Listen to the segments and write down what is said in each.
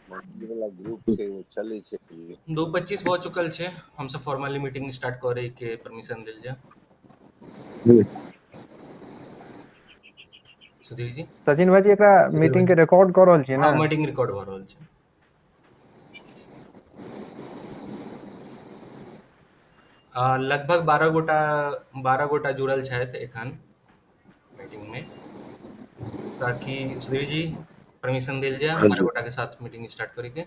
वाला ग्रुप छै ओ चलै छै। 2:25 भऽ चुकल छै। हमसब फॉर्मली मीटिंग स्टार्ट करे के परमिशन देल जाय। सुधीर जी। सचिन भाईजी, एकरा सुधीर मीटिंग भाई के रिकॉर्ड कऽ रहल छियै हँ, ने? मीटिंग रिकॉर्ड भऽ रहल छै। लगभग 12 गोटा जुड़ल छथि एखन मीटिंग मे। ताकि सुधीर जी, परमिशन देल जाय हाँ 12 जी। गोटा के साथ मीटिंग स्टार्ट करे के।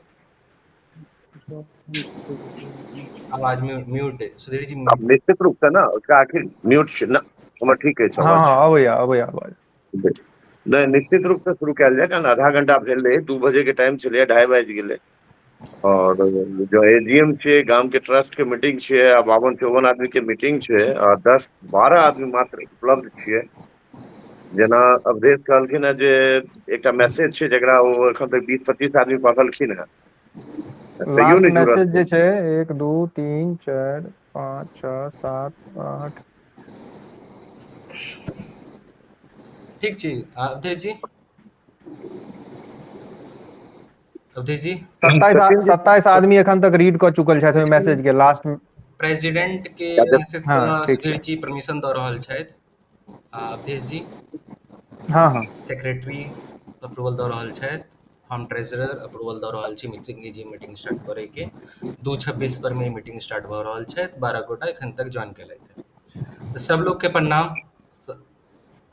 आवाज म्यूट सुधीर जी, अब म्यूट। निश्चित रूप से ना उसका आखिर म्यूट न, हमर ठीक अछि हँ आवाज। हँ, अबैया अबैया आवाज। नहि, निश्चित रूप से शुरू कयल जाय, कारण आधा घंटा भेल रहै, 2 बजे के टाइम छलैए, 2:30 बाजि गेलै। और जो एजीएम छै, गाम के ट्रस्ट के मीटिंग छियै आ 52 54 आदमी के मीटिंग छै आ 10 12 आदमी मात्र उपलब्ध छियै। जेना अवधेश कहलखिन हेँ जे एकटा मैसेज छै, जकरा ओ एखन तक 20 25 आदमी पढ़लखिन हेँ, तैयो लास्ट नहि जुड़ल मैसेज छै। जे छै, एक, दू, तीन, चारि, पाँच, छओ, सात, आठ। ठीक छी अवधेश जी, अवधेश जी। 27 सचिन जी। 27 आदमी एखन तक रीड कऽ चुकल छथि ओहि मैसेज के लास्ट। प्रेसिडेंट के से हँ, ठीक सुधीर छै। जी परमिशन दऽ रहल छथि। अवधेश जी। हँ हँ। सेक्रेटरी अप्रूवल दऽ रहल छथि। हम ट्रेजरर अप्रूवल दऽ रहल छी मीटिंग जी मीटिंग स्टार्ट करैके। 2:26 पर मे मीटिंग स्टार्ट भऽ रहल छै। 12 गोटा एखन तक ज्वाइन केलथि। तऽ सब लोग के प्रणाम।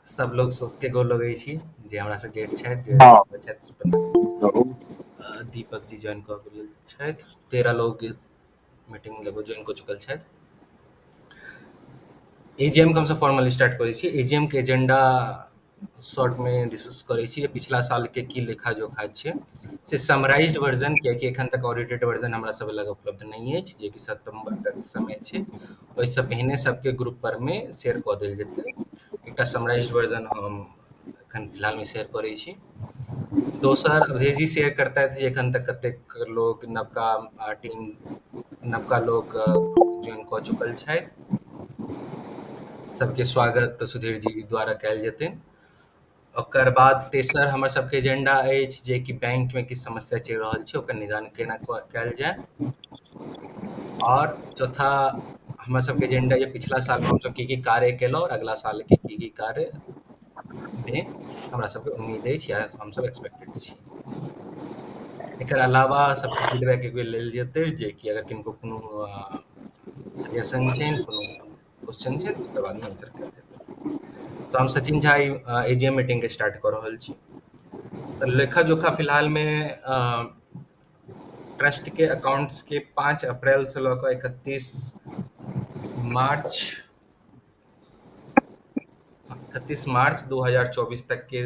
सब लोग सबके गोर लगै छी, जे हमरा से जेठ छथि, जे छथि, प्रणाम। दीपक जी ज्वाइन कऽ गेल छथि। 13 लोग मीटिंग लगभग ज्वाइन कऽ चुकल छथि। एजीएम के हमसब फॉर्मल स्टार्ट करै छी। एजीएम के एजेंडा शॉर्ट मे डिस्कस करै छी। पिछला साल के की लेखा जोखा छै, से समराइज्ड वर्जन, कियाकि एखन तक ऑडिटेड वर्जन हमरा सब लग उपलब्ध नहि अछि, जेकि सितम्बर तक समय छै। ओहिसँ पहिने सबके ग्रुप पर मे शेयर कऽ देल जेतै। एकटा समराइज्ड वर्जन हम एखन फिलहाल मे शेयर करै छी। दोसर, अवधेश जी शेयर करतथि जे एखन तक कतेक लोग नवका टीम, नवका लोग ज्वाइन कऽ चुकल छथि। सबके स्वागत सुधीर जी द्वारा कयल जेतै। ओकर बाद तेसर हमर सबके एजेंडा अछि जे कि बैंक मे किछु समस्या चलि रहल छै, ओकर निदान केना कयल जाय। और चौथा हमर सबके एजेंडा जे पिछला साल मे हमसब की की कार्य केलहुँ और अगला साल के की की कार्य मे हमरा सबके उम्मीद अछि या हमसब एक्सपेक्टेड छी। एकर अलावा सबके फीडबैक एक बेर लेल जेतै, जे कि अगर किनको कोनो सजेशन छनि, कोनो क्वेश्चन छै, ओकर बादमे आंसर कयल जेतै। तऽ हम सचिन झा एजीएम मीटिंग के स्टार्ट कऽ रहल छी। तऽ लेखा जोखा फिलहालमे ट्रस्ट के अकाउंट्स के 5 अप्रैल से लऽ कऽ 31 मार्च, 31 मार्च 2024 तक के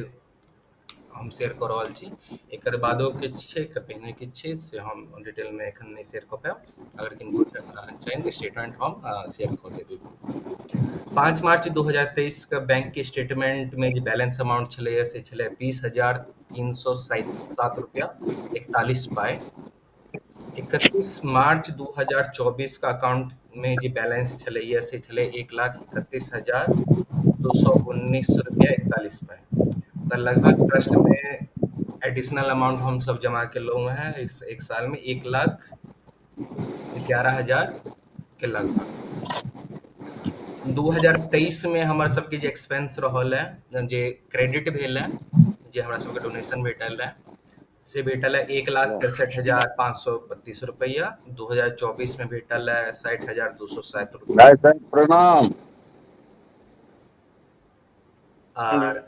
हम शेयर कऽ रहल छी। एकर बादो किछु छै, एकर पहिने किछु छै, से हम डिटेलमे एखन नहि शेयर कऽ पायब। अगर किनको चाही तऽ स्टेटमेंट हम शेयर कऽ देब। 5 मार्च 2023 के बैंक के स्टेटमेंट में जे बैलेंस अमाउंट छलैया, से छलै 20,307 रुपया 41 पाइ। 31 मार्च 2024 का अकाउंट में जे बैलेंस छलैया, से छलै 1,31,219 रुपया 41 पाइ। तऽ लगभग ट्रस्ट में एडिशनल अमाउंट हम सब जमा केलहुँ हैं इस एक साल में 1,11,000 के लगभग। 2023 मे हमर सबके जे एक्सपेंस रहल है, जे क्रेडिट भेल है, जे हमरा सबके डोनेशन भेटल है, से भेटल है 1,63,532 रुपैआ। 2024 मे भेटल है 60,207 रुपैआ। भाई साहब, प्रणाम। आर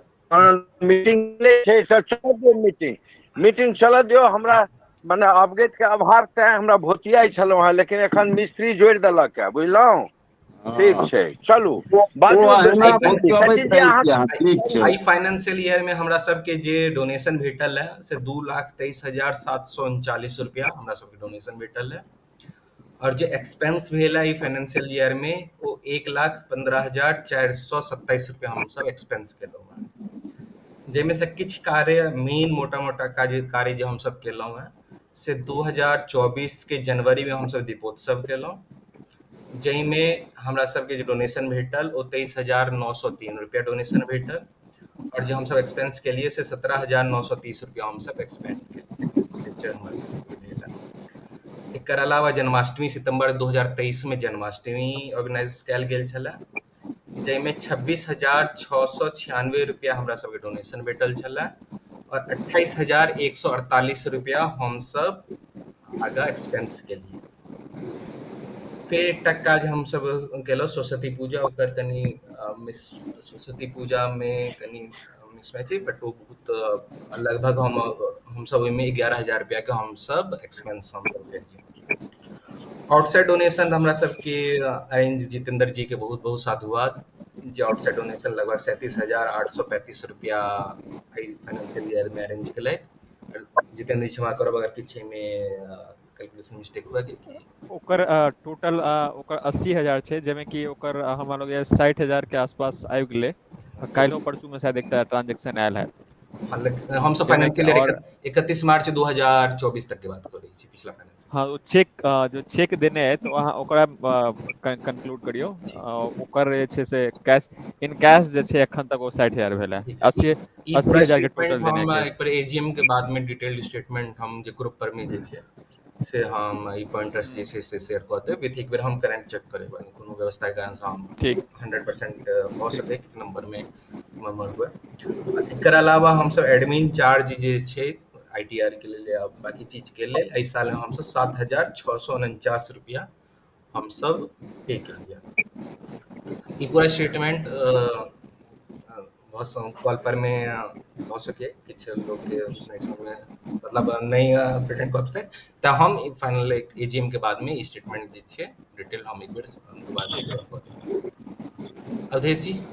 मीटिंग छै सर, चलऽ दियौ मीटिंग। मीटिंग चलऽ दियौ। हमरा मने अपडेट के अभाव तेँ हमरा भोतियाइ छलहुँ हेँ, लेकिन एखन मिस्त्री जोड़ि देलक है, बुझलहुँ? ठीक छै, चलू। ओ बाजू। अहिना एहि भोतियबैत सचिन जी, रहै अहाँ छी अहाँ, ठीक छै। एहि फाइनेंशियल ईयर में हमरा सबके जे डोनेशन भेटल है, से 2,23,739 रुपया हमरा सबके डोनेशन भेटल है। और जे एक्सपेंस भेल है ई फाइनेंशियल ईयर में, ओ 1,15,427 रुपया हमसब एक्सपेंस केलहुँ हेँ, जाहिमे से किछु कार्य, मेन मोटा मोटा काज कार्य जे हमसब केलहुँ हेँ, से 2024 के जनवरी में हमसब दीपोत्सव केलहुँ, जाहिमे हमरा सबके जे डोनेशन भेटल, ओ 23,903 रुपया डोनेशन भेटल। आओर जे हमसभ एक्सपेंस केलियै से 17,930 रुपैआ हमसभ एक्सपेंडिचर हमर भेल। एकर अलावा जन्माष्टमी सितम्बर 2023 मे जन्माष्टमी ऑर्गेनाइज कयल गेल छलए, जाहिमे 26,696 रुपैआ हमरा सबके डोनेशन भेटल छलए आओर 28,148 रुपैआ हमसभ आगाँ एक्सपेंस केलियै। फेर एकटा काज हमसभ केलहुँ सरस्वती पूजा, ओकर कनि मिस सरस्वती पूजामे कनि मिसमैच छै, बट ओ बहुत लगभग हमसभ ओहिमे 11,000 रुपैआके हमसभ एक्सपेंस हमसभ केलियै। आउटसाइड डोनेशन हमरा सबके अरेंज जितेंद्र जी के बहुत बहुत साधुवाद जे आउटसाइड डोनेशन लगभग 37,835 रुपैआ एहि फाइनेंशियल ईयर में अरेंज केलथि। जितेंद्र जी क्षमा करब अगर किछु एहिमे कैलकुलेशन मिस्टेक हुए कि ओकर टोटल ओकर 80,000 छै, जाहिमे कि ओकर हमरा लगैया 60,000 के आसपास आबि गेलै। काल्हिओ परसू मे शायद एकटा ट्रांजेक्शन आयल हैत। हमसभ फाइनेंशियल ईयर 31 मार्च 2024 तक के बात करै छी, पिछला फाइनेंशियल। हँ, ओ चेक जो चेक देने है तऽ अहाँ ओकरा कंक्लूड करियौ। ओकर जे छै से कैश इन कैश जे छै एखन तक ओ 60,000 भेल है। अस्सी ई पूरा 80,000 के स्टेटमेंट टोटल देने हम के। एक बार एजीएम के बाद में डिटेल्ड स्टेटमेंट हम जे ग्रुप पर में जे छै से हम ई पॉइंटर्स जे छै से शेयर कऽ देब विथ एक बेर हम करेंट चेक करेबै, कोनो व्यवस्था के कारण से हम ठीक 100% भऽ सकै किछु नंबर में नंबर हुए। एकर अलावा हमसभ एडमिन चार्ज जे छै आईटीआर के लेल या बाकी चीज के लेल एहि साल में हमसभ 7,649 रुपया हमसभ पे केलियै। ई पूरा स्टेटमेंट बहुत कॉल पर में भऽ सके किछु लोकके नहि समझमे, मतलब नहि प्रेजेंट कऽ पेतै, तऽ हम फाइनल एजीएम के बादमे ई स्टेटमेंट जे छै डिटेल हम एक बेर दोबारा से शेयर कऽ देब। अवधेश जी।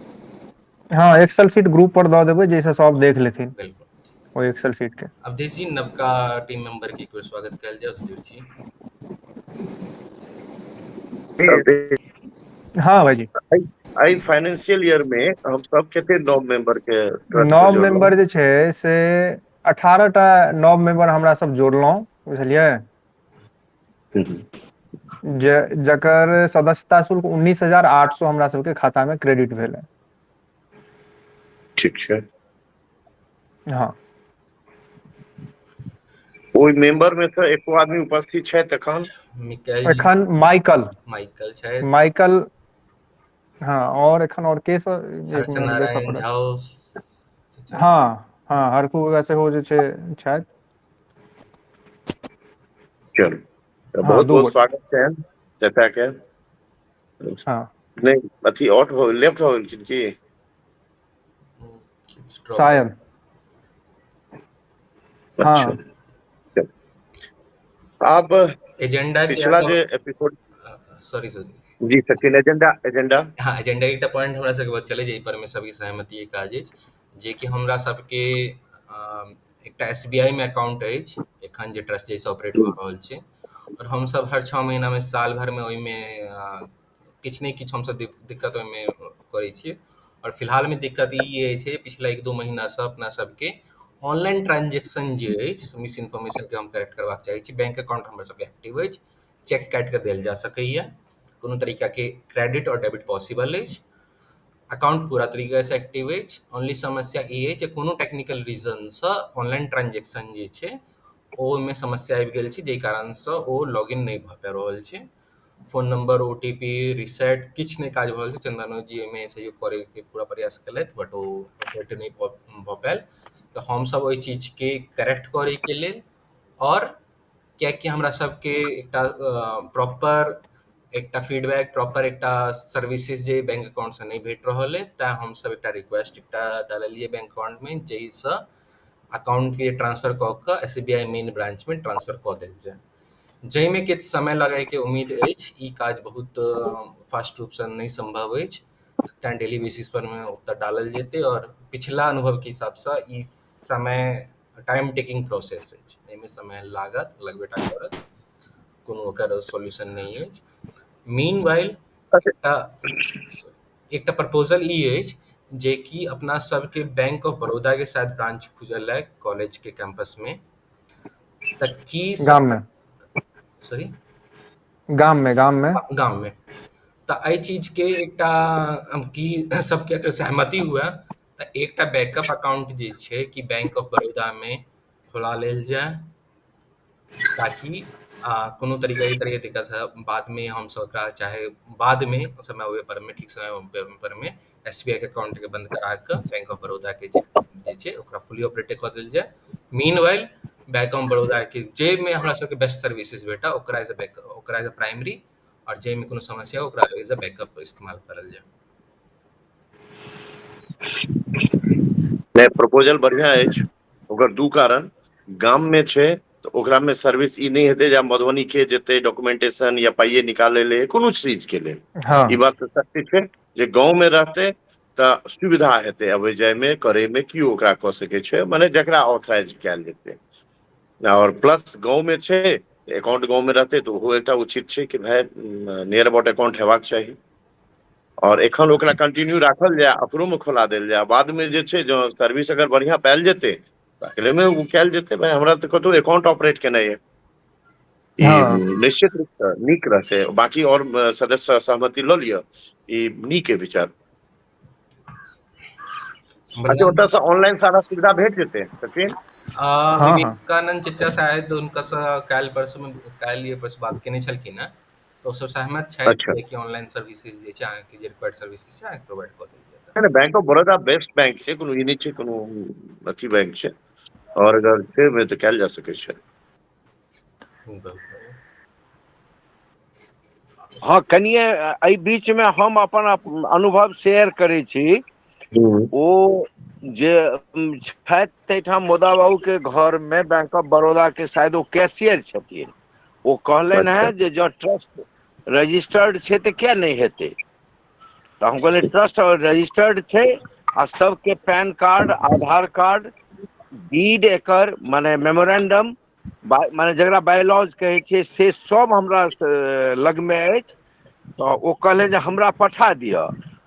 हँ, एक्सेल शीट ग्रुप पर दऽ देबै जाहिसँ सब देख लेथिन। बिल्कुल। ओहि एक्सेल शीट के। अवधेश जी, नवका टीम मेंबर के एक बेर स्वागत कयल जाय। सुधीर जी। हँ भाईजी। एहि फाइनेंशियल ईयर में हम सब कते नव मेंबर के ट्रस्ट में नव जोड़लहुँ? मेंबर जे छै से 18 टा नव मेंबर हमरा सब जोड़लहुँ, बुझलियै, जे जकर सदस्यता शुल्क 19,800 हमरा सबके खाता में क्रेडिट भेल है। ठीक छै। हँ। ओहि मेंबर में से एको आदमी उपस्थित छथि एखन? मिकाइल जी। एखन माइकल। माइकल छथि। माइकल, हँ, और एखन और के सब, एक हर्ष मिनट देखऽ नारायण पड़त। झा। हँ हँ, हरकू वगैरह सेहो जे छै छथि। चलू, तऽ हँ, बहुत दू बहुत गोटे। स्वागत छै चाचा के। हँ। नहि, अथी आउट भऽ लेफ्ट भऽ गेलखिन की? किछु प्रॉब्लम। शायद। अच्छा। हँ। आब एजेंडा के पिछला जे एपिसोड सॉरी सर। जी सचिन, एजेंडा एजेंडा। हँ, एजेंडा एकटा पॉइंट हमरा सबके बचल अछि, जाहि पर मे सबके सहमति काज अछि, जेकि हमरा सबके एकटा एसबीआई मे अकाउंट अछि एखन जे ट्रस्ट जाहिसँ ऑपरेट भऽ रहल छै, आओर हमसब हर 6 महीना मे साल भर मे ओहिमे किछु ने किछु हमसब दिक्कत ओहिमे करै छियै। आओर फिलहाल मे दिक्कत ई अछि पिछला 1-2 महीना से अपना सबके ऑनलाइन ट्रांजेक्शन जे अछि मिस इन्फॉर्मेशन के हम करेक्ट करबाक चाहै छी। बैंक अकाउंट हमर सबके एक्टिव अछि, चेक काटि कऽ देल जा सकैया, कोनो तरीका के क्रेडिट आओर डेबिट पॉसिबल अछि, अकाउंट पूरा तरीका से एक्टिव अछि। ओनली समस्या ई अछि जे कोनो टेक्निकल रीजनसँ ऑनलाइन ट्रांजेक्शन जे छै ओहिमे समस्या आबि गेल छै, जाहि कारणसँ ओ लॉगिन नहि भऽ पाबि रहल छै। फोन नंबर, ओटीपी, रिसेट किछु नहि काज भऽ रहल छै। चंदनो जी एहिमे सहयोग करैके पूरा प्रयास केलथि, बट ओ अपडेट नहि भऽ पायल। तऽ हमसब ओहि चीजके करेक्ट करैके लेल, आओर कियाकि हमरा सबके एकटा प्रॉपर एकटा फीडबैक, प्रॉपर एकटा सर्विसेज जे बैंक अकाउंटसँ नहि भेट रहल अइ, तेँ हमसब एकटा रिक्वेस्ट एकटा डाललियै बैंक अकाउंटमे, जाहिसँ अकाउंटके ट्रांसफर कऽ कऽ एसबीआई मेन ब्रांचमे ट्रांसफर कऽ देल जाय, जाहिमे किछु समय लगैके उम्मीद अछि। ई काज बहुत फास्ट रूपसँ नहि सम्भव अछि, तेँ डेली बेसिस पर मे ओतऽ डालल जेतै। आओर पिछला अनुभवके हिसाबसँ ई समय टाइम टेकिंग प्रोसेस अछि, एहिमे समय लागत, लगबे टा करत, कोनो ओकर सॉल्यूशन नहि अछि। मीन वाइल एकटा एकटा प्रपोजल ई अछि जेकि अपना सबके बैंक ऑफ बड़ौदा के शायद ब्रांच खुजल है कॉलेज के कैंपस में, तऽ की गाम मे। सॉरी? गाम मे, गाम मे। गाम मे। तऽ एहि चीज के एकटा हम की सबके अगर सहमति हुए तऽ तऽ एकटा बैकअप अकाउंट जे छै कि बैंक ऑफ बड़ौदामे खोला लेल जाय, ताकि कोनो तरीका तरहके दिक्कत बादमे हमसभ ओकरा चाहे बादमे समय अबै परमे, ठीक समय परमे एस बी I के अकाउंटके बंद करा कऽ बैंक ऑफ बड़ौदाके जे छै ओकरा फुली ऑपरेटिव कऽ देल जाय। मीन वाइल बैंक ऑफ बड़ौदाके जाहिमे हमरा सबके बेस्ट सर्विसेज भेटय ओकरा एज अ बैक, ओकरा एज अ प्राइमरी, आओर जाहिमे कोनो समस्या हो ओकरा एज अ बैकअप इस्तेमाल करल जाय। नहि, प्रपोजल बढ़िआँ अछि। ओकर दू कारण, गाममे छै तऽ ओकरामे सर्विस ई नहि हेतै जे आब मधुबनी के जेतै डॉक्यूमेंटेशन या पाइए निकालै लेल, कोनो चीजके लेल। ई बात तऽ सत्य छै जे गाँवमे रहतै तऽ सुविधा हेतै अबै जायमे, करैमे, केओ ओकरा कऽ सकै छै, मने जकरा ऑथराइज कयल जेतै। आओर प्लस गाँवमे छै, अकाउंट गाँवमे रहतै तऽ ओहो एकटा उचित छै कि भाय नियर अबाउट अकाउंट हेबाक चाही। आओर एखन ओकरा कंटिन्यू राखल जाय, अपनोमे खोला देल जाय, बादमे जे छै जँ सर्विस अगर बढ़िआँ पायल जेतै तऽ अगलेमे ओ कयल जेतै। भाय हमरा तऽ कतहु अकाउंट ऑपरेट केनाइ यऽ, ई निश्चित रूपसँ नीक रहतै। बाकी आओर सदस्य सहमति लऽ लिअ, ई नीक अइ विचार। अच्छा, ओतऽसँ ऑनलाइन सारा सुविधा भेट जेतै सचिन? विवेकानंद चचा शायद हुनकासँ काल्हि परसूमे, काल्हि या परसू बात केने छलखिन हेँ, तऽ ओसभ सहमत छथि कि ऑनलाइन सर्विसेज जे छै अहाँके, जे रिक्वायर्ड सर्विसेज छै, अहाँके प्रोवाइड कऽ देल जायत। नहि, bank of Baroda best bank छै, कोनो ई नहि छै कोनो अथी बैंक छै, आओर अगर छै तऽ कयल जा सकै छै। हँ, कनिये एहि बीचमे हम अपन अनुभव शेयर करै छी। ओ जे छथि ताहिठाम मोदा बाबूके घरमे बैंक ऑफ बड़ौदाके शायद ओ कैशियर छथिन, ओ कहलनि हेँ जे जँ ट्रस्ट रजिस्टर्ड छै तऽ किया नहि हेतै। तऽ हम कहलियै ट्रस्ट रजिस्टर्ड छै आ सबके पैन कार्ड, आधार कार्ड, डीड, एकर मने मेमोरेंडम, मने जकरा बायलॉज कहै छियै, से सब हमरा लगमे अछि। तऽ ओ कहलनि जे हमरा पठा दिअ।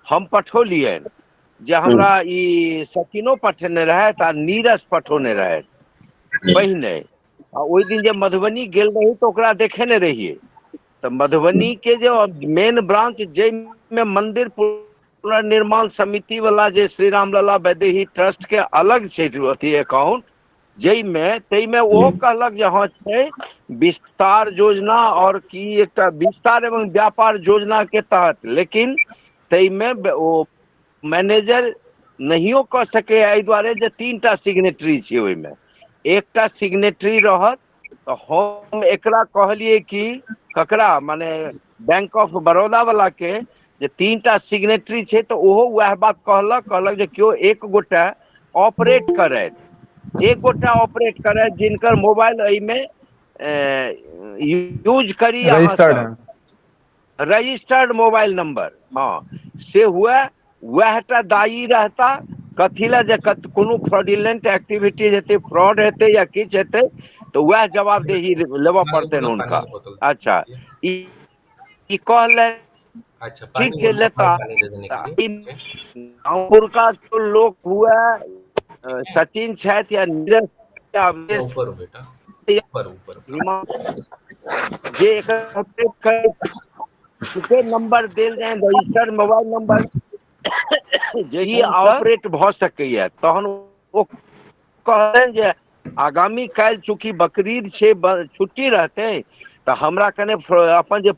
हम पठौलियनि जे हमरा ई सचिनो पठेने रहथि आ नीरज पठौने रहथि पहिने, आ ओहि दिन जे मधुबनी गेल रही तऽ ओकरा देखेने रहियै। तऽ मधुबनीके जे मेन ब्रांच जाहिमे मंदिर पुनर्निर्माण समिति वाला जे श्री रामलला वैदेही ट्रस्ट के अलग छै अथी अकाउंट, जाहिमे ताहिमे ओहो कहलक जे हँ छै विस्तार योजना आओर की एकटा विस्तार एवं व्यापार योजना के तहत, लेकिन ताहिमे ओ मैनेजर नहियो कऽ सकैए एहि दुआरे जे 3टा सिग्नेटरी छै, ओहिमे एकटा सिग्नेटरी रहत। तऽ हम एकरा कहलियै कि ककरा, माने बैंक ऑफ बड़ौदा वाला के, जे 3टा सिग्नेटरी छै, तऽ ओहो वएह बात कहलक, कहलक जे केओ एक गोटा ऑपरेट करथि, एक गोटा ऑपरेट करथि जिनकर मोबाइल एहिमे यूज करी अहाँ सब, रजिस्टर्ड मोबाइल नंबर, हँ से हुए, वएह टा दायी रहता। कथी लए जे कोनो फ्रॉडुलेंट एक्टिविटीज हेतै, फ्रॉड हेतै या किछु हेतै तऽ वएह जवाबदेही लेबऽ पड़तनि हुनका। अच्छा, ई कहलनि। अच्छा, ठीक छै, लेता। पुरका लोक हुए, सचिन छथि या नीरज, ऊपर बेटा, ऊपर ऊपर, जे एकर नंबर देल जाय, रजिस्टर्ड मोबाइल नंबर जेही ऑपरेट भऽ सकैया। तहन ओ कहलनि जे आगामी काल्हि चूँकि बकरीद छै, छुट्टी रहतै, तऽ हमरा कने अपन जे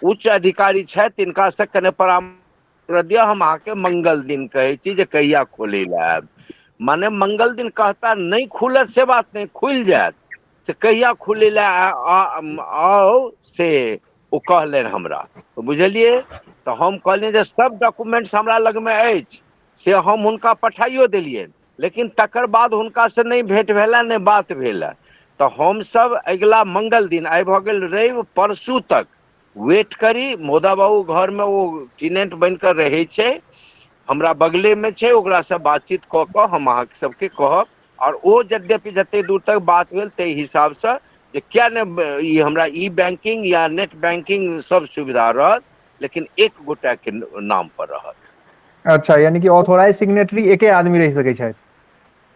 उच्च अधिकारी छथि तिनकासँ कने परामर्श दिअ, हम अहाँके मंगल दिन कहै छी जे कहिया खोलै लए आयब। माने मंगल दिन कहता, नहि खुलत से बात नहि, खुलि जायत, से कहिया खुलै लए आउ से ओ कहलनि हमरा, बुझलियै? तऽ हम कहलियनि जे सब डॉक्यूमेंट्स हमरा लगमे अछि, से हम हुनका पठाइयो देलियनि, लेकिन तकर बाद हुनकासँ नहि भेँट भेला, नहि बात भेल। तऽ हमसभ अगिला मंगल दिन, आइ भऽ गेल रवि, परसू तक वेट करी। मोदा बाबू घरमे ओ टीनेंट बनि कऽ रहै छै, हमरा बगलेमे छै, ओकरासँ बातचीत कऽ कऽ हम अहाँ सबके कहब। आओर ओ यद्यपि जते दूर तक बात भेल ताहि हिसाबसँ जे किया ने ई हमरा ई बैंकिंग या नेट बैंकिंग सब सुविधा रहत, लेकिन एक गोटाके नाम पर रहत। अच्छा, यानी कि ऑथोराइज सिग्नेटरी एके आदमी रहि सकै छथि?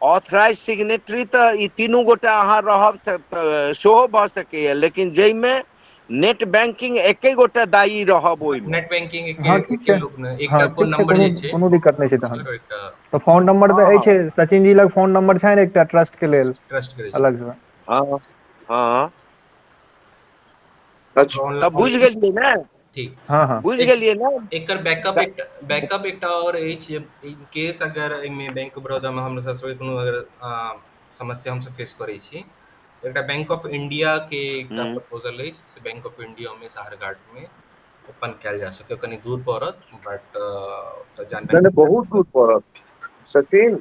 ऑथराइज सिग्नेटरी तऽ ई तीनू गोटा अहाँ रहब सेहो भऽ सकैए, लेकिन जाहिमे नेट बैंकिंग एके गोटा दायी रहब ओहिमे। नेट बैंकिंग एके हँ ठीक एके छै। लोक ने हँ एकटा ठीक फोन छै, नंबर कोनो जे छै कोनो दिक्कत नहि छै तहन। ओकर एकटा तऽ फोन नंबर हँ तऽ हँ अछि, सचिन जी लग फोन नंबर छनि एकटा ट्रस्ट के लेल ट्रस्ट करै छै। अलगसँ। हँ हँ। अच्छा। तऽ बुझि ऑनलाइन गेलियै ने? ठीक। हँ हँ। बुझि एक गेलियै ने? एकर बैकअप एकटा बैकअप एकटा आओर अछि जे इन केस अगर एहिमे बैंक ऑफ बड़ौदामे हमरा सबके कोनो अगर समस्या हमसब फेस करै छी तऽ एकटा बैंक ऑफ इंडिया के एकटा हूँ प्रपोजल अछि, बैंक ऑफ इंडिया मे साहरघाटमे ओपन कयल जा सकय, कनि दूर पड़त बट तऽ जान नहि नहि पहचान बहुत दूर पड़त सचिन।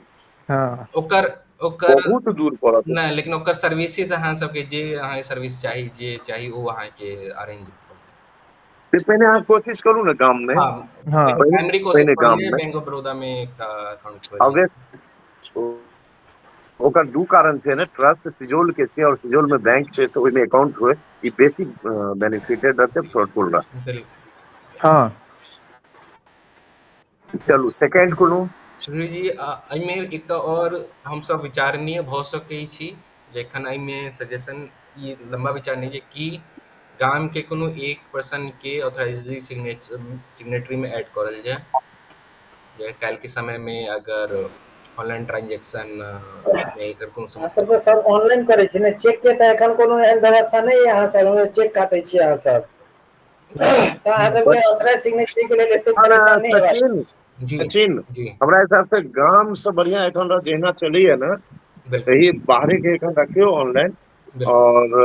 हँ। ओकर ओकर बहुत दूर पड़त। नहि, लेकिन ओकर सर्विसेज अहाँ सबके जे अहाँके सर्विस चाही जे चाही ओ अहाँके अरेंज भऽ जायत। से पहिने अहाँ कोशिश करू ने गाम मे। हँ, हँ। एकर पहिने प्राइमरी कोशिश पहिने करल गाम जाय मे बैंक ऑफ बड़ौदा मे एकटा अकाउंट खोलि अवैध ओकर दू कारण छै ने, ट्रस्ट सिजौल के छै और सिजौल मे बैंक छै तऽ ओहिमे अकाउंट हुए ई बेसी बेनिफिटेड रहतै, फ्रुटफुल रहतै। बिल्कुल। हँ। चलू सेकेंड कोनो सुधीर जी, एहिमे एकटा आओर हमसब विचारणीय भऽ सकै छी जे एखन एहिमे सजेशन ई लम्बा विचार नहि जे कि गामके कोनो एक पर्सन के ऑथराइजली सिग्नेटरी मे ऐड करल जाय, जे काल्हिके समय मे अगर ऑनलाइन ट्रांजैक्शन मे एकर कोनो अहाँ समस्या सबके सब ऑनलाइन करै छी ने? चेक के तऽ एखन कोनो एहन व्यवस्था नहि अइ, अहाँ सब चेक काटै छियै अहाँ सब, तऽ अहाँ सबके ऑथराइज सिग्नेचर के लेल एतेक परेशान नहि हेबाक। सचिन जी सचिन जी। हमरा हिसाब से गाम से बढ़िया एखन रह जहिना चलैया ने बिल्कुल। तही बाहरे के एखन रखियौ ऑनलाइन बिल्कुल। और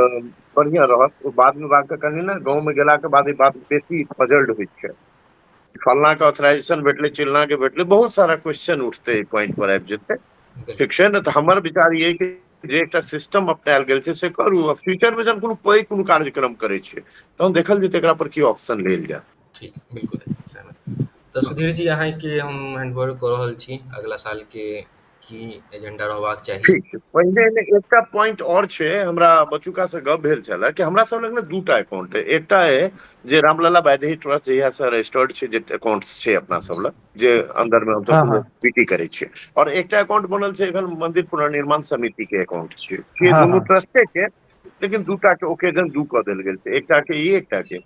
बढ़िया रहत। ओ बाद मे बात कनि ने गाँव में गेला के बाद ई बात बेसी पजल्ड होइ छै। फलना के ऑथराइजेशन भेटलै चिलना के भेटलै, बहुत सारा क्वेश्चन उठतै एहि पॉइंट पर आबि जेतै। बिल्कुल। ठीक छै ने? तऽ हमर विचार ई कि जे एकटा सिस्टम अपनायल गेल छै से करू, आ फ्यूचर मे जहन कोनो पैघ कोनो कार्यक्रम करै छियै तहन देखल जेतै एकरा पर की ऑप्शन लेल जाय। ठीक, बिल्कुल सहमत। तऽ सुधीर जी, अहाँके हम हैंडओवर कऽ रहल छी अगला साल के की एजेंडा रहबाक चाही। ठीक छै। पहिने एहिमे एकटा पॉइंट और छै, हमरा बचुका से गप भेल छले कि हमरा सब लग ने दूटा अकाउंट अइ। एकटा अइ जे रामलला वैदेही ट्रस्ट जहिया से रजिस्टर्ड छै, जे अकाउंट छै अपना सब लग, जे अंदर मे हमसब हँ कोनो हँ। एक्टिविटी करै छियै, और एकटा अकाउंट बनल छै एखन मंदिर पुनर्निर्माण समिति के अकाउंट छै। ये हँ दुनू हँ। ट्रस्टे के, लेकिन दूटा के ओकेजन दू कऽ देल गेल छै, एकटा के ई एकटा के।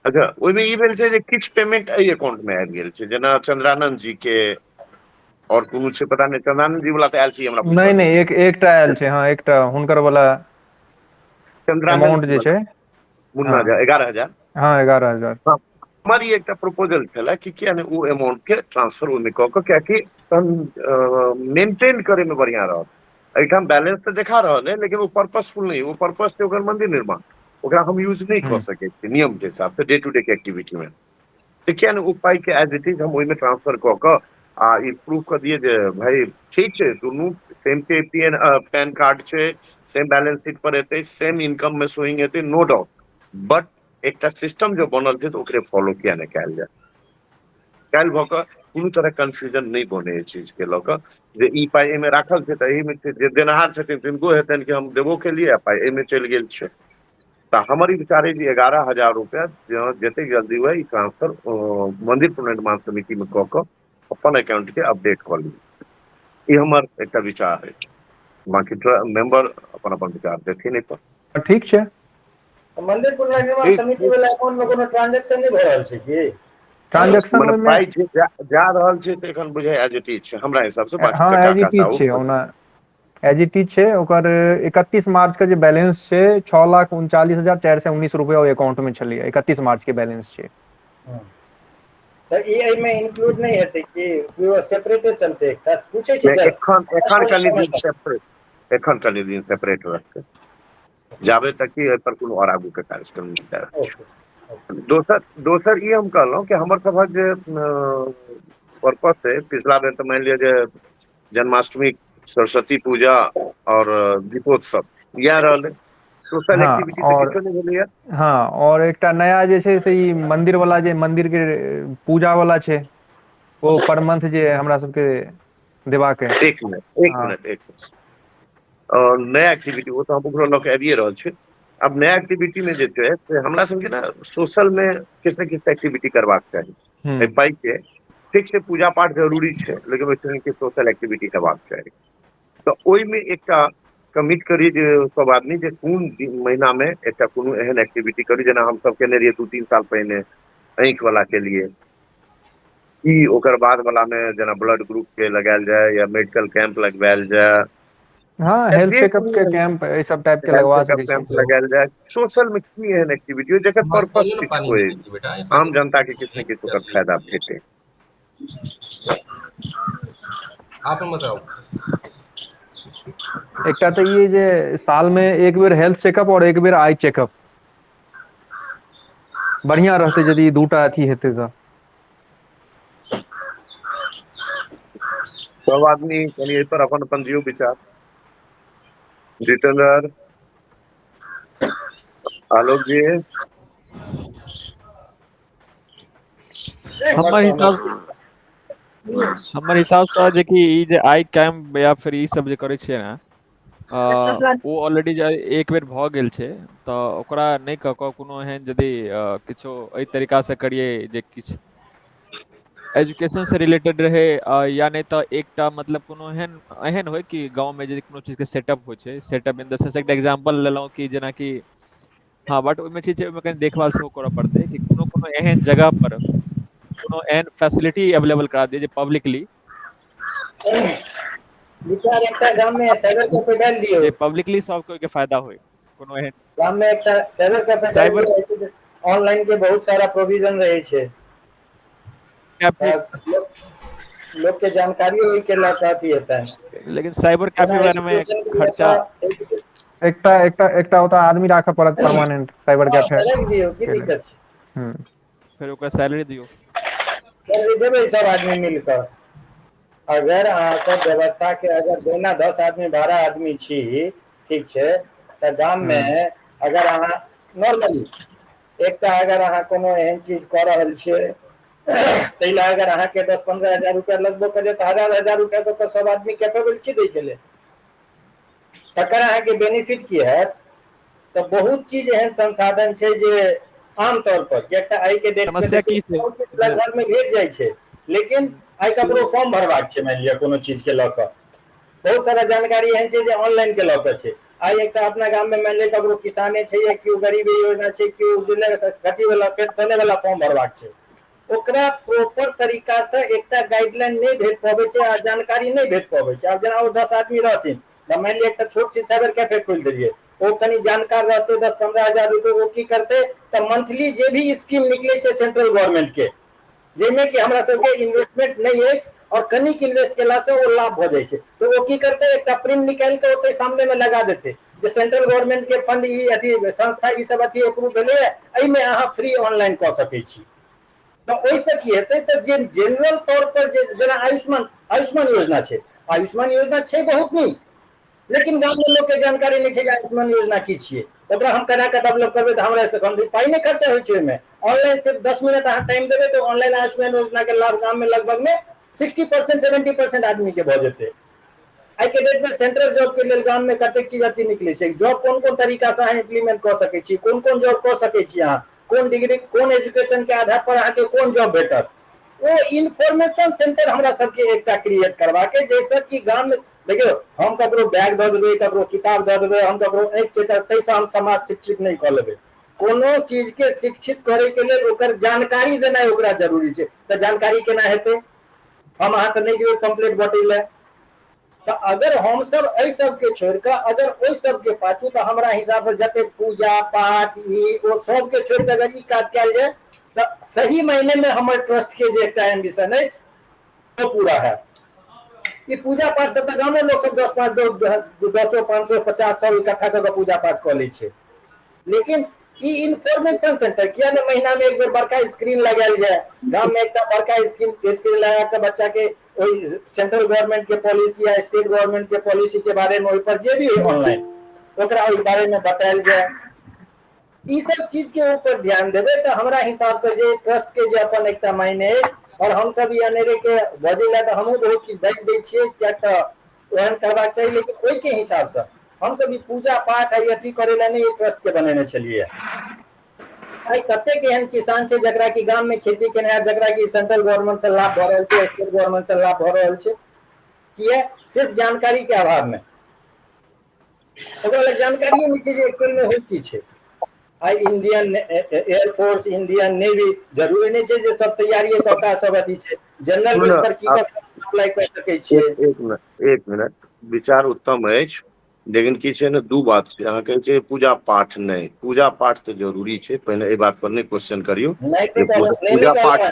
अच्छा, ओहिमे ई भेल छै जे किछु पेमेंट एहि अकाउंट मे आबि गेल छै, जेना चंद्रानंद जी के और कोनो छै पता नहि, चंद्रानंद जी वाला तऽ आयल छै ई हमरा नहि बुझल नहि अछि। एक एकटा आयल छै, हँ एकटा हुनकर वाला चंद्रानंद अमाउंट जी जे वाला छै। मुन्ना हँ झा 11,000। हँ, 11,000। हँ, हमर ई एकटा प्रपोजल छलै कि किया नहि ओ अमाउंट के ट्रांसफर ओहिमे कऽ कऽ, कियाकि तहन मेंटेन करे मे बढ़िया रहत। एहिठाम बैलेंस तऽ देखा रहल है लेकिन ओ पर्पसफुल नहि, ओ पर्पस छै ओकर मंदिर निर्माण, ओकरा हम यूज नहि कऽ हूँ सकै छियै नियम के हिसाब से डे टू डे के एक्टिविटी मे। तऽ किया नहि ओ पाइ के एज it is हम ओहिमे ट्रांसफर कऽ कऽ आ ई प्रूफ कऽ दियै जे भाय ठीक छै, दुनू सेम के पी एन पैन कार्ड छै, सेम बैलेंस शीट पर एतै, सेम इनकम मे शोइंग हेतै, नो डाउट, बट एकटा सिस्टम जो बनल छै तऽ ओकरे फॉलो किया नहि कयल जाय। काल्हि भऽ कऽ कोनो तरह कन्फ्यूजन नहि बनै एहि चीज के लऽ कऽ जे ई पाइ एहिमे राखल छै तऽ एहिमे छै, जे देनहार छथिन तिनको हेतनि कि हम देबो केलियै आ पाइ एहिमे चलि गेल छै। तऽ हमर ई विचार अइ जे 11,000 रुपया जतेक जल्दी हुए ई ट्रांसफर मंदिर पुनर्निर्माण समिति मे कऽ कऽ अपन अकाउंट के अपडेट कऽ ली। ई हमर एकटा विचार अछि, बाकी मेंबर अपन अपन विचार देथिन एहि पर। ठीक छै। मंदिर पुनर्निर्माण ठीक समिति ठीक। वाला अकाउंट मे कोनो ट्रांजेक्शन नहि भऽ रहल छै की? ट्रांजेक्शन मने ओहिमे पाइ जे जा रहल छै तऽ एखन बुझाइ एज it is छै हमरा हिसाब से, बाकी हँ कटा एज it काटा is ओ छै, ओना एज it is छै। ओकर 31 मार्च के जे बैलेंस छै 6,39,419 रुपया ओहि अकाउंट मे छलैया, 31 मार्च के बैलेंस छै। हँ। तऽ ई एहिमे इंक्लूड नहि हेतै कि सेपरेटे चलतै? एकटा पूछै छी नहि, जस्ट। एखन एखन कनि दिन सेपरेट, एखन कनि दिन सेपरेट रहतै जाबे तक कि एहि पर कोनो आओर आगू के कार्यक्रम नहि भए रहल छै। Okay okay. दोसर दोसर ई हम कहलहुँ कि हमर सभक जे पर्पस है, पिछला बेर तऽ मानि लिअ जे जन्माष्टमी, सरस्वती पूजा और दीपोत्सव इएह रहलै, सोशल हँ एक्टिविटी तऽ और किछो नहि भेलैया। हँ, और एकटा नया जे छै से ई मंदिर वाला, जे मंदिर के पूजा वाला छै, ओ पर मंथ जे हमरा सबके देबाक है। एक मिनट एक हँ मिनट एक मिनट, और नया एक्टिविटी ओ तऽ हम ओकरो लऽ के आबिए रहल छी। आब नया एक्टिविटी मे जे छै से हमरा सबके ने सोशल मे किछु ने किछु एक्टिविटी करबाक चाही। एहि हूँ पाइ के ठीक छै, पूजा पाठ जरूरी छै, लेकिन ओहि संगे किछु सोशल एक्टिविटी हेबाक चाही। तऽ ओहिमे एकटा कमिट करी जे सब आदमी जे कोन महीना मे एकटा कोनो एहन एक्टिविटी करी, जेना हमसब केने रहियै 2-3 साल पहिने आँखि वाला के लिए, की ओकर बाद वाला मे जेना ब्लड ग्रुप के लगायल जाय या मेडिकल कैंप लगवायल जाय। हाँ, या हेल्थ जे चेकअप कोनो के कैंप एहि सब टाइप के हेल्थ लगवा चेकअप सकै कैंप छी। लगायल जाय, सोशल में की एहन एक्टिविटी हो जकर माँ पर्पस खोलो ने किछु पानी होय, दे दीजिए बेटा, ये आम पानी जनता के किछु ने किछु ओकर प्यास फायदा लगी है। भेटे। आप बताओ। एकटा तऽ ई जे साल में एक बेर हेल्थ चेकअप और एक बेर आई चेकअप बढ़िया रहतै यदि दूटा अथी हेतै तऽ। सब आदमी कनि एहि पर अपन अपन दियौ विचार। जितेंद्र, आलोक जी। हमर हिसाब से जे कि ई जे आई कैंप या फिर ई सब जे करै छियै ने, ओ ऑलरेडी जे एक बेर भऽ गेल छै तऽ ओकरा नहि कऽ कऽ कोनो एहन यदि किछो एहि तरीका से करियै जे किछु एजुकेशन से रिलेटेड रहे, या नहि तऽ एकटा मतलब कोनो एहन एहन होइ कि गाँवमे जे कोनो चीजके सेटअप होइ छै, सेटअप इन the sense एकटा एग्जाम्पल लेलहुँ कि जेनाकि हँ, बट ओहिमे छै ओहिमे कनि देखभाल सेहो करऽ पड़तै कि कोनो कोनो एहन जगह पर कोनो एहन फैसिलिटी अवेलेबल करा दियै जे पब्लिकली विचार एकटा गाम में साइबर कैफे डालि दियौ, जे पब्लिकली सबके ओहिके फायदा होइ, कोनो एहन गाम में एकटा साइबर कैफे डालि साइबर दियौ। ऑनलाइन के बहुत सारा प्रोविजन रहै छै, कैफे लोक के जानकारी ओहि के लऽ कऽ अथी हेतै। लेकिन साइबर कैफे बारे में एजुकेशन के खर्चा लऽ एकटा एकटा एकटा ओतऽ आदमी राखऽ पड़त परमानेंट साइबर कैफे कऽ राखि दियौ, की के लेल। दिक्कत छै? हम्म। फेर ओकरा सैलरी दियौ। सैलरी देबै सब आदमी मिल कऽ। अगर अहाँ सब व्यवस्था के अगर देना 10 आदमी 12 आदमी छी, ठीक छै, तऽ गाम में हम्म। अगर अहाँ नॉर्मली एकटा अगर अहाँ कोनो एहन चीज कऽ रहल छियै ताहि लए अगर अहाँके 10-15 हजार रुपया लगबो करे तऽ हजार हजार रुपया दऽ कऽ सब आदमी कैपेबल छी दै के लेल, तकर अहाँके बेनिफिट की हैत? तऽ बहुत चीज एहन संसाधन छै जे आमतौर पर किएक तऽ आइ के डेट में समस्या की छै? बहुत किछु लगभग में भेट जाइ छै, लेकिन आइ ककरो फॉर्म भरबाक छै मानि लिअ कोनो चीज के लऽ कऽ, बहुत सारा जानकारी एहन छै जे ऑनलाइन के लऽ कऽ छै। आइ एकटा अपना गाम में मानि लिअ ककरो किसाने छै या केओ गरीबी योजना छै, केओ अथी वाला पेंशने वाला फॉर्म भरबाक छै, ओकरा प्रॉपर तरीका से एकटा गाइडलाइन नहि भेट पबै छै आ जानकारी नहि भेट पबै छै। आब जेना ओ 10 आदमी रहथिन तऽ मानि लिअ एकटा छोट सी साइबर कैफे खोलि देलियै, ओ कनि जानकार रहतै, 10-15 हजार रुपए ओ की करतै तऽ मंथली जे भी स्कीम निकलै छै सेंट्रल गवर्नमेंट के, जाहिमे कि हमरा सबके इन्वेस्टमेंट नहि अछि और कनिक इन्वेस्ट केलासँ ओ लाभ भऽ जाइ छै, तऽ ओ की करतै एकटा प्रिंट निकालि कऽ ओतै सामने मे लगा देतै जे सेंट्रल गवर्नमेंट के फंड ई अथी संस्था ई सब अथी अप्रूव भेलैए, एहिमे अहाँ फ्री ऑनलाइन कऽ सकै छी। तऽ ओहिसँ की हेतै तऽ जे जनरल तौर पर जे जेना आयुष्मान आयुष्मान योजना छै, आयुष्मान योजना छै बहुत नीक, लेकिन गाम में लोक के जानकारी नहि छै जे आयुष्मान योजना की छियै, ओकरा हम केना कऽ डेवलप करबै तऽ हमरा से कम पाइ नहि खर्चा होइ छै ओहिमे। ऑनलाइन सिर्फ 10 मिनट अहाँ टाइम देबै तऽ ऑनलाइन आयुष्मान योजना के लाभ गाम में लगभग में 60% 70% आदमी के भऽ जेतै। आइ के डेट में सेंट्रल जॉब के लेल गाम में कतेक चीज अथी निकलै छै, जॉब कोन कोन तरीका से अहाँ इम्प्लीमेंट कऽ सकै छी, कोन कोन जॉब कऽ सकै छी अहाँ, कोन डिग्री कोन एजुकेशन के आधार पर अहाँके कोन जॉब भेटत, ओ इन्फॉर्मेशन सेंटर हमरा सबके एकटा क्रिएट करबाक जाहिसँ कि गाम में देखियौ हम ककरो बैग दऽ देबै, ककरो किताब दऽ देबै, हम ककरो आँखि चेक, ताहिसँ हम समाज शिक्षित नहि कऽ लेबै। कोनो चीज के शिक्षित करे के लेल ओकर जानकारी देनाइ ओकरा जरूरी छै। तऽ जानकारी केना हेतै? हम अहाँ तऽ नहि जेबै पम्पलेट बँटै लए। तऽ अगर हमसब एहि सबके छोड़ि कऽ अगर ओहि सबके पाछू तऽ हमरा हिसाबसँ जतेक पूजा पाठ ई ओ सबके छोड़ि कऽ अगर ई काज कयल जाय तऽ सही मायने में हमर ट्रस्ट के जे एकटा एम्बिशन अछि ओ पूरा हैत। ई पूजा पाठ सब तऽ गामो लोक सब 10 5 10 500 50 100 इकट्ठा कऽ कऽ पूजा पाठ कऽ लै छै, लेकिन ई इन्फॉर्मेशन सेंटर किया ने महीना में एक बेर बड़का स्क्रीन लगायल जाय, गाम में एकटा बड़का स्क्रीन लगा कऽ बच्चा के ओहि सेंट्रल गवर्नमेंट के पॉलिसी या स्टेट गवर्नमेंट के पॉलिसी के बारे में ओहि पर जे भी ऑनलाइन ओकरा ओहि बारे में बतायल जाय। ई सब चीज के ऊपर ध्यान देबै तऽ हमरा हिसाब से जे ट्रस्ट के जे अपन एकटा मायने अछि, और हमसब ई अनेरे के बजै लए तऽ हमहूँ बहुत किछु बाजि दै छियै किएक तऽ ओहन करबाक चाही, लेकिन ओहिके हिसाबसँ हमसब ई पूजा पाठ आ अथी करै लए नहि ई ट्रस्ट के बनेने छलियै। आइ कतेक एहन किसान छै जकरा कि गाम में खेती केनाइ, जकरा कि सेंट्रल गवर्नमेंट से लाभ भऽ रहल छै, स्टेट गवर्नमेंट से लाभ भऽ रहल छै, किया? सिर्फ जानकारी के अभाव में। ओकरा लग जानकारिए नहि छै जे एक्चुअल मे होइ की छै। आइ Indian air force, Indian navy, जरूरी नहि छै जे सब तैयारिए कऽ कऽ सब अथी छै। जनरल बेस पर की अप्लाई कऽ सकै छियै? एक मिनट, एक मिनट, विचार उत्तम अछि, लेकिन की छै ने, दू बात छै। अहाँ कहै छै पूजा पाठ नहि, पूजा पाठ तऽ जरूरी छै, पहिने एहि बात पर नहि क्वेश्चन करियौ। पूजा पाठ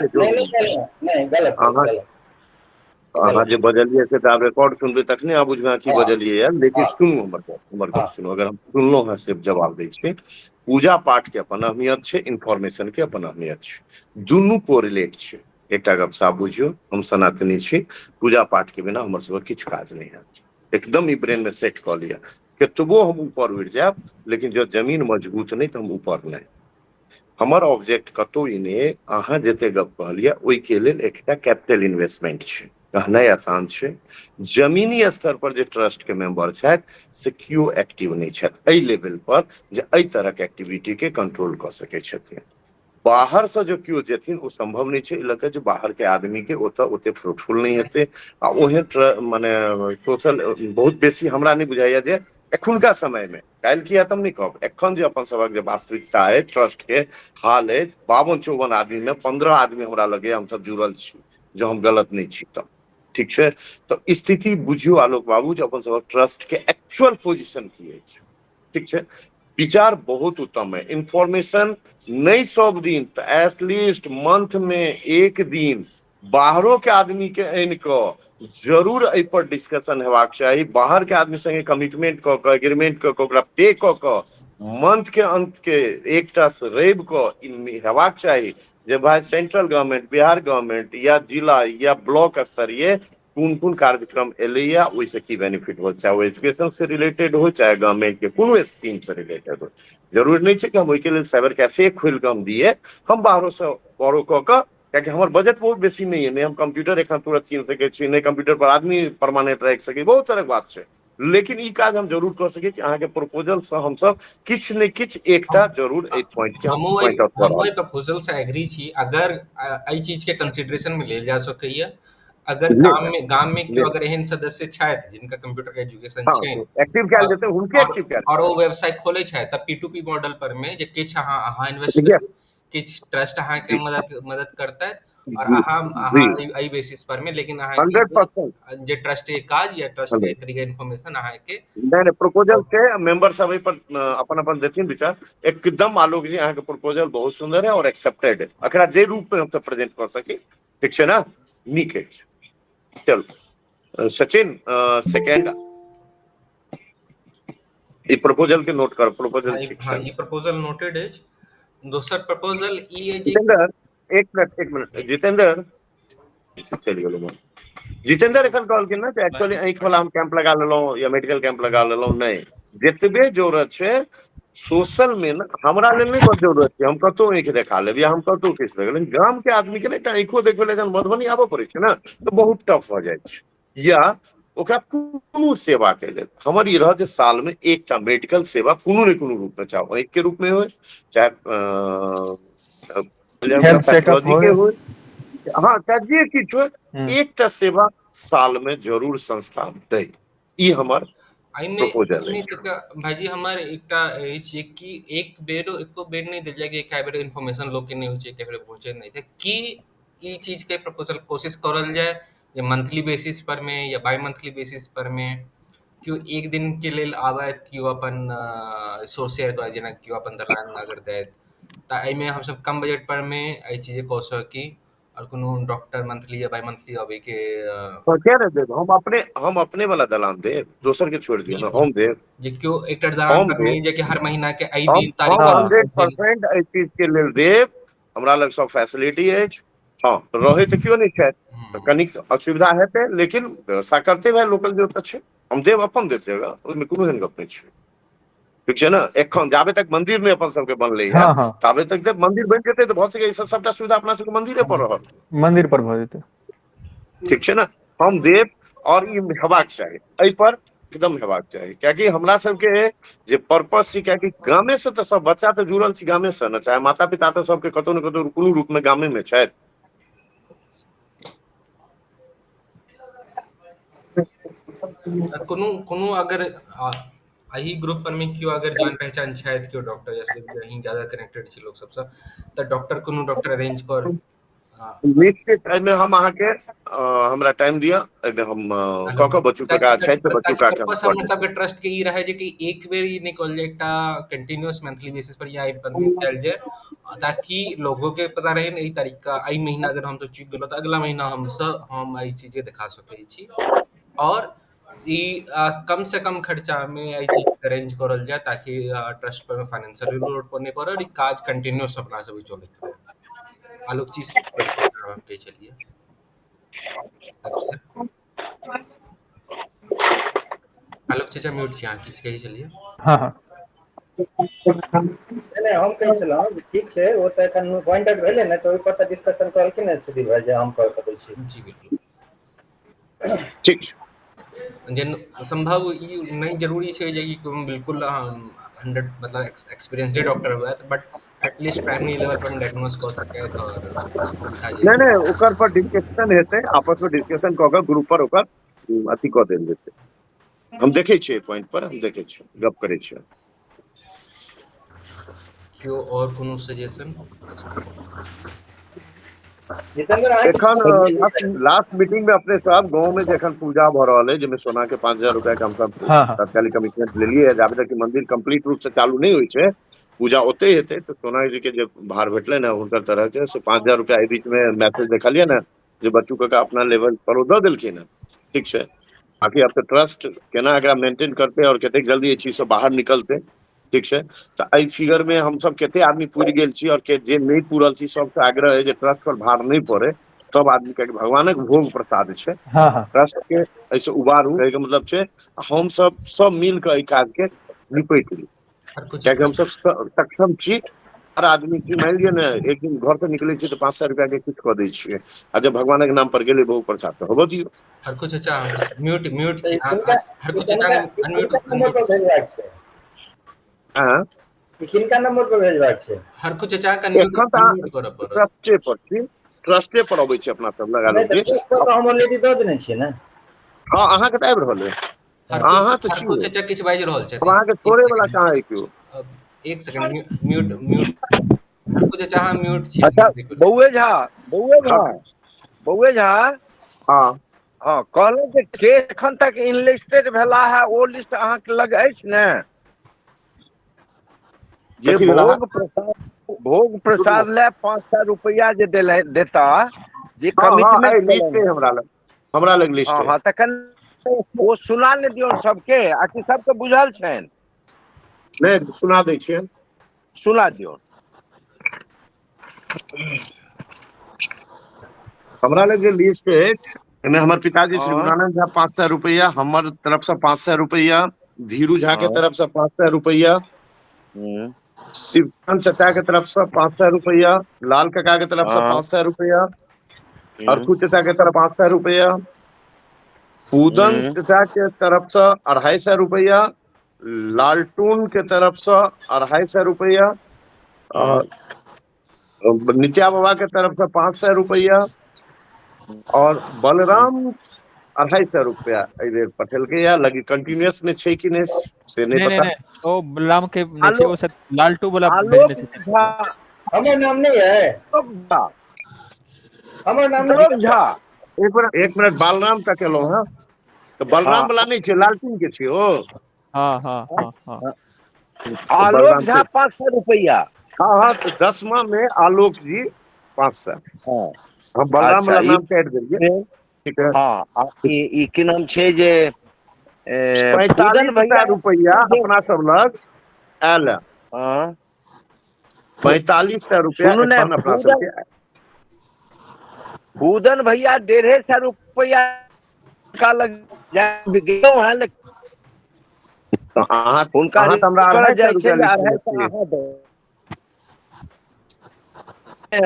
अहाँ जे बजलियै से तऽ आब रिकॉर्ड सुनबै तखने अहाँ बुझबै अहाँ की बजलियै या, लेकिन सुनू हमर गप, हमर गप सुनू। अगर हम सुनलहुँ हँ से जवाब दै छी। पूजा पाठ के अपन अहमियत छै, इन्फॉर्मेशन के अपन अहमियत छै, दुनू कोरिलेट छै। एकटा गप साफ बुझियौ, हम सनातनी छी, पूजा पाठ के बिना हमर सबके किछु काज नहि हैत। एकदम ई ब्रेन में सेट कऽ लिअ, कतबो हम ऊपर उड़ि जायब लेकिन जब जमीन मजबूत नहि तऽ हम ऊपर नहि। हमर ऑब्जेक्ट कतहु ई नहि, अहाँ जते गप कहलियै ओहिके लेल एकटा कैपिटल इन्वेस्टमेंट छै, कहनाइ आसान छै। जमीनी स्तर पर जे ट्रस्ट के मेंबर छथि से केओ एक्टिव नहि छथि एहि लेवल पर जे एहि तरहक एक्टिविटी के कंट्रोल कऽ सकै छथिन। बाहर से जो केओ जेथिन ओ संभव नहि छै, एहि लऽ कऽ जे बाहर के आदमी के ओतऽ ओते फ्रूटफुल नहि हेतै आ ओहन मने सोशल बहुत बेसी हमरा नहि बुझाइया जे एखुनका समय मे, काल्हि की हैत हम नहि कहब, एखन जे अपन सभक जे वास्तविकता अछि, ट्रस्ट के हाल अछि, 52-54 आदमी मे 15 आदमी हमरा लगैया हमसब जुड़ल छी, जो हम गलत नहि छी तऽ ठीक छै। तऽ स्थिति बुझियौ आलोक बाबू जे अपन सभक ट्रस्ट के एक्चुअल पोजिशन की अछि। ठीक छै, विचार बहुत उत्तम है, इन्फॉर्मेशन नहि सब दिन तऽ एटलीस्ट मंथ में एक दिन बाहरो के आदमी के आनि कऽ जरूर एहि पर डिस्कशन हेबाक चाही। बाहर के आदमी संगे कमिटमेंट कऽ कऽ, एग्रीमेंट कऽ कऽ, ओकरा पे कऽ कऽ मंथ के अंत के एकटा रवि कऽ ई हेबाक चाही जे भाई सेंट्रल गवर्नमेंट, बिहार गवर्नमेंट या जिला या ब्लॉक स्तरीय कोन कोन कार्यक्रम एलैया, ओहिसँ की बेनिफिट हो, चाहे ओ एजुकेशन से रिलेटेड हो, चाहे गवर्नमेंट के कोनो स्कीम से रिलेटेड हो। जरूरी नहि छै कि हम ओहिके लेल साइबर कैफे खोलि कऽ हम दिए, हम बाहरोसँ बोरो कऽ कऽ, कियाकि हमर बजट बहुत बेसी नहि है, नहि हम कंप्यूटर एखन तुरंत कीन सकै छी, नहि कंप्यूटर पर आदमी परमानेंट राखि सकै, बहुत तरहक बात छै। लेकिन ई काज हम जरूर कऽ सकै छी। अहाँके प्रपोजल से हमसब किछु ने किछु एकटा जरूर एहि पॉइंट के हमहूँ पॉइंट आउट कऽ रहल। एहि प्रपोजल से एग्री छी। अगर एहि चीज के कंसिडरेशन में लेल जा सकैया, अगर गाम में केओ अगर एहन सदस्य छथि जिनका कंप्यूटर के एजुकेशन छै, एक्टिव कयल जेतै, हुनके एक्टिव कयल, और ओ व्यवसाय खोलै छथि, तऽ पी टू पी मॉडल पर में जे किछु अहाँ इन्वेस्ट करू, किछु ट्रस्ट अहाँके मदद करतै, और अहाँ एहि बेसिस पर में, लेकिन अहाँ 100% जे ट्रस्ट के काज या ट्रस्ट के तरीके इन्फॉर्मेशन अहाँके नहि प्रपोजल छै, मेंबर सब एहि पर अपन अपन देथिन विचार। एकदम आलोक जी अहाँके प्रपोजल बहुत सुंदर है और एक्सेप्टेड है, एकरा जे रूप में हमसब प्रेजेंट कऽ सकी, ठीक छै ना, नीक अछि। चलू सचिन सेकेंड ई प्रपोजल के नोट कर, प्रपोजल ठीक छै। ई प्रपोजल नोटेड अछि। दोसर प्रपोजल ई अछि जितेंद्र, एक मिनट एक मिनट जितेंद्र चलि गेलहुँ। जितेंद्र एखन कहलखिन ने एक्चुअली आँखि वाला हम कैंप लगा लेलहुँ या मेडिकल कैंप लगा लेलहुँ, नहि, जतबे जरूरत छै सोशल में ने, हमरा लेल नहि बड जरूरत छै, हम कतहु आँखि देखा लेब या हम कतहु किछु देख लेब, गाम के आदमी के ने एकटा आँखिओ देखबै लए जहन मधुबनी आबऽ पड़ै छै ने तऽ बहुत टफ भऽ जाइ छै, या ओकरा कोनो सेवा के लेल हमर ई रहत जे साल में एकटा मेडिकल सेवा कोनो ने कोनो रूप में, चाहे आँखि के रूप में हो, चाहे पैथोलॉजी के हो, हाँ चाहे जे किछु हो, एकटा सेवा साल में जरूर संस्था दै, ई हमर एहिमे भाईजी हमर एकटा अछि कि एक बेर एको बेर नहि देल जाय कि एक बेर इन्फॉर्मेशन लोक के नहि होइ छै, एक बेर पहुँचे नहि छै, कि ई चीज के प्रपोजल कोशिश करल जाय जे मंथली बेसिस पर में या बाई मंथली बेसिस पर में केओ एक दिन के लेल आबथि, केओ अपन रिसोर्स शेयर करत, जेना केओ अपन दलान अगर दैत, तऽ एहिमे हमसब कम बजट पर में एहि चीज कऽ सकी, और कोनो डॉक्टर मंथली या बाई मंथली अबै के क्या रह देब, हम अपने वाला दलान देब, दोसर के छोड़ दियौ ना, हम देब जे केओ एकटा दलान पर में जे कि हर महीना के एहि दिन तारीख 100% एहि चीज के लेल देब, हमरा लग सब फैसिलिटी अछि। हाँ रहै तऽ केओ नहि छथि, कनिक असुविधा हेतै, लेकिन व्यवस्था करते भाई लोकल जे ओतऽ छै, हम देब, अपन देब जगह, ओहिमे कोनो एहन गप नहि छै, ठीक छै ने। एखन जाबे तक मंदिर नहि अपन सबके बनलै है ताबे तक देब, मंदिर बनि जेतै तऽ भऽ सकै ई सब सबटा सुविधा अपना सबके मंदिरे पर रहत, मंदिर पर भऽ जेतै, ठीक छै ने। हम देब और ई हेबाक चाही, एहि पर एकदम हेबाक चाही, कियाकि हमरा सबके जे पर्पस छै, कियाकि गामे से तऽ सब बच्चा तऽ जुड़ल छै गामे से ने, चाहे माता पिता तऽ सबके कतौ ने कतौ कोनो रूप में गामे में छथि। कोनो कोनो अगर एहि ग्रुप पर मे केओ अगर जान पहचान छथि, केओ डॉक्टर या फिर अहीं ज्यादा कनेक्टेड छी लोक सबसँ, तऽ डॉक्टर कोनो डॉक्टर अरेंज कर। निश्चित एहिमे हम अहाँके हमरा टाइम दिअ, एहिमे हम कऽ कऽ बच्चू काका छथि तऽ बच्चू काका पर्पस हमर सबके ट्रस्ट के ई रहै जे कि एक बेर ई नहि कहल जाय, एकटा कंटिन्यूअस मंथली बेसिस पर या पर कयल जाय, ताकि लोगों के पता रहे ने एहि तारीख का एहि महीना अगर हमसब चुकि गेलहुँ तऽ अगला महीना हमसब हम एहि चीज के देखा सकै छी। और ई कम से कम खर्चा में एहि चीज के अरेंज करल जाय ताकि ट्रस्ट पर फाइनेंशियल लोड पर नहि पड़े और ई काज कंटिन्यूअस अपना सब चलैत रहे। आलोक जी कहै छलियै। अच्छा आलोक चाचा म्यूट छी, अहाँ किछु कहै छलियै? हँ हँ। नहि, हम कहै छलहुँ जे ठीक छै, ओ तऽ एखन पॉइंट आउट भेलै ने, तऽ ओहि पर तऽ डिस्कशन कहलखिन ने सुधीर भाई जे हम कऽ दै छी। जी बिल्कुल। ठीक छै। जे सम्भव ई नहि जरूरी छै जे ई बिल्कुल 100 मतलब एक्सपीरियंस्डे डॉक्टर हुए, but at least primary level per diagnose कऽ सकै और नहि नहि, ओकर पर डिस्कशन हेतै, आपस मे डिस्कशन कऽ कऽ ग्रुप पर ओकर अथी कऽ देल जेतै। हम देखै छियै पॉइंट पर, हम देखै छियै, गप करै छियै। केओ और कोनो सजेशन? जितेंद्र अहाँ एखन लास्ट मीटिंग में अपने सब गाँव में जखन पूजा भऽ रहल है, जाहिमे सोना के 5000 रुपया के हमसब तात्कालिक कमिटमेंट लेलियै, जाबे तक मंदिर कंप्लीट रूप से चालू नहि होइ छै, पूजा ओते हेतै, तऽ सोना जी के जे भार भेटलै ने हुनकर तरह के, से 5000 रुपया एहि बीच में मैसेज देखलियै ने जे बच्चू काका अपना लेवल पर ओ दऽ देलखिन हँ। ठीक छै, बाकी आब तऽ ट्रस्ट केना एकरा मेंटेन करतै और कतेक जल्दी एहि चीज से बाहर निकलतै। ठीक छै, तऽ एहि फिगर में हमसब कते आदमी पुरि गेल छी और के जे नहि पूरल छी सबके आग्रह है जे ट्रस्ट पर भार नहि पड़े, सब आदमी के भगवानक भोग प्रसाद छै, ट्रस्ट के एहिसँ उबारू, कहैके मतलब छै हमसब सब मिल कऽ एहि काज के निपटि ली, कियाकि हमसब सक्षम छी, हर आदमी छी। मानि लिअ ने एक दिन घर से निकलै छी तऽ 500 रुपया के किछु कऽ दै छियै, आ जब भगवानक नाम पर गेलै भोग प्रसाद तऽ होबऽ दियौ। हरकू चाचा म्यूट म्यूट छी, हरकू चाचा अनम्यूट। नंबर पर भेजबाक छै। हँ, किनका नंबर पर भेजबाक छै? हरकू चाचा के अनम्यूट करऽ पड़त। ट्रस्टे पर छी, ट्रस्टे पर अबै छै अपना सब लगा लो। हम ऑलरेडी दऽ देने छियै ने। हँ, अहाँके तऽ आबि रहल है। अहाँ तऽ छी। चाचा किछु बाजि रहल छथिन। अहाँके छोड़े वाला कहाँ है केओ? एक सेकंड, म्यूट म्यूट हरकू चाचा अहाँ म्यूट छी। अच्छा बौए झा, बौए झा, बौए झा। हँ हँ, कहलहुँ जे के एखन तक इनलिस्टेड भेला है ओ लिस्ट अहाँके लग अछि ने? जे भोग प्रसाद, भोग प्रसाद ले 500 रुपया जे देता, जे कमिटमेंट लिस्ट है हमरा लग, हमरा लग लिस्ट है। हँ, तखन ओ सुना नहि दियौ सबके, आ कि सबके बुझल छनि? नहि, सुना दै छियै। सुना दियौ। हमरा लग जे लिस्ट अछि एहिमे हमर पिताजी श्री गुणानंद झा 500 रुपया, हमर तरफ से 500 रुपया, धीरू झा के तरफ से 500 रुपया, शिवकांत चचा के तरफ से 500 रुपया, लाल काका के तरफ से 500 रुपया, अरखू चचा के तरफ 500 रुपया, फूदन चचा के तरफ से 250 रुपया, लालटून के तरफ से 250 रुपया, और नित्या बाबा के तरफ से 500 रुपया, और बलराम 250 रुपया एहि बेर पठेलकै या लगी कंटिन्यूअस में छै कि नहि से नहि पता। नहीं, ओ बलराम के नहि छै, ओ लालटू वाला भेजने छथिन। हमर नाम नहीं है, हमर नाम नहीं झा। एक मिनट, बलराम का केलहुँ हँ तऽ बलराम वाला नहि छै, लालटून के छै ओ। हाँ हाँ हाँ हाँ। आलोक झा 500 रुपया। हाँ हाँ, तो 10वां में आलोक जी 500। हाँ, हम बलराम वाला नाम काटि देलियै। ठीक है। हाँ, ई की नाम छै जे 45 रुपया अपना सब लग आयल। हाँ, 4500 रुपया अपना सबके। फूदन भैया 150 रुपया का लग जाए है, अहाँ हुनका हमरा जाइ छै 250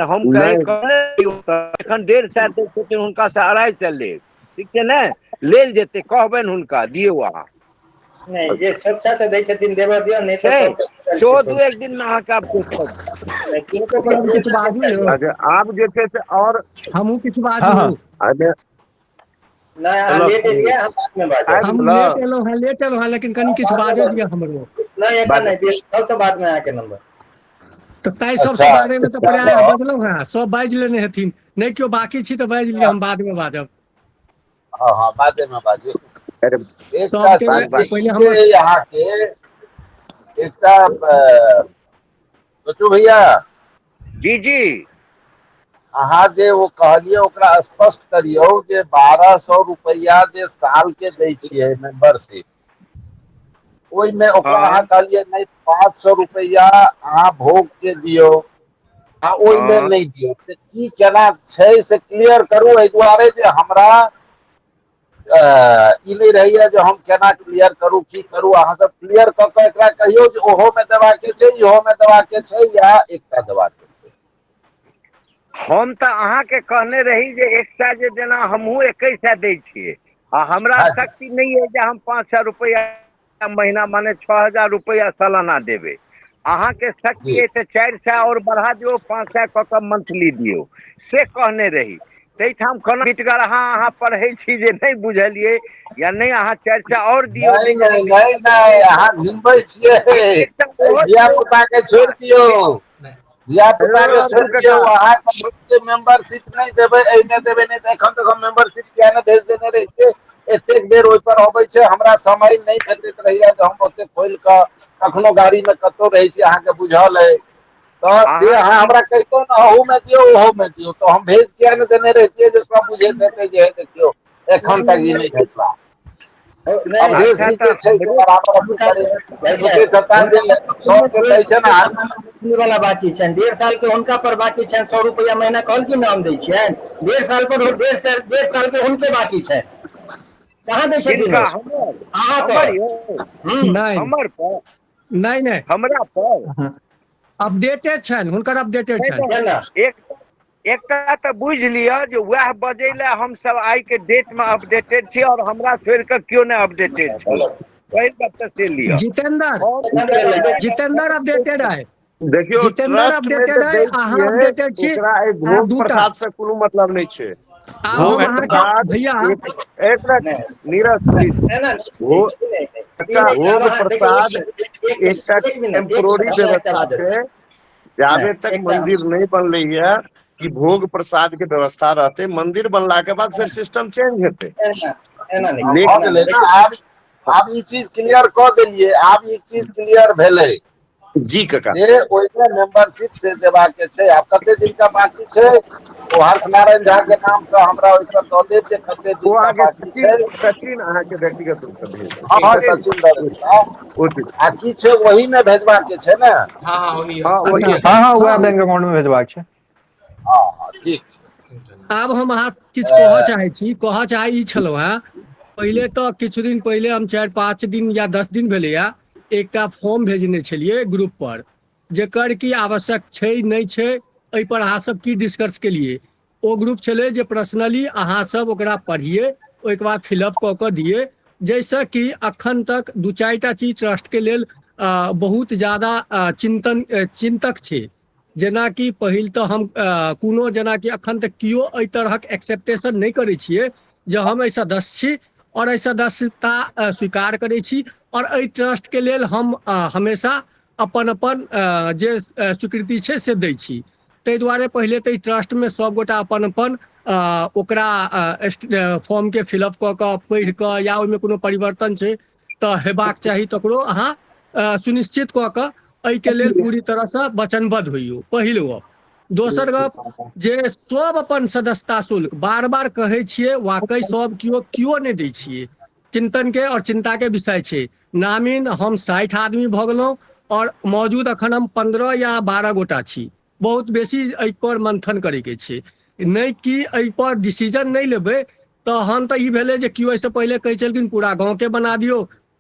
हम एखन 150 दै छथिन, हुनका से 250 लेब। ठीक छै ने, लेल जेतै, कहबनि हुनका दियौ अहाँ। नहि, जे स्वेच्छा से दै छथिन देबऽ दियौ, नहि तऽ दू एक दिन मे अहाँके आब आब जे छै से और हमहूँ किछु बाजू। नहि, अहाँ चलब। लेट एलियै, हम बादमे बाजब। आबि हम गेलऽ? लेट एलहुँ हेँ, लेट एलहुँ हेँ, लेकिन कनि किछु बाजऽ दिअ हमरो। नहि, एखन नहि, सबसँ बादमे अहाँके नंबर। तऽ ताहि सबसँ अच्छा बारेमे तऽ प्रायः चलब। बजलहुँ हेँ, सब बाजि लेने हेथिन। नहि केओ बाकी छी तऽ बाजि लिअ, हम बादमे बाजब। हँ हँ, बादेमे बाजू। अरे एकटा सबके बात चीज बात जे पहिले छै हमर अहाँके एकटा छोटू भैया, जी जी। अहाँ जे ओ कहलियै ओकरा स्पष्ट करियौ जे 1200 रुपैआ जे साल के दै छियै मेंबरशिप, ओहिमे ओकरा हँ अहाँ कहलियै नहि 500 रुपैआ अहाँ भोग के दियौ आ ओहिमे हँ नहि दियौ, से की केना छै से क्लियर करू। एहि दुआरे जे हमरा ई नहि रहैया जे हम केना क्लियर करू, की करू। अहाँ सब क्लियर कऽ के एकरा कहियौ जे ओहो मे देबाके छै, इहो मे देबाके छै, या एकटा देबाके छै। हम तऽ अहाँके कहने रही जे 100 जे देना, हमहूँ 2100 दै छियै आ हमरा हँ शक्ति नहि अइ जे हम 500 रुपैआ महीना माने 6000 रुपैआ सालाना देबै। अहाँके शक्ति जी अइ तऽ 400 आओर बढ़ा दियौ, 500 कऽ कऽ मंथली दियौ, से कहने रही। ताहिठाम कोना बिटगर अहाँ पढ़ै छी जे नहि बुझलियै या नहि? अहाँ 400 आओर दियौ, नहि नहि नहि कोनो नहि दिक्कत नहि, अहाँ घुमबै छियै। 100 ओहो धिया दियौ। पुता के छोड़ि दियौ, नहि धिया पुता हेलो के राजू छोड़ि दियौ। काका। अहाँके मेंबरशिप नहि देबै, एहिमे देबै नहि तऽ एखन तक हम मेंबरशिप किया नहि भेज देने रहितियै? एतेक बेर ओहिपर अबै छै, हमरा समय नहि भेटैत रहैया जे हम ओतेक खोलि कऽ कखनो गाड़ी मे कतहु रहै छी, अहाँके बुझल अइ। तऽ से अहाँ अहाँ की हमरा कहितहुँ ने अहूमे दियौ ओहोमे दियौ, तऽ हम भेज किया नहि देने रहितियै जे सब बुझैत हेतै जे हे देखियौ एखन तक ई नहि भेटला। नहि, अवधेश अच्छा जी तऽ जे छै से हमरो बराबर अथी हुनका करै भाइ सोचै साहेब, छता हुनका जे सबके डेढ़ कहै छै साल ने के सालाना वाला बाकी छनि, 1.5 साल के हुनका पर बाकी छनि। 100 रुपैआ महीना कहलखिन ने हम दै छियनि, 1.5 साल पर 1.5 साल के हुनके बाकी छनि। कहाँ दै छथिन किनका? ओ? हमर? अहाँ हमर पर। यौ? हूँ नहि हमर पर? नहि नहि, हमरा पर? अपडेटेड छनि हुनकर, अपडेटेड नहि छनि। नहि, केना? एक एकटा तऽ बुझि लिअ जे वएह बजै लए हमसभ आइके डेटमे अपडेटेड छी और हमरा छोड़ि कऽ केओ नहि अपडेटेड छै। पहिल बात तऽ से लिअ। जितेंद्र और जितेंद्र अपडेटेड अइ। देखियौ, जितेंद्र ट्रस्ट मे अपडेटेड जे अइ, दै अहाँ छियै अपडेटेड छी। ओकरा एहि आब भोग दूटा प्रसाद से कोनो मतलब नहि छै। आब हम हम भोग अहाँके प्रसाद भैया एक एक मिनट नहि नीरज प्लीज। एना भो नहि नहि, ई एकटा नहि। आब भोग अहाँ देखियौ, प्रसाद एक मिनट, एकटा एक मिनट, एक टेम्पोररी मिनट, हमरा एकटा व्यवस्था बाजऽ छै। दिअ। जाबे नहि तक एकटा हम मंदिर नहि बनलै या कि भोग प्रसाद के व्यवस्था रहतै। मंदिर बनला के बाद फेर सिस्टम चेंज हेतै। एना एना नहि भऽ लेकिन एना गेलै नहि ने। देखियौ, आब ई चीज क्लियर कऽ देलियै, आब ई चीज क्लियर भेलै जी काका। जे ओहिमे मेंबरशिप से देबाक छै। आब कते दिनका बाकी छै ओ हर्ष नारायण झा के नाम से हमरा ओहिपर दऽ देब जे कते ओ दिनका अहाँके बाकी सचिन छै। सचिन अहाँके व्यक्तिगत रूप से भेज देत। हँ ठीक हँ, छै। सचिन दऽ देता। ओ ठीक। आ की छै, ओही मे भेजबाक छै ने? हँ हँ, ओही हँ अच्छा ओही। हँ हँ, वएह हँ बैंक अकाउंट मे भेजबाक छै। हँ हँ, ठीक छै। आब हम अहाँ किछु कहऽ चाहै छी, कहऽ चाहै ई छलहुँ हेँ। पहिले तऽ किछु दिन पहिले हम 4-5 दिन या 10 दिन भेलैया एकटा फॉर्म भेजने छलियै ग्रुप पर, जकर की आवश्यक छै नहि छै एहिपर अहाँ सब की डिस्कस केलियै। ओ ग्रुप छलै जे पर्सनली अहाँ सब ओकरा पढ़ियै, ओहिके बाद फिलअप कऽ कऽ दियै, जाहिसँ कि अखन तक 2-4 चीज ट्रस्ट के लेल बहुत ज्यादा चिंतन चिंतक छै। जेनाकि पहिल तऽ हम कोनो जेनाकि अखन तक केओ एहि तरहक एक्सेप्टेशन नहि करै छियै जे हम एहि सदस्य छी और एहि सदस्यता स्वीकार करै छी और एहि ट्रस्ट के लेल हम हमेशा अपन अपन जे स्वीकृति छै से दै छी। ताहि दुआरे पहिले तऽ ई ट्रस्टमे सभगोटा अपन अपन ओकरा फॉर्मके फिलअप कऽ कऽ पढ़ि कऽ या ओहिमे कोनो परिवर्तन छै तऽ हेबाक चाही, तकरो अहाँ सुनिश्चित कऽ कऽ एहिके लेल पूरी तरहसँ वचनबद्ध होइयौ, पहिल गप। दोसर गप जे सब अपन सदस्यता शुल्क बार बार कहै छियै, वाकई सब केओ केओ नहि दै छियै। चिंतन के और चिंता के विषय छै। नामिन हम 60 आदमी भऽ गेलहुँ और मौजूद अखन हम 15 या 12 गोटा छी। बहुत बेसी एहिपर मंथन करैके छै। नहि कि एहिपर डिसीजन नहि लेबै तहन तऽ ई भेलै जे केओ एहिसँ पहिले कहै छलखिन पूरा गाँवके बना दियौ,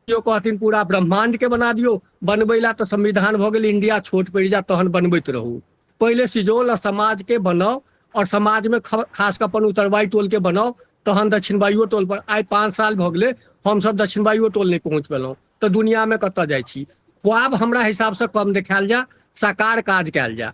केओ कहथिन पूरा ब्रह्माण्ड के बना दियौ। बनबै ला तऽ संविधान भऽ गेल, इंडिया छोट पड़ि जायत तहन बनबैत रहू। पहिले सिजौल आ समाज के बनाउ और समाज में खास कऽ अपन उत्तरवाई टोल के बनाउ, तहन दक्षिणवाइयो टोल पर। आइ 5 साल भऽ गेलै हमसभ दक्षिणवाइयो टोल नहि पहुँच पेलहुँ, तऽ दुनिया में कतऽ जाइ छी? ख्वाब हमरा हिसाबसँ कम देखायल जाय, साकार काज कयल जाय।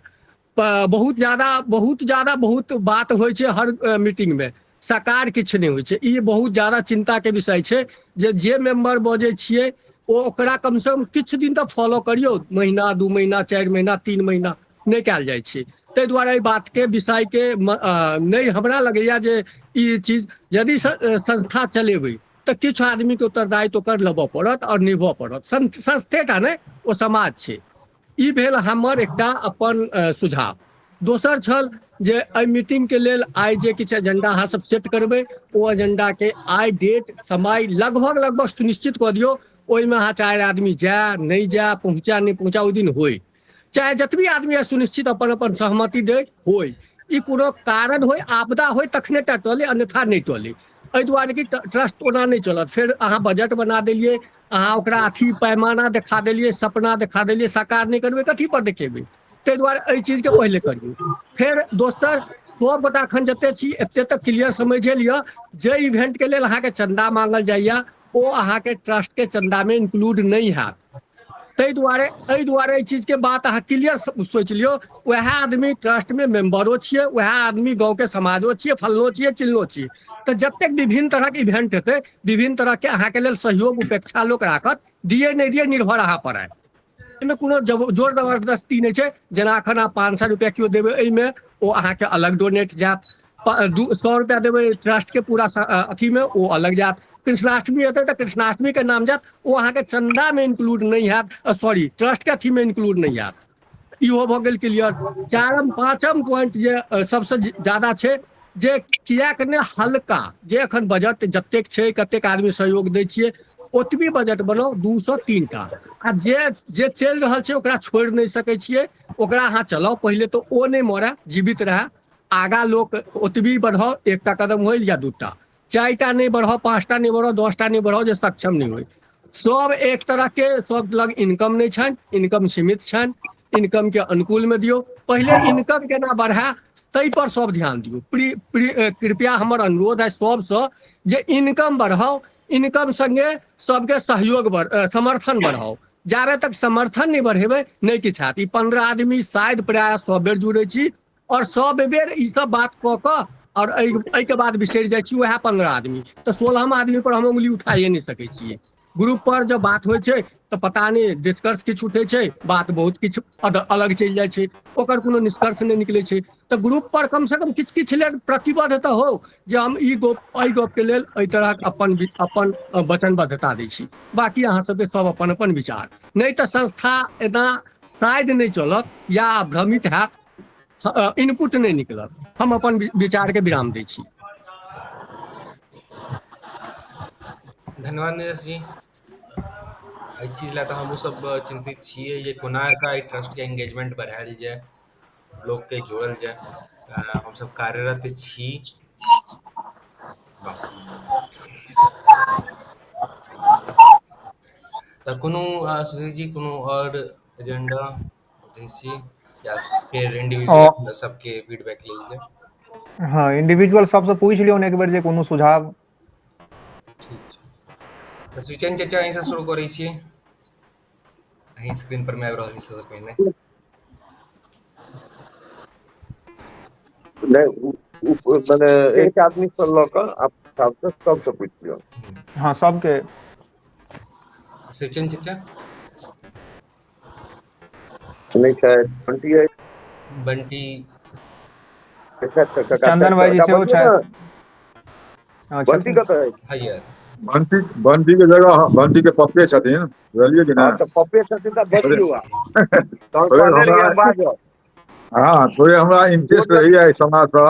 बहुत ज्यादा बहुत ज्यादा बहुत बात होइ छै हर मीटिंग में। साकार किछु नहि होइ छै। ई बहुत ज्यादा चिन्ताके विषय छै जे जे मेम्बर बजै छियै ओ ओकरा कमसँ कम किछु दिन तऽ फॉलो करियौ, महीना 2 महीना 4 महीना 3 महीना नहि कयल जाइ छै। ताहि दुआरे एहि बातके विषयके नहि हमरा लगैया जे ई चीज यदि संस्था चलेबै तऽ किछु आदमीके उत्तरदायित्व ओकर लेबऽ पड़त आओर निभऽ पड़त। संस्थे टा नहि, ओ समाज छै। ई भेल हमर एकटा अपन सुझाव। दोसर छल जे एहि मीटिंग के लेल आइ जे किछु एजेंडा अहाँ सब सेट करबै, ओ एजेंडा के आइ डेट समय लगभग लगभग सुनिश्चित कऽ दियौ। ओहिमे अहाँ 4 आदमी जाय नहि जाय, पहुँचा नहि पहुँचा, ओहि दिन होय, चाहे जतबी आदमी है सुनिश्चित अपन अपन सहमति दे होय। ई कोनो कारण होय, आपदा होय तखने टा टले, अन्यथा नहि टले। एहि दुआरे कि ट्रस्ट ओना नहि चलत। फेर अहाँ बजट बना देलियै, अहाँ ओकरा अथी पैमाना देखा देलियै, सपना देखा देलियै, साकार नहि करबै कथी पर देखेबै? ताहि दुआरे एहि चीजके पहिले करियौ। फेर दोसर, सब गोटा एखन जते छी एते तक क्लियर समझे लिअ, जे इवेंटके लेल अहाँके चन्दा मांगल जाइया ओ अहाँके ट्रस्टके चन्दामे इंक्लूड नहि हैत। ताहि दुआरे एहि दुआरे एहि चीजके बात अहाँ क्लियर सोचि लियौ। वएह आदमी ट्रस्टमे मेम्बरो छियै, वएह आदमी गाँवके समाजो छियै, फल्लो छियै, चिल्लो छियै। तऽ जतेक विभिन्न तरहक इवेंट हेतै, विभिन्न तरहके अहाँके लेल सहयोग उपेक्षा लोक राखत, दिए नहि दिए निर्भर अहाँ पर आय। एहिमे कोनो जोर जबरदस्ती नहि छै। जेना एखन अहाँ 500 रुपैआ केओ देबै, एहिमे ओ अहाँके अलग डोनेट जायत। 200 रुपैआ देबै ट्रस्टके पूरा अथीमे, ओ अलग जायत। कृष्णाष्टमी हेतै तऽ कृष्णाष्टमीके नाम जायत, ओ अहाँके चन्दामे इंक्लूड नहि हैत, सॉरी ट्रस्टके अथीमे इंक्लूड नहि हैत। इहो भऽ गेल क्लियर। 4म 5म पॉइंट जे सबसँ ज्यादा छै जे किएक ने हल्का जे एखन बजट जतेक छै, कतेक आदमी सहयोग दै छियै, ओतबी बजट बनाउ, 2 से 3 टा। आ जे जे चलि रहल छै ओकरा छोड़ि नहि सकै छियै, ओकरा अहाँ चलाउ पहिले, तऽ ओ नहि मरए, जीवित रहए। आगा लोक ओतबी बढ़ाउ, एकटा कदम होय या 2टा, 4टा नहि बढ़ाउ, 5टा नहि बढ़ाउ, 10टा नहि बढ़ाउ, जे सक्षम नहि होय। सब एक तरह के, सब लग इनकम नहि छनि, इनकम सीमित छनि, इनकम के अनुकूल में दियौ। पहिले इनकम केना बढ़ाए ताहि पर सब ध्यान दियौ। कृपया हमर अनुरोध है सबसँ जे इनकम बढ़ाउ, इनकम संगे सबके सहयोग समर्थन बढ़ाउ। जाबे तक समर्थन नहि बढ़ेबै नहि किछु हैत। ई 15 आदमी शायद प्रायः सब बेर जुड़ै छी और सब बेर ई सब बात कऽ कऽ और एहिके बाद बिसरि जाइ छी। वएह 15 आदमी तऽ 16म आदमी पर हम उंगली उठाइए नहि सकै छियै। ग्रुप पर जब बात होइ छै तऽ पता नहि निष्कर्ष किछु उठै छै, बात बहुत किछु अलग चलि जाइ छै, ओकर कोनो निष्कर्ष नहि निकलै छै। तऽ ग्रुप पर कम से कम किछु किछु लेल प्रतिबद्ध तऽ हो जे हम ई गप एहि गपके लेल एहि तरहक अपन अपन वचनबद्धता दै छी। बाकी अहाँ सबके सब अपन अपन विचार, नहि तऽ संस्था एना शायद नहि चलत या भ्रमित हैत, इनपुट नहि निकलत। हम अपन विचारके विराम दै छी। धन्यवाद नीरज जी। एहि चीज लए तऽ हमहूँ सब चिन्तित छियै जे कोना कऽ एहि ट्रस्टके एंगेजमेंट बढ़ायल जाय, लोकके जोड़ल जाय। हमसब कार्यरत छी। तऽ कोनो सुधीर जी कोनो आओर एजेंडा छी या फेर इंडिविजुअल सबके फीडबैक लेल जाय? हँ, इंडिविजुअल सबसँ पूछि लियौन एक बेर जे कोनो सुझाव। ठीक छै, तऽ सुचैन चाचा अहीँसँ शुरू करै छी। अहीं स्क्रीन पर मे आबि रहल छी सबसँ पहिने। नहि, मने एक आदमी से लऽ कऽ आप सबसँ सबसँ पूछि लियौ। हँ, सबके। सुचैन चाचा नहि छै, बंटी है। बंटी चंदन भाईजी सेहो छथि। बंटी कतऽ है? हैया बंटी, बंटी के जगह बंटी के पप्पे छथिन, बुझलियै कि हँ नहि? तऽ पप्पे छथिन तऽ बजियौ आब। तहन थोड़े कहने रहियै हमरा हम बाजब। हँ, थोड़े हमरा इंटरेस्ट गोर रहैया एहि समाजसँ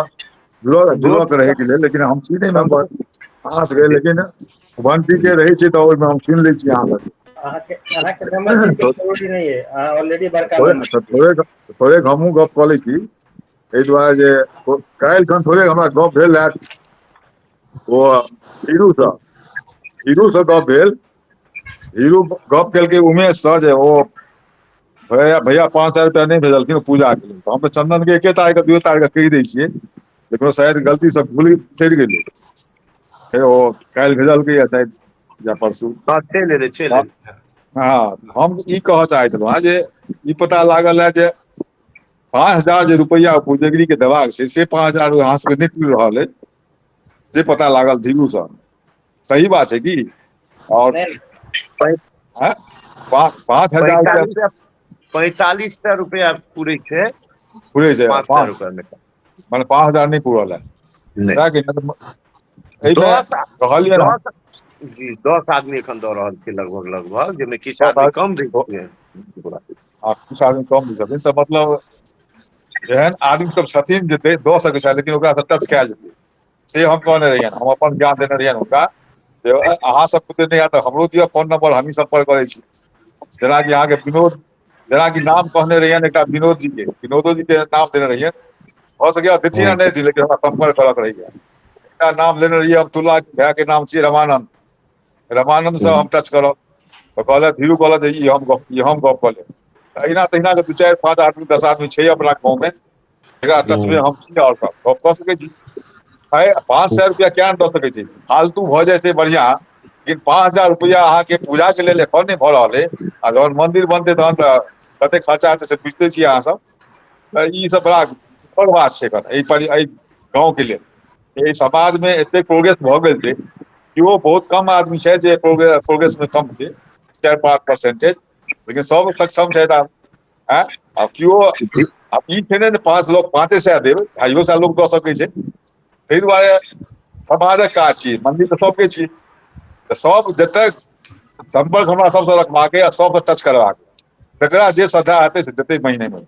जुड़ल गोर जुड़ऽ के रहैके लेल, लेकिन हम छी नहि मेम्बर अहाँ सबके, लेकिन बंटी के रहै छै तऽ ओहिमे हम सुनि लै छी अहाँ सबके। अहाँके अहाँके मेंबरशिप के जरूरी नहि है, अहाँ ऑलरेडी बड़का थोड़े मेंबर छी। थोड़े थोड़े हमहूँ गप कऽ लै छी एहि दुआरे जे काल्हि खन थोड़े हमरा गप भेल रहए ओ हीरूसँ, हीरूसँ गप भेल। हीरू गप केलकै उमेशसँ जे ओ भैया भैया 500 रुपया नहि भेजलखिन पूजा के लेल। हम तऽ चंदन के 1 तारीख 2 तारीख के कहि दै छियै, लेकिन ओ शायद गलती से भूलि बिसरि गेलै। फेर ओ काल्हि भेजलकै या शायद या परसू। हँ, चलि एलै, चलि एलै। हँ, हम ई कहऽ चाहैत छलहुँ हेँ जे ई पता लागल है जे 5000 जे रुपैआ पुजगरी के देबाक छै, से 5000 अहाँ सबके नहि पुरि रहल अइ। से पता लागल धीरूसँ। सही बात छै की? आओर नहि 5,000 रुपया 4500 रुपया पूरे छै। पूरे छै 500 रुपया मे मने 5,000 नहि पूरल है। एहिमे कहलियै जी 10 आदमी एखन दऽ रहल छै लगभग लगभग, जाहिमे किछु आदमी कम दै छै। आ किछु आदमी कम दै छथिन तऽ मतलब एहन आदमी सब छथिन जे दऽ सकै छथि, लेकिन ओकरा टच कयल जेतै से हम कहने रहियनि। हम अपन ज्ञान देने रहियनि हुनका जे अहाँ सबके नहि हैत तऽ हमरो दिअ फोन नंबर, हमही सम्पर्क करै छी। जेनाकि अहाँके विनोद, जेनाकि नाम कहने रहियनि एकटा विनोद जी के, विनोदो जी के नाम देने रहियनि। भऽ सकैए देथिन या नहि देथिन, लेकिन हमरा सम्पर्क करऽ के रहैया। एकटा नाम लेने रहियै हम, तुला भाय के नाम छियै रमानंद। रमानंद से हम टच करब तऽ कहलथि, धीरू कहलथि जे ई हम गप कऽ लेब। अहिना तहिना के 2 4 5 आदमी 10 आदमी छै अपना गाँव में, जकरा टच में हम छी और गप कऽ सकै छी। 500 रुपया क्या दऽ सकै छी, फालतू भऽ जाइ छै बढ़िया, लेकिन 5,000 रुपया अहाँके पूजा के लेल एखन नहि भऽ रहल अइ। आ जहन मंदिर बनतै तहन तऽ कते खर्चा हेतै से बुझिते छियै अहाँ सब। तऽ ई सब बड़ा बड़ बात छै एखन एहि पर, एहि गाँव के लेल। एहि समाज में एते प्रोग्रेस भऽ गेल छै कि ओ बहुत कम आदमी छै जे प्रोग्रेस में कम छै, 4-5%, लेकिन सब सक्षम छै आब। आब केओ आब ई छै ने 5 लोग 500 देब, 250 लोग दऽ सकै छै। ताहि दुआरे समाजक काज छियै, मंदिर तऽ सबके छियै, तऽ सब जतक सम्पर्क हमरा सबसँ रखबाक आ सबसँ टच करबाक, जकरा जे श्रद्धा हेतै से देतै महीने में।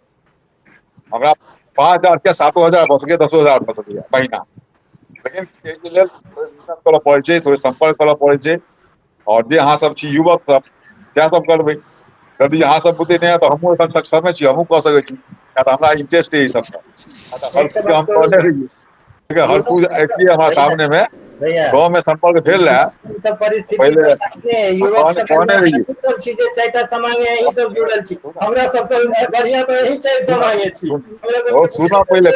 हमरा 5,000 के 7,000 भऽ सकैए, 10,000 भऽ सकैए महीना, लेकिन एहिके लेल मेहनत करऽ पड़ै छै, थोड़े सम्पर्क करऽ पड़ै छै। और जे अहाँ सब छी युवक सब, सएह सब करबै। यदि अहाँ सब बुते नहि हैत तऽ हमहूँ एखन सक्षमे छी, हमहूँ कऽ सकै छी, किया तऽ हमरा इंटरेस्ट अइ एहि सबसँ। हर चीज हम कहने रहियै, हर पूजा अबितियै हमरा सामने मे, गाँव में सम्पर्क भेल रहए पहिले, कहने रहियै। सुनऽ पहिले,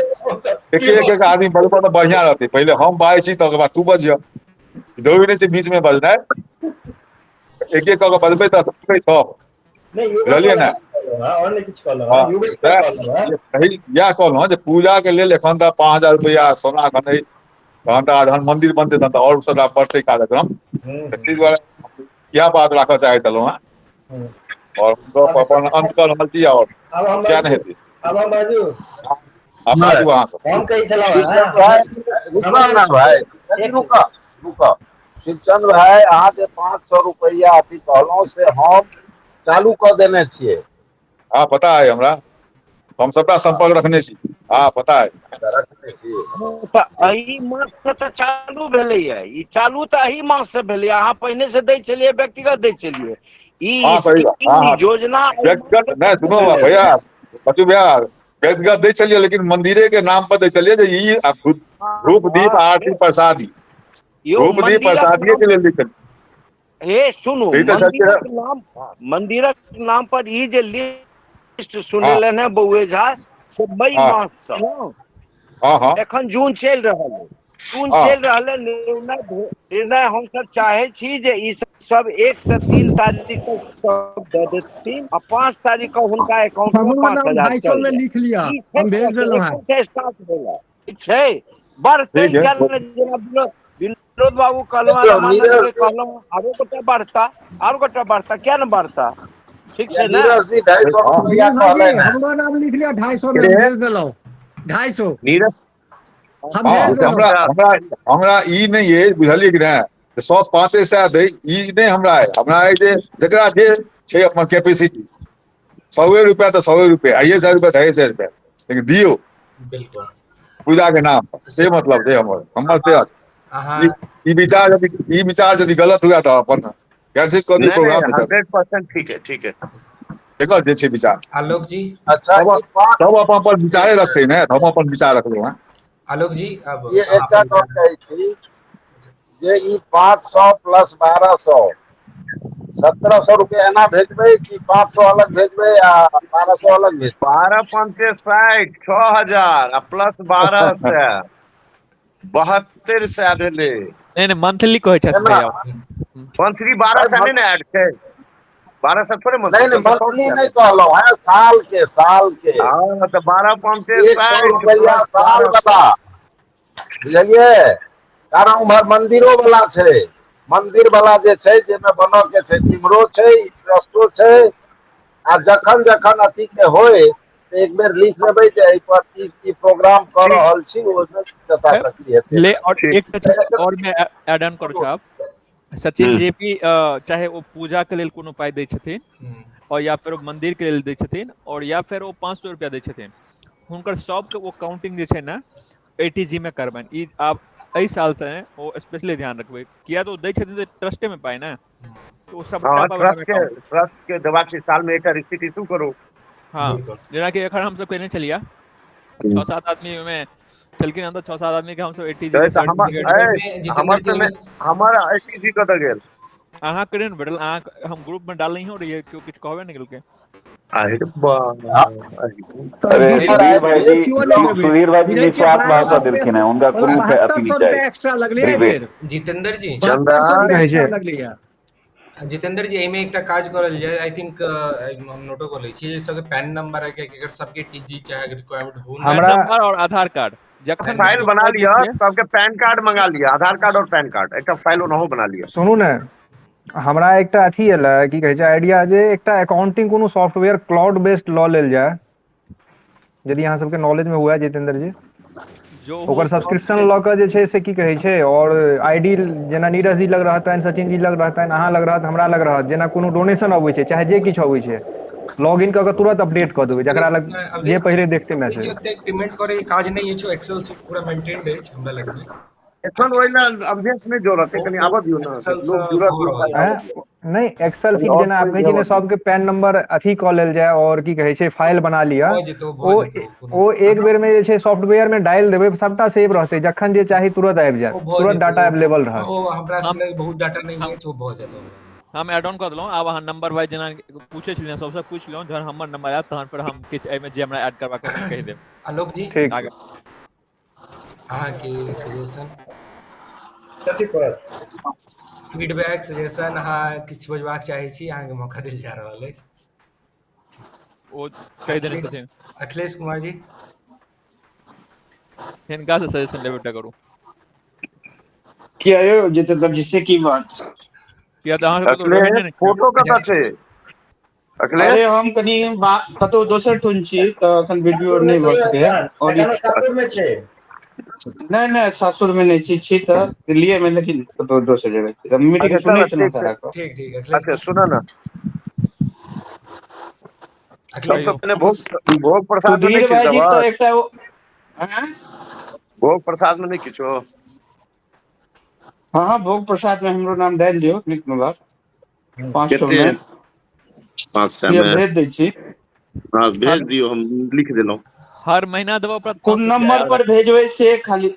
एक एक आदमी बजबऽ तऽ बढ़िया रहतै। पहिले हम बाजै छी तकर बाद तू बजिह, जरूरी नहि छै बीच में बजनाइ। एक एक कऽ के बजबै तऽ सुनबै सब, बुझलियै ने? इएह कहलहुँ जे पूजा के लेल एखन तऽ 5,000 रुपया सोना एखन अइ, तहन तऽ जहन मंदिर बनतै तहन तऽ आओर सबटा बढ़तै कार्यक्रम। ताहि दुआरे इएह बात राखऽ चाहै छलहुँ हेँ। और गप अपन अंत कऽ रहल छी और किया नहि हेतै। आब हम बाजू, आब बाजू अहाँ सब। हम कहै छलहुँ रुकऽ ना भाइ, रुकऽ रुकऽ शिवचंद्र भाइ, अहाँ जे 500 रुपैआ अथी कहलहुँ से हम चालू कऽ देने छियै। हाँ पता है हमरा, हम सबटा सम्पर्क रखने छी। हाँ पता है। तऽ एहि मास से तऽ चालू भेलैया, ई चालू तऽ एहि मास से भेलैया। अहाँ पहिने से दै छलियै, व्यक्तिगत दै छलियै। ई हाँ सही बात। हाँ हाँ योजना व्यक्तिगत नहि, सुनो भैया, बच्चू भैया, व्यक्तिगत दै छलियै लेकिन मंदिरे के नाम पर दै छलियै जे ई धूप दीप आरती प्रसादी, धूप दीप प्रसादिये के लेल दै छलियै। हे सुनू, मंदिरक नाम, मंदिरक नाम पर ई जे लिस्ट सुनेलनि हेँ बौए झा, से मई मास सँ, एखन जून चलि रहल है, जून चलि रहल है। निर्णय हमसब चाहै छी जे ई सब 1 से 3 तारीख तक सब दऽ देथिन आ 5 तारीख के हुनका अकाउंट में 5,000 250 में लिख लिया, हम भेज देलहुँ हेँ। स्टार्ट भेल है छै, बढ़तै जेना विनोद बाबू कहलहुँ, रामानंद कहलहुँ, आरो गोटा बढ़ता, आरो गोटा बढ़ता, किया ने बढ़ता? ठीक छै ने? हमरो नाम लिख लिया, 250 में भेज देलहुँ, 250। नीरज हमरा हमरा हमरा ई नहि अइ, बुझलियै कि नहि, सब 500 दै, ई नहि हमरा अइ। हमरा अइ जे जकरा जे छै अपन कैपेसिटी, 100 रुपया तऽ 100 रुपया, 250 रुपया 250 रुपया, लेकिन दियौ बिल्कुल पूजा के नाम पर, से मतलब छै हमर, हमर से ई विचार यदि, ई विचार यदि गलत हुए तऽ अपन कैंसिल कऽ दियौ प्रोग्राम। 100% ठीक है, ठीक है, एकर जे छै विचार। आलोक जी, अच्छा सब अपन अपन विचारे रखते ने, हम अपन विचार रखलहुँ हेँ। आलोक जी, अब ये एकटा गप कहै छी जे ई 500 प्लस 1200 1700 रुपया एना भेजबै कि 500 अलग भेजबै आ 1200 अलग भेजबै? 12 5 60, 6,000 आ प्लस 1200 7200 भेलै। नहि नहि, मंथली कहै छथि भैया। मंथली 1200 नहि ने ऐड छै, 1200 थोड़े मंथली। नहीं मंथली नहीं कहलहुँ है, साल के, साल के। हाँ तऽ 12 5 60 रुपया साल वाला, बुझलियै? कारण उम्हर मंदिरो वाला छै, मंदिर वाला जे छै जाहिमे बनऽ के छै तिम्हरो छै, ट्रस्टो छै। आ जखन जखन अथी के होय तऽ एक बेर लिख लेबै जे एहि पर ई ई प्रोग्राम कऽ रहल छी, ओहिमे जता शक्ति हेतै। ले और ठीक। एकटा चीज और मे एड ऑन करू चाहब। सचिन जे भी चाहे ओ पूजा के लेल कोनो पाइ दै छथिन और या फेर ओ मंदिर के लेल दै छथिन और या फेर ओ 500 रुपया दै छथिन, हुनकर सबके ओ काउंटिंग जे छै ने एटीजी मे करबनि। ई आब एहि साल से ओ स्पेशली ध्यान रखबै, किया तऽ ओ दै छथिन तऽ ट्रस्टे मे पाइ ने, तऽ ओ सबटा हँ, पाइ ट्रस्ट ओहिमे के काउंट। ट्रस्ट के देबाक छै, साल मे एकटा रिसीट इशू करू। हँ, बिल्कुल। जेनाकि एखन हमसब केने छलियै, 6-7 आदमी ओहिमे छलखिन हन, तऽ 6-7 आदमी के हमसब एटीजी के तऽ हमर सर्टिफिकेट। ए ओहिमे जितेंद्र हमर जी तऽ ओहिमे हमर एटीजी कतऽ गेल? अहाँ के नहि ने भेटल, अहाँ हम ग्रुप मे डालनहियो रहियै, केओ किछु कहबे नहि केलकै। अरे बा तऽ अरे दीपक सुधीर जी भाईजी, क्यों नहि देबै? सुधीर भाईजी बुझै छियै निस्वार्थ 1200 भाव से रुपया देलखिन है, हुनका मतलब कोनो 7200 अथी नहीं रुपया चाही एक्स्ट्रा लगलै एहि रिबेट। बेर। जितेंद्र जी, 7200 चंदा की रुपया कहै एक्स्ट्रा छै? लगलैया। जितेंद्र जी, एहिमे एकटा काज करल जाय, I think हम नोटो कऽ लै छी जे सबके पैन नंबर एकर सबके टीजी चाहे रिक्वायरमेंट हो पैन ना। हमरा नंबर और आधार कार्ड जखन भी फाइल केओ बना पाइ दै लिअ, छियै। सबके पैन कार्ड मंगा लिअ, आधार कार्ड और पैन कार्ड एकटा फाइल ओनाहो बना लिअ। सुनू ने, हमरा एकटा अथी एलै, की कहै छै, आइडिया, जे एकटा अकाउंटिंग कोनो सॉफ्टवेयर क्लाउड बेस्ड लऽ लेल जाय, यदि अहाँ सबके नॉलेज मे हुए जितेंद्र जी, जो हो ओकर कॉस्ट सब्सक्रिप्शन के लऽ कऽ जे छै से की कहै छै, और आईडी जेना नीरज जी लग रहतनि, सचिन जी लग रहतनि, अहाँ लग रहत, हमरा लग रहत, जेना कोनो डोनेशन अबै छै चाहे जे किछु अबै छै, लॉग इन कऽ कऽ तुरंत अपडेट कऽ देबै, जकरा लग जे अवधेश जी, पहिले देखतै अवधेश जी, मैसेज। ओतेक पेमेंट करे के काज नहि अछि, एक्सेल शीट पूरा मेंटेन्ड अछि हमरा लगमे। एखन ओहि लए अवधेश नहि जोड़त, ओ कनि ओ आबऽ दियौ ने, एक्सेल लोक से जुड़त भऽ दू रहल पाइ आबऽ आँय? दियौ। नहि, एक्सेल कनि शीट और जेना आब पैघ कहै छी ने, हेबऽ दियौ। सबके पैन नंबर अथी कऽ लेल जाय और की कहै छै फाइल बना लिअ, भऽ जेतौ, भऽ ओ जेतौ कोनो ओ एक बेर मे जे छै सॉफ्टवेयर मे डालि देबै, सबटा सेव रहतै, जखन जे चाही तुरंत आबि ओ जायत, भऽ तुरंत जेतौ। डाटा अवेलेबल रहत। ओ हमरा हम लग बहुत डाटा नहि हम अछि, ओ भऽ जेतौ। हम एड ऑन कऽ देलहुँ। आब अहाँ नंबर वाइज जेना पूछै छलियै सबसँ पूछि लेलहुँ, जहन हमर नंबर आयत तहन फेर हम किछु एहिमे जे हमरा एड करबाक हम कहि देब। आलोक जी, ठीक आगे छै। अहाँके सजेशन, कथी पर? फीडबैक, सजेशन, अहाँ किछु बजबाक चाहै छी, अहाँके मौका देल जा रहल अछि। ओ कहि देने अखिलेश छथिन। अखिलेश कुमार जी, हिनका से सजेशन लेबे टा करू, किया यौ जितेंद्र जी से की बात? किया तऽ अहाँ सब कतौ रहै अखिलेश नहि ने छियै। फोटो अच्छा कतऽ छै? अरे अखिलेश हम कनि कतौ दोसर ठाम छी तऽ एखन वीडियो सासुर मे नहि छै भऽ सकैया। एखन, और एखनो सासुर मे छै। नहि नहि, सासुर मे नहि छी, छी तऽ दिल्लीए मे, लेकिन कतौ दोसर जगह छी। तऽ मीटिंग अच्छा सुनै चल छलहुँ ठीक छै। सारा गप। ठीक ठीक, अखिलेश अच्छा जी, सुन ने, अखिलेश सबसँ कहियौ। पहिने भोग भोग प्रसाद मे नहि सुधीर किछु भाईजी तऽ देबहक? एकटा ओ आँय? भोग प्रसाद मे नहि किछो? हँ हँ, भोग प्रसाद मे हमरो नाम डालि दियौ, नीक बात। 500 कते? मे 500 लिअ मे? भेज दै छी। हँ, भेज हर दियौ, हम लिख देलहुँ। हर महीना देबऽ पड़त कोन 500 रुपया नंबर पर भेजबै से खाली?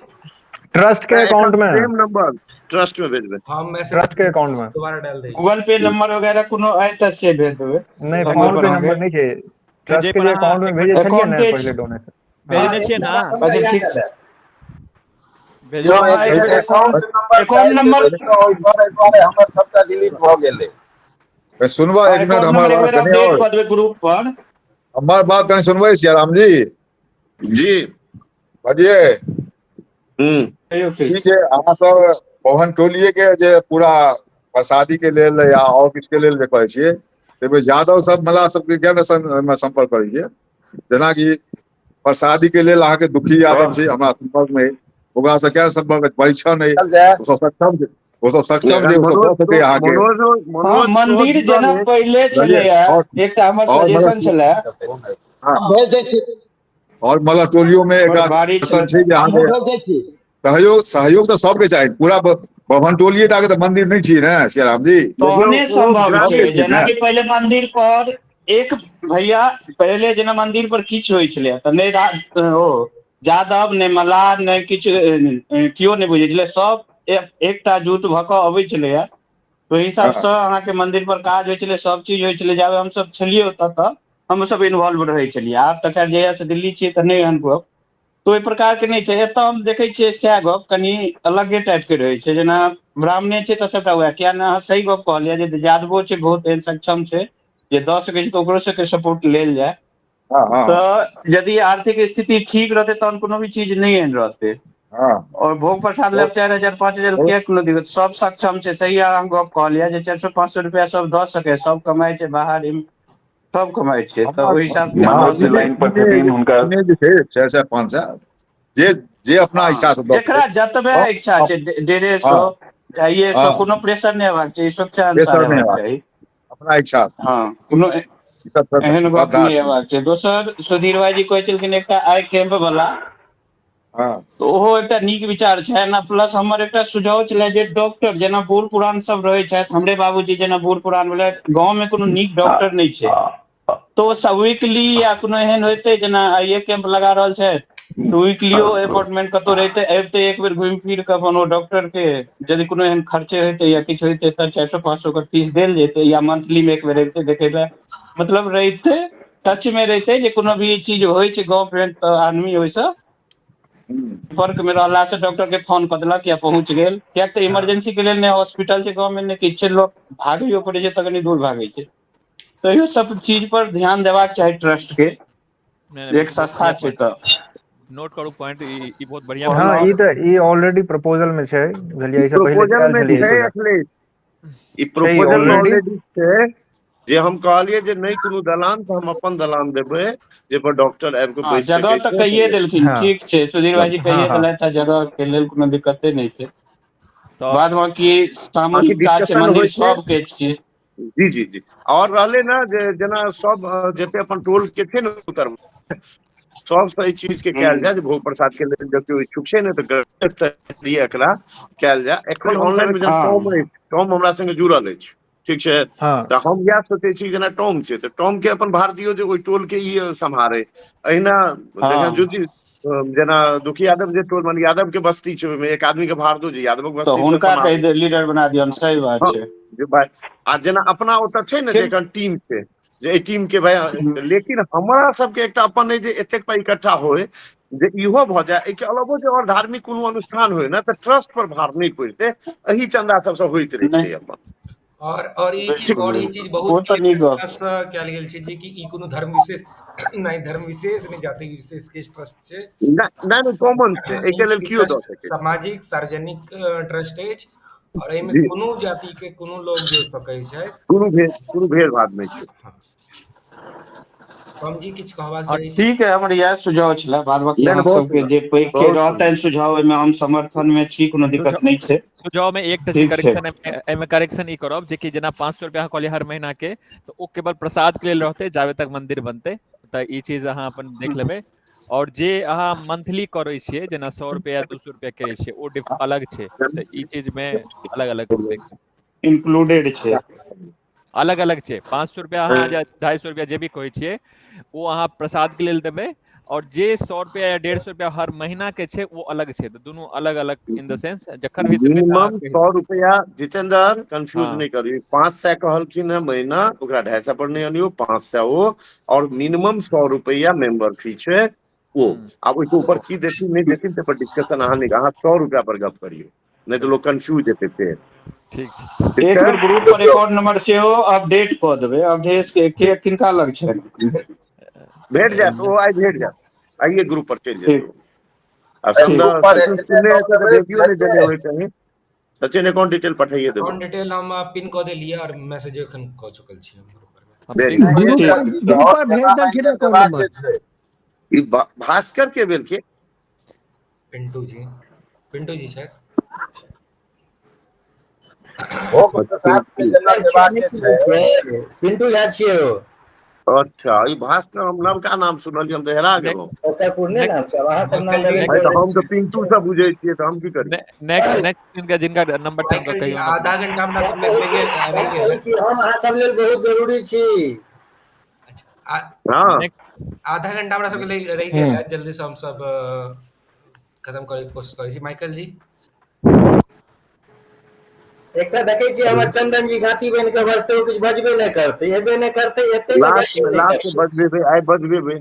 ट्रस्ट के नहि, एखन अकाउंट मे, सेम नंबर ट्रस्ट मे भेजबै। हम मैसेज ट्रस्ट के अकाउंट मे दोबारा डाल दै छी। गूगल पे नंबर वगैरह कोनो आय तऽ से भेज देबै। नहि, तहन ओहि फोन पर पे अहाँके नंबर नहि छै, ट्रस्ट जे के पर जे अहाँ अकाउंट में एक मिनट भेजै छलियै ने अकाउंटे पहिले डोनेशन। हँ भेजने हँ, छियै एकटा ने, अच्छा बात ठीक। हम भेजने यौ हँ, छियै एक ने। बेर अकाउंट नंबर अकाउंट डालि नंबर देबै तऽ ओहि पर एहि दुआरे हमर सबटा डिलीट भऽ गेलै। सुनबा हँ, एक मिनट अकाउंट हमर नंबर एक बात बेर कनि अपडेट और, कऽ देबै ग्रुप पर। हमर बात कनि सुनबै सियाराम जी? जी। बजिए हूँ। कहियौ ई किछु। जे अहाँ सब पवन टोलिये के जे पूरा प्रसादी के लेल या और किछु के लेल जे करै छियै, ताहिमे यादव सब मल्लाह सबके किया ने सम्पर्क करै छियै? जेनाकि प्रसादी के लेल अहाँके दुखी यादव छै हमरा सम्पर्क मे, ओकरा से क्या सम्पर्क परीक्षण अइ, चल जाय। ओ सब सक्षम छै, ओ सब सक्षम एखन छै, ओ सब मनोज दऽ सकैए अहाँके। मनोज हँ, मनोज सेहो मंदिर जुड़ल जेना अछि। पहिले बुझलियै? छलैया, और एकटा हमर और सजेशन मतलब छलए। हँ, भेज दै छी। और मल्लाह टोलियो मे हमर एकटा बाड़ी दर्शन छलै। छै जे हमहूँ अहाँके भेज दै छी। सहयोग सहयोग तऽ सबके चाही, पूरा बभन टोलिये टा के तऽ मंदिर नहि छियै ने सियाराम जी, देखियौ तहने ओ सम्भव ग्राम छै, सबके छियै ने। जेनाकि पहिले मंदिर पर एक भैया, पहिले जेना मंदिर पर किछु होइ छलै तऽ नहि ओ जादव नहि मलाह नहि किछु, केओ नहि बुझै छलै, सब एकटा जुट भऽ कऽ अबै छलैया। ओहि हँ हिसाबसँ अहाँके मंदिर पर काज होइ छलै, सब चीज होइ छलै। जाबे हमसब छलियै ओतऽ तऽ हमसब इन्वॉल्व रहै छलियै। आब तऽ खैर जहिया से दिल्ली छियै तऽ नहि एहन गप, तऽ ओहि प्रकार के नहि छै। एतऽ हम देखै छियै सएह गप कनि अलगे टाइप के रहै छै। जेना ब्राह्मणे छै तऽ सबटा वएह, किया ने अहाँ सही गप कहलियै जे यादवो छै बहुत एहन सक्षम छै जे दऽ सकै छै, तऽ ओकरो सबके सपोर्ट लेल जाय। हँ हँ तऽ यदि आर्थिक स्थिति ठीक रहतै तहन कोनो भी चीज नहि एहन रहतै। हँ। और भोग प्रसाद बहुत लए 4000 5000 बहुत किया कोनो दिक्कत, सब सक्षम छै। सही अहाँ गप कहलियै जे 400-500 रुपया सब दऽ सकै, सब कमाइ छै बाहर, सब कमाइ छै, तऽ हमरा ओहि हिसाब से हँ, दऽ मनोज जी सकै। लाइन पर जे छथिन हुनका जे जे छै 400 500 जे जे अपना हँ, इच्छा से दऽ जेकरा सकै। जतबे हँ इच्छा छै, 150 हँ 250, हँ, कोनो प्रेशर नहि हेबाक चाही, स्वेच्छा अनुसार प्रेशर नहि हेबाक हेबाक, चाही। अपना इच्छा से। हँ, कोनो ई सब एहन गप श्रद्धा नहि छै। हेबाक चाही। दोसर सुधीर भाईजी कहै छलखिन एकटा आई कैंप वाला, हँ तऽ ओहो एकटा नीक विचार छै ने। प्लस हमर एकटा सुझाव छलै जे डॉक्टर जेना बूढ़ पुरान सब रहै छथि, हमरे बाबूजी जेना बूढ़ पुरान भेलै, गाँव में कोनो नीक डॉक्टर नहि छै, तऽ ओ सब वीकली या कोनो एहन होइतै जेना आइए कैंप लगा रहल छथि तऽ वीकलियो अपॉइंटमेंट कतौ रहितै, अबिते एक बेर घुमि फिर कऽ अपन ओ डॉक्टर के यदि कोनो एहन खर्चे होइतै या किछु होइतै तऽ 400-500 के फीस देल जेतै, या मंथली मे एक बेर अबिते देखै लए, मतलब रहितै टच मे रहितै जे कोनो भी चीज होइ छै गाँव पे तऽ आदमी ओहिसँ संपर्क में रहला से डॉक्टर के फोन कऽ देलक या पहुँच गेल। कियाक तऽ इमरजेंसी के लेल नहि हॉस्पिटल छै गाँव में, नहि किछु छै, लोक भागैयो पड़ै छै तऽ कनी दूर भागै छै। तऽ इहो सब चीज पर ध्यान देबाक चाही ट्रस्ट के, नहि नहि, एक बिल्कुल बहुत संस्था बढ़िया छै पॉइंट, तऽ। नोट करू पॉइंट, ई बहुत बढ़िया हँ, पॉइंट ई छै। तऽ ई ऑलरेडी प्रपोजल मे छै, बुझलियै, एहिसँ पहिले प्रपोजल आयल मे छलै छै सुझाव। अखिलेश, ई छै प्रपोजल मे ऑलरेडी। ऑलरेडी छै। जे हम कहलियै जे नहि कोनो दलान तऽ हम अपन दलान देबै जाहिपर डॉक्टर आबि कऽ हँ, बैस जगह सकै तऽ छै। कहिए देलखिन, हँ ठीक छै, सुधीर भाईजी हँ कहिए हँ देलथि, जगह के लेल कोनो दिक्कते नहि छै। तऽ बाद बाकी बाकी सामूहिक काज छै, डिस्कशन मंदिर होइ छै। सबके छियै। जी जी जी। और रहलै ने जे जेना सब जते अपन टोल के छै ने उतर सबसँ एहि चीज के कयल हूँ जाय जे भोग प्रसाद के लेल जब केओ इच्छुक छै ने तऽ स्तरीय एकरा कयल जाय। एखन ऑनलाइन हँ मे जेना टॉम अछि, टॉम हमरा संगे जुड़ल अछि, ठीक छै, हँ तऽ हम इएह सोचै छी जेना टॉम छै तऽ टॉम के अपन भार दियौ जे ओहि टोल के ई सम्हारे। अहिना देखियौ हँ ज्योति, जेना दुखी यादव जे टोल माने यादव के बस्ती छै, ओहिमे एक आदमी के भार दो जे यादवक तऽ बस्ती से हुनका कहि सम्हारे। दे, लीडर बना दियौन, सही बात हँ छै। जे भाय, आ जेना अपना ओतऽ छै ने जे ठीक। एखन टीम छै, जे एहि टीम के भाय, लेकिन हमरा सबके एकटा अपन अइ जे एतेक पाइ इकट्ठा होय जे इहो भऽ जाय, एहिके अलावो जे और धार्मिक कोनो अनुष्ठान होय ने तऽ ट्रस्ट पर भार नहि पड़तै, एहि चन्दा सबसँ होइत नहि रहितै अपन। और ई चीज ठीक। और ई चीज ओ बहुत तऽ क्लियर नीक गप तरीका से कयल गेल छै जे कि ई कोनो धर्म विशेष नहि, धर्म विशेष नहि, जाति विशेष के ट्रस्ट छै। नहि नहि, कॉमन छै, ई एहिके लेल ई केओ दऽ ट्रस्ट सकै छै। सामाजिक सार्वजनिक ट्रस्ट अछि और एहिमे जी, कोनो जाति के कोनो लोग जुड़ सकै छथि। कोनो भेदभाव नहि छै। हँ, कम जी किछु कहबाक हँ चाही छी। ठीक है, हमर इएह सुझाव छलै। बाद बाकी नहि अहाँ नहि, बहुत सबके सुन्दर, जे पैघ के बहुत रहतनि सुन्दर। सुझाव, ओहिमे हम समर्थन मे छी, कोनो दिक्कत सुझाव नहि छै। सुझाव में एकटा जे ठीक छै। करेक्शन, एहिमे करेक्शन ई करब जे कि जेना 500 रुपया अहाँ कहलियै हर महीना के, तऽ ओ केवल प्रसाद के लेल रहतै जाबे तक मंदिर बनतै, तऽ ई चीज अहाँ अपन देख लेबै। और जे अहाँ मंथली करै छियै जेना 100 रुपया या 200 रुपया करै छियै, ओ अलग छै, तऽ ई चीज मे अलग अलग देख, इंक्लूडेड छै। अलग अलग छै। 500 रुपया अहाँ या 250 रुपया जे भी कहै छियै ओ अहाँ प्रसाद के लेल देबै, और जे 100 रुपया या 150 रुपया हर महीना के छै ओ अलग छै, तऽ दुनू अलग अलग इन the sense जखन भी देबै तऽ मिनिमम अहाँके 100 रुपया। जितेंद्र कंफ्यूज हँ नहि करियौ, 500 कहलखिन है महीना, ओकरा 250 पर नहि अनियौ, 500 ओ, और मिनिमम 100 रुपया मेंबर फी छै ओ। हम्म आब ओहिके ऊपर की देथिन नहि देथिन ताहि पर डिस्कशन अहाँ नहि, अहाँ 100 रुपया पर गप करियौ, नहि तऽ लोग कंफ्यूज हेतै फेर। ठीक छै। ठीक एक छै बेर ग्रुप पर अकाउंट नंबर सेहो अपडेट कऽ देबै, अवधेश के किनका लग छै? भेट जायत ओ, आइ भेट जायत, आइए ग्रुप पर चलि जेतै ठीक ओ। आ ठीक। समझ ग्रुप पर सचिन एखने सुनने दऽ हेतै तऽ देबै, भेजियो नहि बुझलियै? देने होय कहीं, सचिन अकाउंट डिटेल पठाइए देबै। अकाउंट डिटेल हम पिन कऽ देलियै और मैसेजो एखन कऽ चुकल छी हम ग्रुप पर मे। हम वेरी ठीक गुड। छै। ग्रुप ठीक पर ग्रुप और पर जेना भेज मानि देलखिन लिअ अकाउंट देबाक नंबर। छै, ई भास्कर के भेलखिन? पिंटू जी, पिंटू जी छथि। भोग प्रसाद के जेना छियै, देबाक नहि छै, चिन्है छियै, पिंटू झा छियै ओ। अच्छा, ई भास्कर हम नवका नाम सुनलियै, हम तऽ हेरा गेलहुँ। ओकर पुरने नाम छै, आब अहाँ सब नाम माइकल जी लेबै भाय तऽ तऽ हम तऽ पिंटू से बुझै छियै तऽ हम की करियै। नेक्स्ट नेक्स्ट जिनका जिनका नंबर छै हुनका माइकल जी कहियौ अपन। आधा घंटा हमरा हम सब लग कहै रहि छी, गेल हम रहि गेल कहै छी, हम अहाँ सब लेल बहुत जरूरी छी। अच्छा, हँ नेक्स्ट आधा घंटा हमरा सबके रहि गेल हूँ है, जल्दी से हम सब खत्म करे के कोशिश करै छी। माइकल जी एकटा देखै छियै हमर चंदन जी गाँती बनि कऽ बजतै, ओ किछु बजबे नहि करतै, एबे नहि करतै, एतै तऽ लास्ट बजबे मे नहि लास्ट मे करतै। बजबेबै, आइ बजबेबै।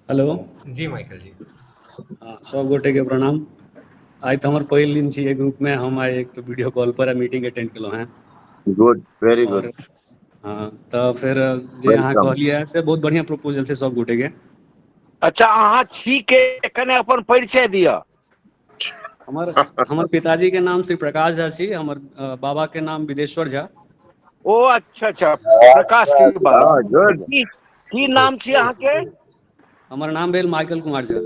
हेलो। जी माइकल जी। हँ, सब गोटे के प्रणाम। आइ तऽ हमर पहिल दिन छी एहि ग्रुप में, हम आइ एक वीडियो कॉल पर मीटिंग अटेंड केलहुँ हेँ। गुड, वेरी और गुड। हँ, तऽ फेर जे अहाँ welcome. कहलियै से बहुत बढ़िआँ प्रपोजल छै सब गोटे के। अच्छा, अहाँ छी के, कने अपन परिचय दिअ। हमर हमर पिताजी के नाम श्री प्रकाश झा छी, हमर बाबा के नाम विदेश्वर झा। ओ अच्छा अच्छा, प्रकाश के बाबा। हँ, गुड। की की नाम छी अहाँके? हमर नाम भेल माइकल कुमार झा।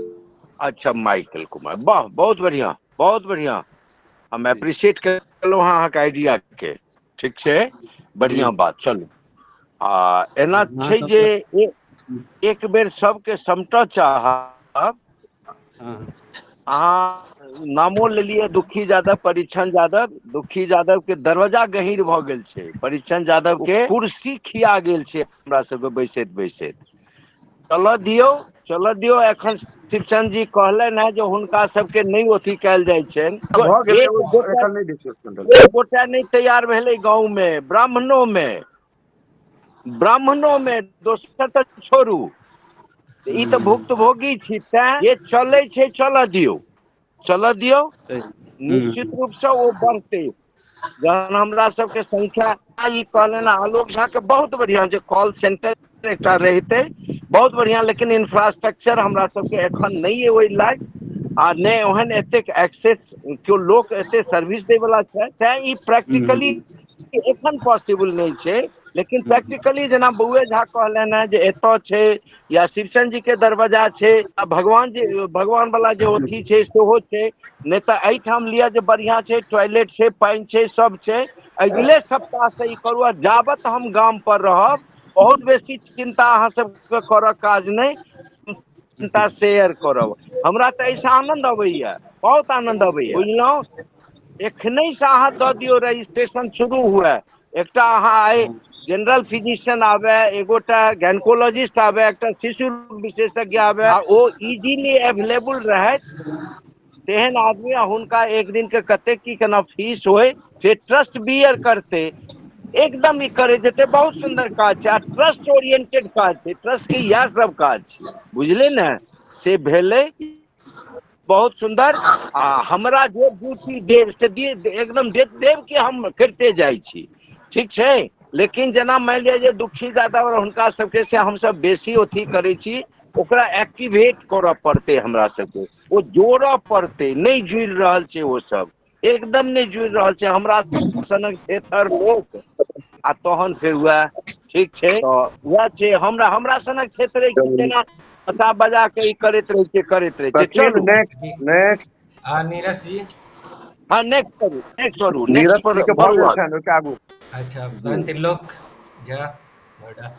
अच्छा, माइकल कुमार, वाह, बहुत बढ़िया, बहुत बढ़िया। हम जी एप्रिसिएट केलहुँ हँ अहाँके आइडिया के। ठीक छै, जी बढ़िया बात। चलू, आ एना अहाँ छै जे सबसँ एक बेर सबके समटऽ चाहब। हँ अहाँ नामो लेलियै दुखी यादव, परीक्षण यादव। दुखी यादव के दरवाजा गहीर भऽ गेल छै, परीक्षण यादव के कुर्सी खिया गेल छै हमरा सबके बैसैत बैसैत। चलऽ दियौ, चलऽ दियौ। एखन शिवचंद जी कहलनि हेँ जे हुनका सबके नहि अथी कयल जाइ छनि। भऽ गेलै एक ओ, गोटा एखन नहि डिस्कशन भेलै। एक गोटा नहि तैयार भेलै गाँवमे, ब्राह्मणोमे, ब्राह्मणोमे, दोसर तऽ छोड़ू, ई तऽ भुक्तभोगी छी। तैं जे चलै छै चलऽ दियौ, चलऽ दियौ। सही। निश्चित रूपसँ ओ बढ़तै जहन हमरा सबके संख्या। ई कहलनि आलोक झा के बहुत बढ़िया जे कॉल सेंटर एकटा रहितै, बहुत बढ़िया, लेकिन इंफ्रास्ट्रक्चर हमरा सबके एखन नहि अइ ओहि लायक, आ नहि ओहन एतेक एक्सेस केओ लोक एते सर्विस दै वला छै, तैं ई प्रैक्टिकली एखन पॉसिबल नहि छै। लेकिन प्रैक्टिकली जेना बौए झा कहलनि हेँ जे एतऽ छै या शिवचंद जी के दरवाजा छै आ भगवान जी भगवान वाला जे अथी छै सेहो छै, नहि तऽ एहिठाम लिअ जे बढ़िआँ छै, टॉयलेट छै, पानि छै, सब छै। अगिले सप्ताह से ई करू, आ जाबत हम गाम पर रहब बहुत बेसी चिन्ता अहाँ सबके करऽ काज नहि, चिन्ता शेयर करब। हमरा तऽ एहिसँ आनन्द अबैया, बहुत आनन्द अबैया, बुझलहुँ? एखने से अहाँ दऽ दियौ, रजिस्ट्रेशन शुरू हुए। एकटा अहाँ आइ जनरल फिजिशियन आबे, एगोटा गायनकोलॉजिस्ट आबे, एकटा शिशु रोग विशेषज्ञ आबे, आ ओ इजीली अवेलेबल रहैत तेहन आदमी, आ हुनका एक दिन के कतेक की केना फीस होय से ट्रस्ट बियर करते, एकदम ई करे जेते। बहुत सुंदर काज छै आ ट्रस्ट ओरिएंटेड काज छै, ट्रस्ट के इएह सब काज छै, बुझले ने? से भेलै बहुत सुंदर। आ हमरा जे ड्यूटी देब से एकदम देब के हम करिते जाइ छी, ठीक छै? लेकिन जेना मानि लिअ जे दुखी जादा और हुनका सबके से हमसब बेसी अथी करै छी, ओकरा एक्टिवेट करऽ पड़तै हमरा सबके, ओ जोड़ऽ पड़तै। नहि जुड़ि रहल छै ओ सब, एकदम नहि जुड़ि रहल छै हमरा सनक थेथर लोक। आ तहन फेर वएह ठीक छै, तऽ वएह छै हमरा हमरा सनक थेथरे की जेना बजा बजा के ई करैत रहै छै, करैत रहै छै। सचिन चलू नेक्स्ट जी नेक्स्ट। आ नीरज जी। हँ, नेक्स्ट करू, नेक्स्ट करू, नीरज नेक्स्ट पर जी के भऽ बढ़ू गेल आगू। छनि, ओहिके आगू। अच्छा, जी तहन त्रिलोक झा नोएडा।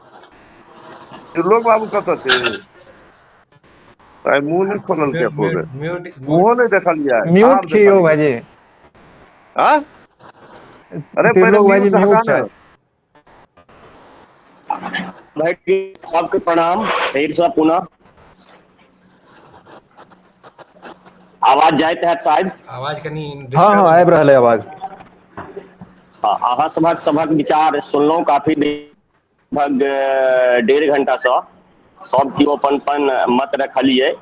त्रिलोक बाबू कतऽ छै? आइ मुँह नहि खोललकै म्यूट एको म्यूट बेर, म्यूट म्यूट। मुँहो नहि देखलियै, म्यूट आब छी यौ देखलियै। भाईजी। आ अरे पहिले त्रिलोक भाईजी म्यूट म्यूट हटा ने। छथि। भाई सबके प्रणाम फेर से पुनः। आवाज जाइत हैत शायद। आवाज कनि हँ हँ, डिस्टर्ब। आबि रहल है आवाज। हाँ, अहाँ सभक सभक विचार सुनलहुँ काफी लगभग 1.5 घंटा सँ सब केओ अपन अपन मत रखलियै।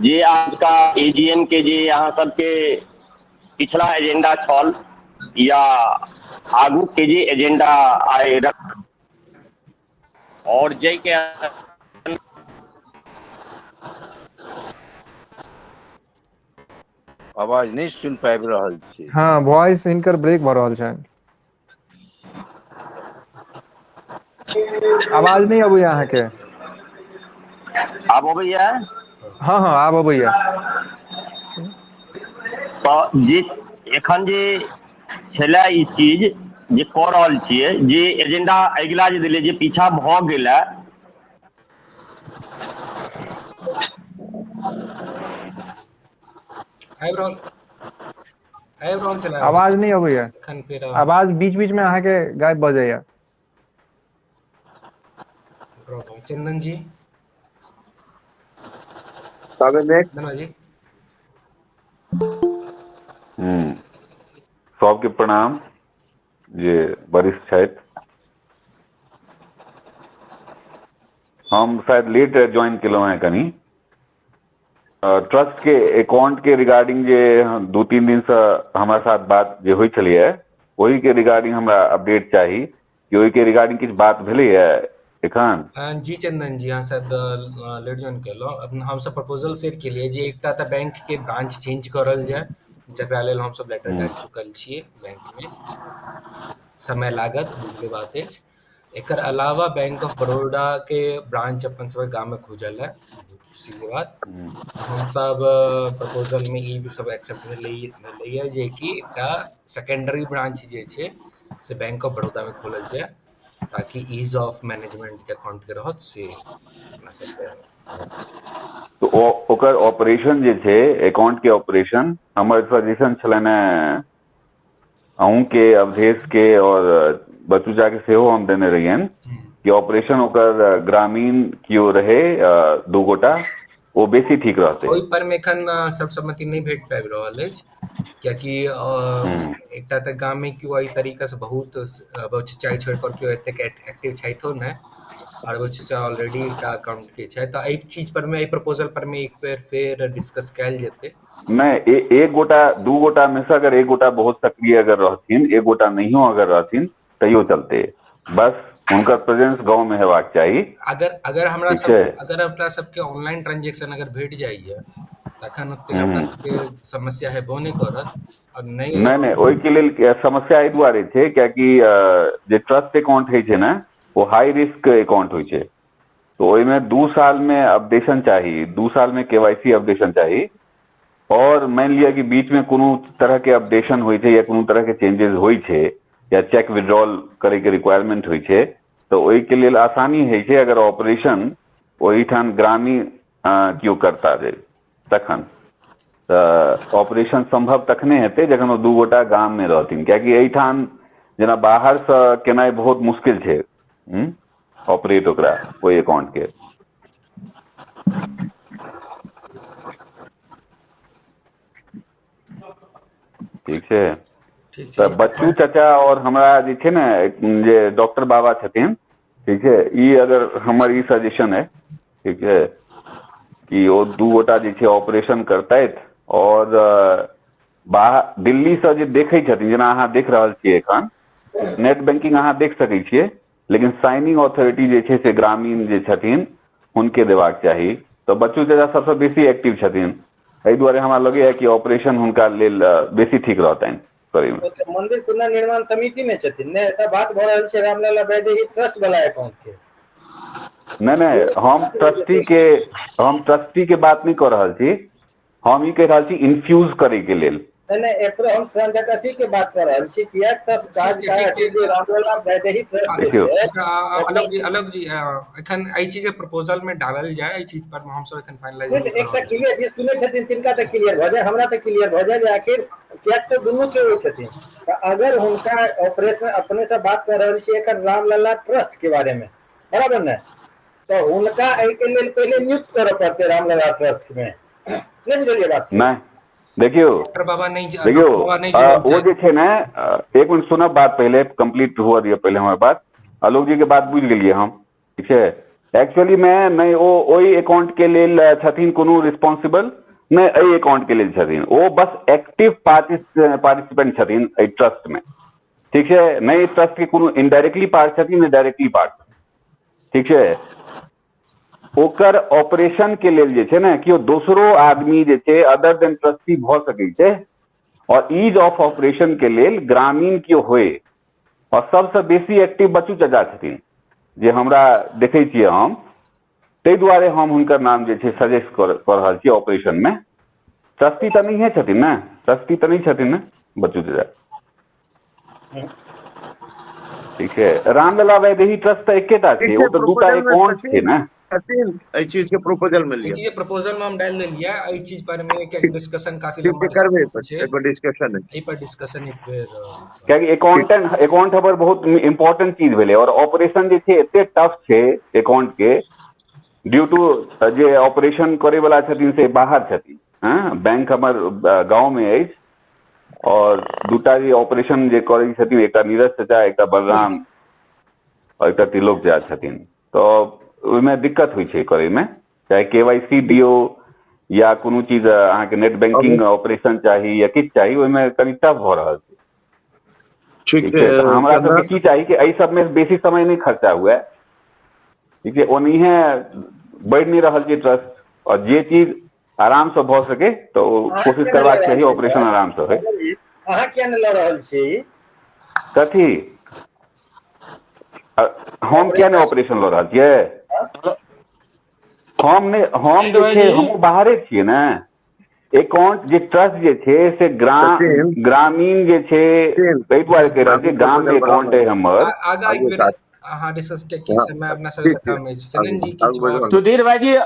जे आजका एजीएम के जे अहाँ सबके पिछला एजेंडा छल या आगू के जे एजेंडा आइ रख और जाहि के आवाज नहि सुनि पाबि रहल छी। हँ, वॉइस हिनकर ब्रेक भऽ रहल छनि। आवाज नहि अबैया अहाँके। आब अबैया? हँ हँ, आब अबैया। तऽ जे एखन जे छलै ई चीज जे कऽ रहल छियै, जे एजेंडा अगिला जे देलियै जे पीछा भऽ गेलै, आबि रहल, आबि रहल छलै आवाज नहि अबैया। एखन फेर आवाज बीच बीच में अहाँके गायब भऽ जाइया। ड्रॉप भऽ गेल। चंदन जी। तबे नेक्स्ट। धन्यवाद जी। हूँ सबके प्रणाम जे वरिष्ठ छथि। हम शायद लेट ज्वाइन केलहुँ हेँ कनि। ट्रस्ट के अकाउंट के रिगार्डिंग जे 2-3 दिनसँ हमरा साथ बात जे होइ छलैए, ओहिके रिगार्डिंग हमरा अपडेट चाही कि ओहिके रिगार्डिंग किछु बात भेलैए। एखन? जी चंदन जी, अहाँ शायद लेट ज्वाइन केलहुँ। हमसब प्रपोजल शेयर केलियै जे एकटा तऽ बैंक के ब्रांच चेंज करल जाय, जकरा लेल हमसब लेटर हूँ डालि चुकल छियै बैंक मे। समय लागत, बुझले बात अछि। एकर अलावा बैंक ऑफ बड़ौदा के ब्रांच अपन सबके गाम मे खुजल है, बहुत खुशी के बात। हूँ हमसब प्रपोजल मे ई सब एक्सेप्ट भेलैया जे कि एकटा सेकेंडरी ब्रांच जे छै से बैंक ऑफ बड़ौदा मे खोलल जाय, ताकि ईज ऑफ मैनेजमेंट जे अकाउंट के रहत से अपना सबके भऽ सकै। तऽ ओ ओकर ऑपरेशन जे छै, अकाउंट के ऑपरेशन, हमर सजेशन छलनि हेँ अहूँके, अवधेश के और बच्चू चा के सेहो हम देने रहियनि कि ऑपरेशन ओकर ग्रामीण केओ रहै, दू गोटा, ओ बेसी ठीक रहतै। ओहि पर मे एखन सर्वसम्मति नहि भेट पाबि रहल अछि, कियाकि हूँ एकटा तऽ गाम मे केओ एहि तरीका से बहुत चाय छोड़ि कऽ केओ एतेक एक्टिव छथि नहि, आर बच्चा ऑलरेडी एकटा अकाउंट के छै, तऽ एहि चीज पर मे, एहि प्रपोजल पर मे एक बेर फेर डिस्कस कयल जेतै। नहि, एक गोटा दू गोटा मे से अगर एक गोटा बहुत सक्रिय अगर रहथिन, एक गोटा नहियो अगर रहथिन तैयो चलते, बस हुनकर प्रेजेंस गाँव मे हेबाक चाही। अगर अगर हमरा ठीक सब छै। अगर अपना सबके ऑनलाइन ट्रांजेक्शन अगर भेट जाइए तखन ओतेक अपना हूँ सबके समस्या हेबो नहि करत, और नहि नहि अगर नहि, ओहिके लेल समस्या एहि दुआरे छै कियाकि जे ट्रस्ट अकाउंट होइ छै ने, ओ हाई रिस्क अकाउंट होइ छै, तऽ ओहिमे 2 साल मे अपडेशन चाही, 2 साल मे केवाईसी अपडेशन चाही, और मानि लिअ कि बीच मे कोनो तरह के अपडेशन होइ छै या कोनो तरह के चेंजेस होइ छै या चेक विड्रॉल करे के रिक्वायरमेंट होइ छै, तऽ ओहिके लेल आसानी होइ छै अगर ऑपरेशन ओहिठाम ग्रामीण केओ करता जे, तखन तऽ ऑपरेशन सम्भव तखने हेतै जखन ओ दू गोटा गाम मे रहथिन, कियाकि एहिठाम जेना बाहरसँ केनाइ बहुत मुश्किल छै ऑपरेट ओकरा ओहि अकाउंट के। ठीक छै। ठीक छै। तऽ बच्चू चाचा और हमरा जे छै ने जे डॉक्टर बाबा छथिन, ठीक छै, ई अगर हमर ई सजेशन है, ठीक छै, कि ओ दू गोटा जे छै ऑपरेशन करतथि और बाहर दिल्लीसँ जे देखै छथिन, जेना अहाँ देख रहल छियै एखन नेट बैंकिंग अहाँ देख सकै छियै, लेकिन साइनिंग ऑथोरिटी जे छै से ग्रामीण जे छथिन हुनके देबाक चाही। तऽ बच्चू चाचा सबसँ बेसी एक्टिव छथिन, एहि दुआरे हमरा लगैया कि ऑपरेशन हुनका लेल बेसी ठीक रहतनि करैमे। ओ तऽ मंदिर पुनर्निर्माण समिति मे छथिन ने? एतऽ बात भऽ रहल छै रामलला वैदेही ट्रस्ट वाला अकाउंट के। नहि नहि, हम ट्रस्टी के बात नहि कऽ रहल छी, हम ई कहि रहल छी इन्फ्यूज करे के लेल। नहि नहि, एकरो हम ट्रांजैक्ट अथी के बात कऽ रहल छी, किएक तऽ ठीक काज छै, ठीक छै। जे रामलला वैदेही ट्रस्ट जे देखियौ छै अच्छा, ओकर आलोक जी, आलोक जी, एखन एहि चीज के प्रपोजल मे डालल जाय, एहि चीज पर हमसब एखन फाइनलाइज नहि नहि तऽ कऽ एकटा रहल छी। क्लियर जे सुनै छथिन तिनका तऽ क्लियर भऽ जाय, हमरा तऽ क्लियर भऽ जाय जे आखिर किएक तऽ दुनू के ओ छथिन, तऽ अगर हुनका ऑपरेशन अपने से बात कऽ रहल छी एखन रामलला ट्रस्ट के बारे मे, बराबर ने? तऽ हुनका एहिके लेल पहिले नियुक्त करऽ पड़तै रामलला ट्रस्ट मे, नहि बुझलियै बात के? नहि, देखियौ डॉक्टर बाबा नहि, देखियौ, डॉक्टर बाबा नहि जुड़ल ओ जे छथि। छै ने, एक मिनट सुनब बात, पहिले कंप्लीट हुअ दिअ पहिले हमर बात। आलोक जी के बात बुझि गेलियै हम, ठीक छै। एक्चुअली मे नहि ओ ओहि अकाउंट के लेल छथिन कोनो रिस्पॉन्सिबल, नहि एहि अकाउंट के लेल छथिन, ओ बस एक्टिव पार्टिसिपेंट छथिन एहि ट्रस्ट मे, ठीक छै। नहि ट्रस्ट के कोनो इनडायरेक्टली पार्ट छथिन, नहि डायरेक्टली पार्ट, ठीक छै। ओकर ऑपरेशन के लेल जे छै ने केओ दोसरो आदमी जे छै अदर देन ट्रस्टी भऽ सकै छै, और ईज ऑफ ऑपरेशन के लेल ग्रामीण केओ होय, और सबसँ बेसी एक्टिव बच्चू चाचा छथिन जे हमरा देखै छियै हम, ताहि दुआरे हम हुनकर नाम जे छै सजेस्ट कऽ रहल छी ऑपरेशन मे। ट्रस्टी तऽ नहिए छथिन ने, ट्रस्टी तऽ नहि छथिन ने बच्चू चाचा, ठीक छै। रामलला वैदेही ट्रस्ट तऽ एकेटा ठीक छै, छै, ओ तऽ दूटा प्रपोजल मे अकाउंट छै सचिन ने। सचिन एहि चीज के प्रपोजल मे एहि लिअ। चीज के प्रपोजल मे हम डालि देलियै, एहि चीज पर मे कियाकि डिस्कशन काफी ठीक लंबा छै, करबै डिस्कशन छै, एहि पर डिस्कशन है। एहि पर डिस्कशन एक बेर कियाकि ठीक। अकाउंट हमर बहुत इम्पोर्टेंट चीज भेलै, और ऑपरेशन जे छै एते टफ छै अकाउंट के, ड्यू टू जे ऑपरेशन करे वाला छथिन से बाहर छथिन, हँ बैंक हमर गाँव मे अछि, और दूटा जे ऑपरेशन जे करै छथिन, एकटा नीरज चाचा, एकटा बलराम और एकटा त्रिलोक झा छथिन, तऽ ओहिमे दिक्कत होइ छै करैमे, चाहे केवाईसी दियौ या कोनो चीज अहाँके नेट बैंकिंग ऑपरेशन चाही या किछु चाही, ओहिमे कनि टफ भऽ रहल छै। ठीक ठीक छै छै, तऽ हमरा सबके चंदन। की चाही कि एहि सबमे बेसी समय नहि खर्चा हुए, ठीक छै, ओनाहिये बढ़ि नहि रहल छै ट्रस्ट, आओर जे चीज आरामसँ भऽ सकै तऽ ओ अहाँ कोशिश किया नहि लऽ करबाक रहल चाही, छियै ऑपरेशन आरामसँ होइ। अहाँ किया नहि लऽ रहल छियै ई? कथी? हम किया नहि ऑपरेशन ऑपरेशन लऽ रहल छियै? हम नहि, हम जे छै भाईजी हमहूँ बाहरे छियै ने। एकाउंट जे ट्रस्ट जे छै से सचिन ग्रामीण जे छै, सचिन ताहि दुआरे कहि रहल आगू छियै, गाममे प्रपोजल बढ़ाउ एकाउंट ने अइ हमर। आगाँ एक आगू बेर काज। अहाँ डिस्कस कियाकि हँ, समय अपना सबके ठीक छै, कम अछि। चंदन आगू जी आगू किछु बढ़ू आओर? ने। सुधीर भाईजी,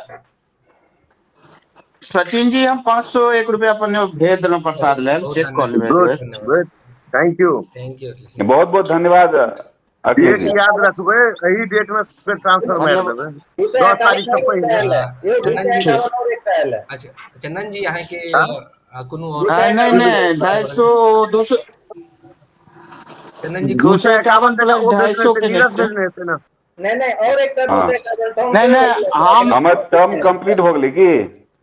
सचिन जी, हम 501 रुपया अपन भेज देलहुँ प्रसाद बहुत लेल, बहुत चेक कऽ धन्यवाद, लेबै एक गुड बेर। धन्यवाद, good, thank you. Thank you Akhilesh ji. बहुत बहुत धन्यवाद अखिलेश डेट जी। याद रखबै, एही डेट में फेर ट्रांसफर मारि धन्यवाद। देबै, 251 10 तारीख से और एकटा पहिले। आयल है यौ, दू चंदन सए जी, ठीक। एकावन और एकटा आयल है। अच्छा चंदन जी, अहाँके हाँ? कोनो आओर की नहि 251 नहि, आगाँ ढाई बढ़ल? सौ दो सौ चंदन जी, दू दू सौ सए एकावन एकावन टका प्लस ओ ढाई भेजने सौ हेतै, के नीरज छै। भेजने हेतै ने। नहि नहि, और एकटा दू हँ, सए एकावन ठाम नहि सेहो नहि, भेजलक हम हमर टर्म कंप्लीट भऽ गेलै की?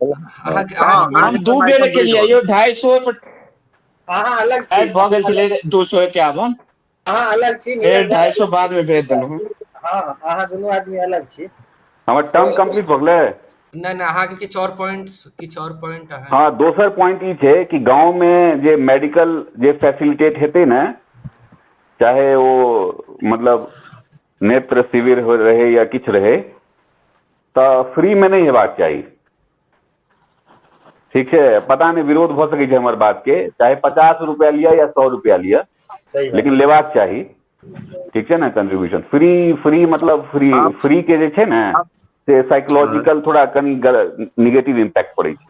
अहाँके हँ, अहाँके हम अहाँके 2 टर्म आइ बेर कम्प्लीट केलियै भऽ यौ, गेल। 250 पर अहाँ अलग छी, शायद भऽ अहाँ गेल अलग, छलै 251, अहाँ अलग छी, फेर नीरज भाई 250 अलग बाद में भेज देलहुँ। हँ, अहाँ दुनू आदमी अलग छी। हमर टर्म कंप्लीट भऽ गेलै? नहि नहि, अहाँके किछु आओर पॉइंट्स, किछु आओर पॉइंट अहाँ? हँ, दोसर पॉइंट ई छै कि गाँवमे जे मेडिकल जे फैसिलिटेट हेतै ने, चाहे ओ मतलब नेत्र शिविर हो रहै या किछु रहै, तऽ फ्रीमे नहि हेबाक चाही। ठीक छै, पता नहि विरोध भऽ सकै छै हमर बातके, चाहे 50 रुपआ लिअ या 100 रुपआ लिअ, सही बात। लेकिन लेबाक चाही। ठीक छै ने, कंट्रीब्यूशन फ्री, फ्री मतलब फ्री, आप फ्री के जे छै ने आप से हाँ, साइकोलॉजिकल थोड़ा कनि निगेटिव इम्पैक्ट पड़ै छै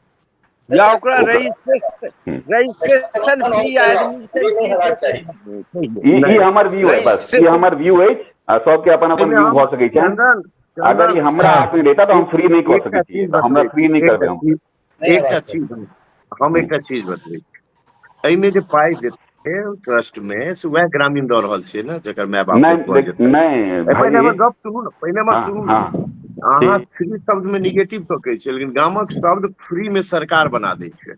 या ओकरा ओकर। रजिस्ट्रेशन हम्म। रजिस्ट्रेशन एकावन फी हम आ केलहुँ, एडमिशन फ्री नहि फी हेबाक चाही। ई ई नहि हमर व्यू है, बस ई रजिस्ट्रेशन हमर व्यू अछि, आ सबके अपन अपन एहिमे व्यू हम भऽ सकै छनि। चंदन अगर ई चंदन हमरा हँ हाथ मे रहिता तऽ हम एक फ्री नहि कऽ एकटा सकै छियै, चीज तऽ हमरा बतबै फ्री छी, नहि एकटा करबै हम। चीज नहि एकटा हेबाक चाही। चीज हम हम्म। एकटा चीज बतबै छी। एहिमे जे पाइ देतै ट्रस्ट मे से वएह ग्रामीण दऽ रहल छै ने, जकर माय बाप नहि के भऽ जेतै। नहि पहिले भाईजी, हमर गप सुनू ने, पहिले हमर हँ सुनू ने। हँ, अहाँ ठीक। फ्री शब्द में निगेटिव तकै छियै, लेकिन गामक शब्द फ्री में सरकार बना दै छै।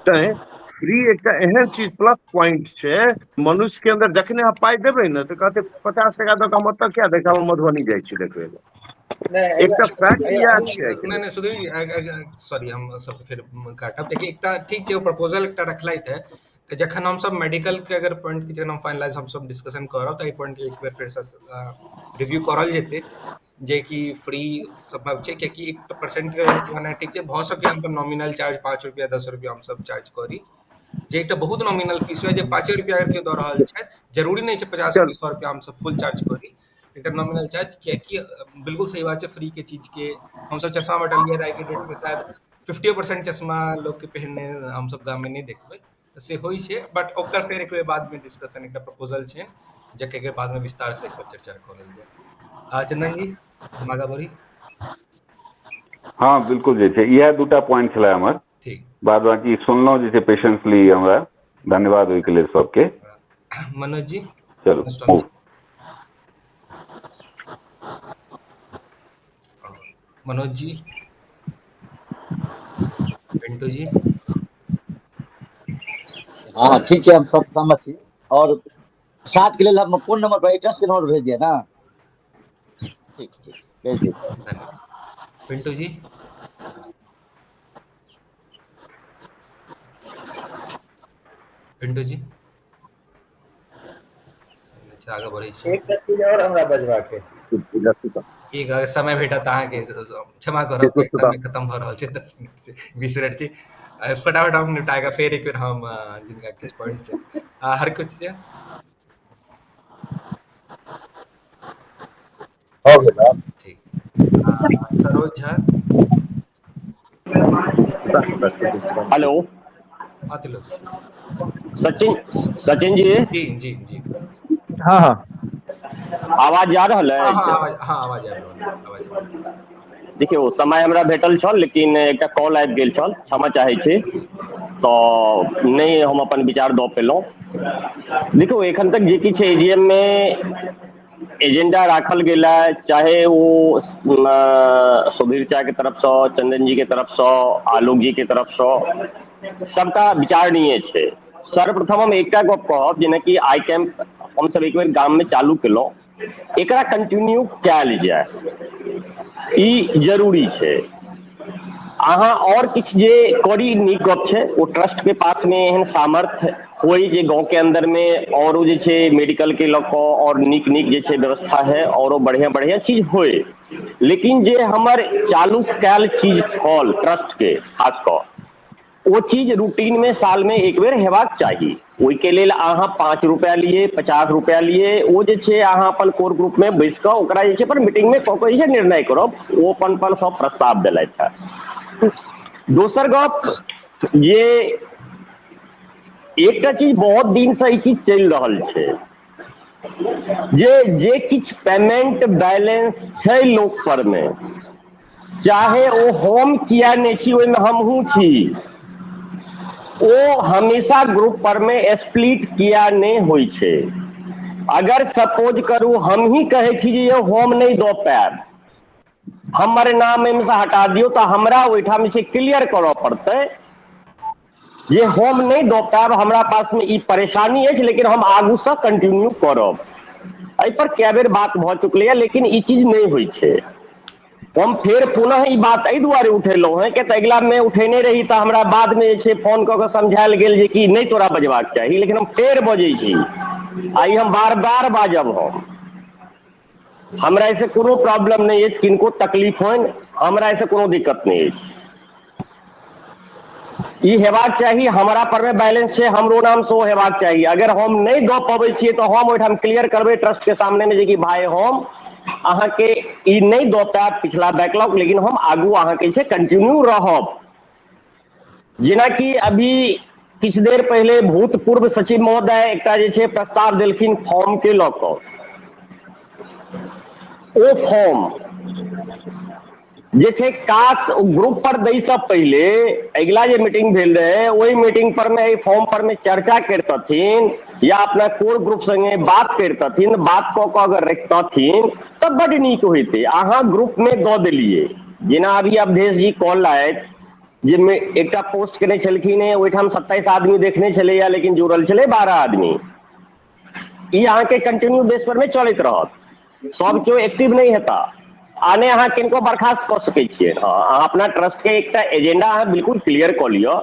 तैं फ्री एकटा एहन चीज प्लस पॉइंट छै मनुष्य के अन्दर। जखने अहाँ पाइ देबै ने तऽ कहते 50 टका दऽ कऽ हम ओतऽ किया देखाब, हम मधुबनी जाइ छी देखबै लए। नहि एकटा फैक्ट इएह छै नहि नहि, सुधीर जी, सॉरी, हम सबके फेर काटब, कियाकि एकटा ठीक छै, ओ प्रपोजल एकटा रखलथि है, तऽ जखन हमसब मेडिकल के अगर पॉइंट के जखन हम फाइनलाइज हमसब डिस्कशन करब, तऽ एहि पॉइंट के एक बेर फेरसँ रिव्यू करल जेतै, जे कि फ्री सम्भव छै, कियाकि 1% के कहनाइ ठीक छै, भऽ सकै हमसब नॉमिनल चार्ज 5 रुपया 10 रुपया हमसब चार्ज करी, जे एकटा बहुत नॉमिनल फीस हुए, जे 5 रुपया अगर केओ दऽ रहल छथि, जरूरी नहि छै 50 चल रुपया 100 रुपया हमसब फुल चार्ज करी, एकटा नॉमिनल चार्ज, कियाकि बिल्कुल सही बात छै, फ्री के चीज के हमसब चश्मा बटलियै, आइ के डेट में शायद 50% चश्मा लोक के पहिरने हमसब गाम में नहि देखबै, तऽ से होइ छै, बट ओकर फेर एक बेर बाद में डिस्कशन, एकटा प्रपोजल छै जकर के बाद में विस्तार से एक चर्चा करल जाय। चंदन जी, हम आगाँ बढ़ी? हँ बिल्कुल, जे छै इएह दूटा पॉइंट छलै हमर। ठीक। बाद बाकी सुनलहुँ जे छै पेशेंसली, हमरा धन्यवाद ओहिके लेल सबके। मनोज जी। चलू। Next on. Manoj ji, Pintu जी। हँ ठीक छै, हम सब सहमत छी। और सात के लेल हम कोन नंबर पर, एड्रेस के नंबर भेज दिअ ने? ठीक ठीक, भेज दियौ। धन्यवाद पिंटू जी। पिंटू जी, अच्छा, आगाँ बढ़ै छी। एकटा चीज और हमरा बजबाक है। एक अगर समय भेटत अहाँके, क्षमा करब, समय खत्म भऽ रहल छै, 10 मिनट छै, 20 मिनट छै, फटाफट हम निपटा कऽ फेर एक बेर हम जिनका किछु पॉइंट छै, हर कुछ छै। भऽ गेल आब। ठीक। सरोज झा। हेलो। हाँ त्रिलोक। सचिन सचिन जी। जी जी जी। हाँ हाँ। आवाज जा रहल हाँ हाँ अछि? आवाज, हाँ, आवाज आबि रहल, आवाज आबि रहल। देखियौ, समय हमरा भेटल छल, लेकिन एकटा कॉल आबि गेल छल, क्षमा चाहै छी, तऽ नहि हम अपन विचार दऽ पेलहुँ। देखियौ, एखन तक जे किछु एजीएम मे एजेंडा राखल गेल है, चाहे ओ सुधीर चा के तरफसँ, चंदन जी के तरफसँ, आलोक जी के तरफसँ, सबटा विचारणीय छै। सर्वप्रथम हम एकटा गप कहब, जेनाकि आई कैंप हमसब एक बेर गाम में चालू केलहुँ। एकरा कंटिन्यू कयल जाय, ई जरूरी छै। अहाँ आओर किछु जे करी नीक गप छै, ओ ट्रस्ट के पासमे एहन सामर्थ्य होइ जे गाँवके अन्दरमे औरो जे छै मेडिकल के लऽ कऽ आओर नीक नीक जे छै व्यवस्था है, औरो बढ़िआँ बढ़िआँ चीज होइ, लेकिन जे हमर चालू कयल चीज छल ट्रस्ट के खास कऽ ओ चीज रूटीनमे सालमे एक बेर हेबाक चाही। ओहिके लेल अहाँ 5 रुपैआ लिए, 50 रुपैआ लिए, ओ जे छै अहाँ अपन कोर ग्रुपमे बैस कऽ ओकरा जे छै अपन मीटिंगमे कऽ कऽ जे छै निर्णय करब। ओ अपन अपन सब प्रस्ताव देलथि हेँ। दोसर गप जे एकटा चीज बहुत दिनसँ ई चीज चलि रहल छै जे जे किछु पेमेंट बैलेंस छै लोक परमे, चाहे ओ हम किया नहि छी, ओहिमे हमहूँ छी, ओ हमेशा ग्रुप परमे स्प्लिट किया नहि होइ छै। अगर सपोज करू हमही कहै छी जे यौ हम नहि दऽ पायब, हमर नाम एहिमे से हटा दियौ, तऽ हमरा ओहिठाम जे छै क्लियर करऽ पड़तै जे हम नहि दऽ पायब, हमरा पासमे ई परेशानी अछि, लेकिन हम आगूसँ कंटिन्यू करब। एहिपर कए बेर बात भऽ चुकलैए, लेकिन ई चीज नहि होइ छै। हम फेर पुनः ई बात एहि दुआरे उठेलहुँ हेँ किया तऽ अगिलामे उठेने रही तऽ हमरा बादमे जे छै फोन कऽ कऽ समझायल गेल जे कि नहि तोरा बजबाक चाही, लेकिन हम फेर बजै छी आ ई हम बार बार बाजब। हम हमरा एहिसँ कोनो प्रॉब्लम नहि अछि, किनको तकलीफ होइन हमरा एहिसँ कोनो दिक्कत नहि अछि। ई हेबाक चाही, हमरा परमे बैलेंस छै, हमरो नाम सेहो हेबाक चाही। अगर हम नहि दऽ पबै छियै तऽ हम ओहिठाम क्लियर करबै ट्रस्ट के सामने मे जे कि भाय हम अहाँके ई नहि दऽ पायब पिछला बैकलॉग, लेकिन हम आगू अहाँके छै कंटिन्यू रहब। जेनाकि अभी किछु देर पहिले भूतपूर्व सचिव महोदय एकटा जे छै प्रस्ताव देलखिन फॉर्म के लऽ कऽ, ओ फॉर्म जे छै काश ओ ग्रुप पर दैसँ पहिले अगिला जे मीटिंग भेल रहै ओहि मीटिंग पर मे एहि फॉर्म पर मे चर्चा करितथिन या अपना कोर ग्रुप संगे बात करितथिन, बात कऽ कऽ अगर रखितथिन तऽ बड्ड नीक होइतै। अहाँ ग्रुपमे दऽ देलियै, जेना अभी अवधेश जी कहलथि जे एकटा पोस्ट केने छलखिन हेँ, ओहिठाम 27 आदमी देखने छलैया लेकिन जुड़ल छलै 12 आदमी। ई अहाँके कंटिन्यू बेस पर मे चलैत रहत, सब केओ एक्टिव नहि हेता आ नहि अहाँ किनको बर्खास्त कऽ सकै छियै। हँ, अहाँ अपना ट्रस्ट के एकटा एजेंडा अहाँ बिल्कुल क्लियर कऽ लिअ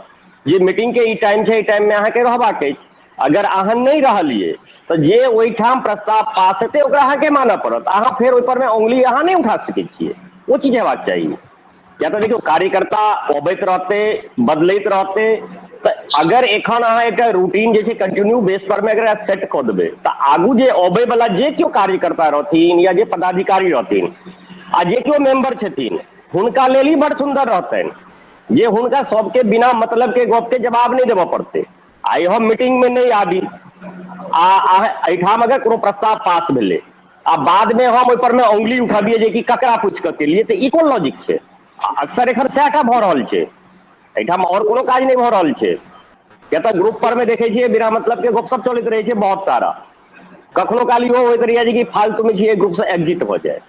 जे मीटिंग के ई टाइम छै, ई टाइम मे अहाँके रहबाक अछि। अगर अहाँ नहि रहलियै तऽ जे ओहिठाम प्रस्ताव पास हेतै ओकरा अहाँके मानऽ पड़त। अहाँ फेर ओहि पर मे उंगली अहाँ नहि उठा सकै छियै, ओ चीज हेबाक चाही। या तऽ देखियौ कार्यकर्ता अबैत रहतै, बदलैत रहतै, तऽ अगर एखन अहाँ एकटा रूटीन जे छै कंटिन्यू बेस पर मे अगर सेट कऽ देबै तऽ आगू जे अबै वला जे केओ कार्यकर्ता रहथिन या जे पदाधिकारी रहथिन आ जे केओ मेंबर छथिन हुनका लेल ई बड़ सुन्दर रहतनि जे हुनका सबके बिना मतलब के गप के जवाब नहि देबऽ पड़तै। आइ हम मीटिंग मे नहि आबी आ एहिठाम अगर कोनो प्रस्ताव पास भेलै आ बादमे हम ओहि पर मे उंगली उठबियै जे कि ककरा पूछि कऽ केलियै, तऽ ई कोन लॉजिक छै? अक्सर एखन सएह टा भऽ रहल छै, एहिठाम आओर कोनो काज नहि भऽ रहल छै। किया तऽ ग्रुप पर मे देखै छियै बिना मतलब के गपशप चलैत रहै छै बहुत सारा। कखनो काल इहो होइत रहैया जे कि फालतू मे छियै, ग्रुप से एग्जिट भऽ जाय।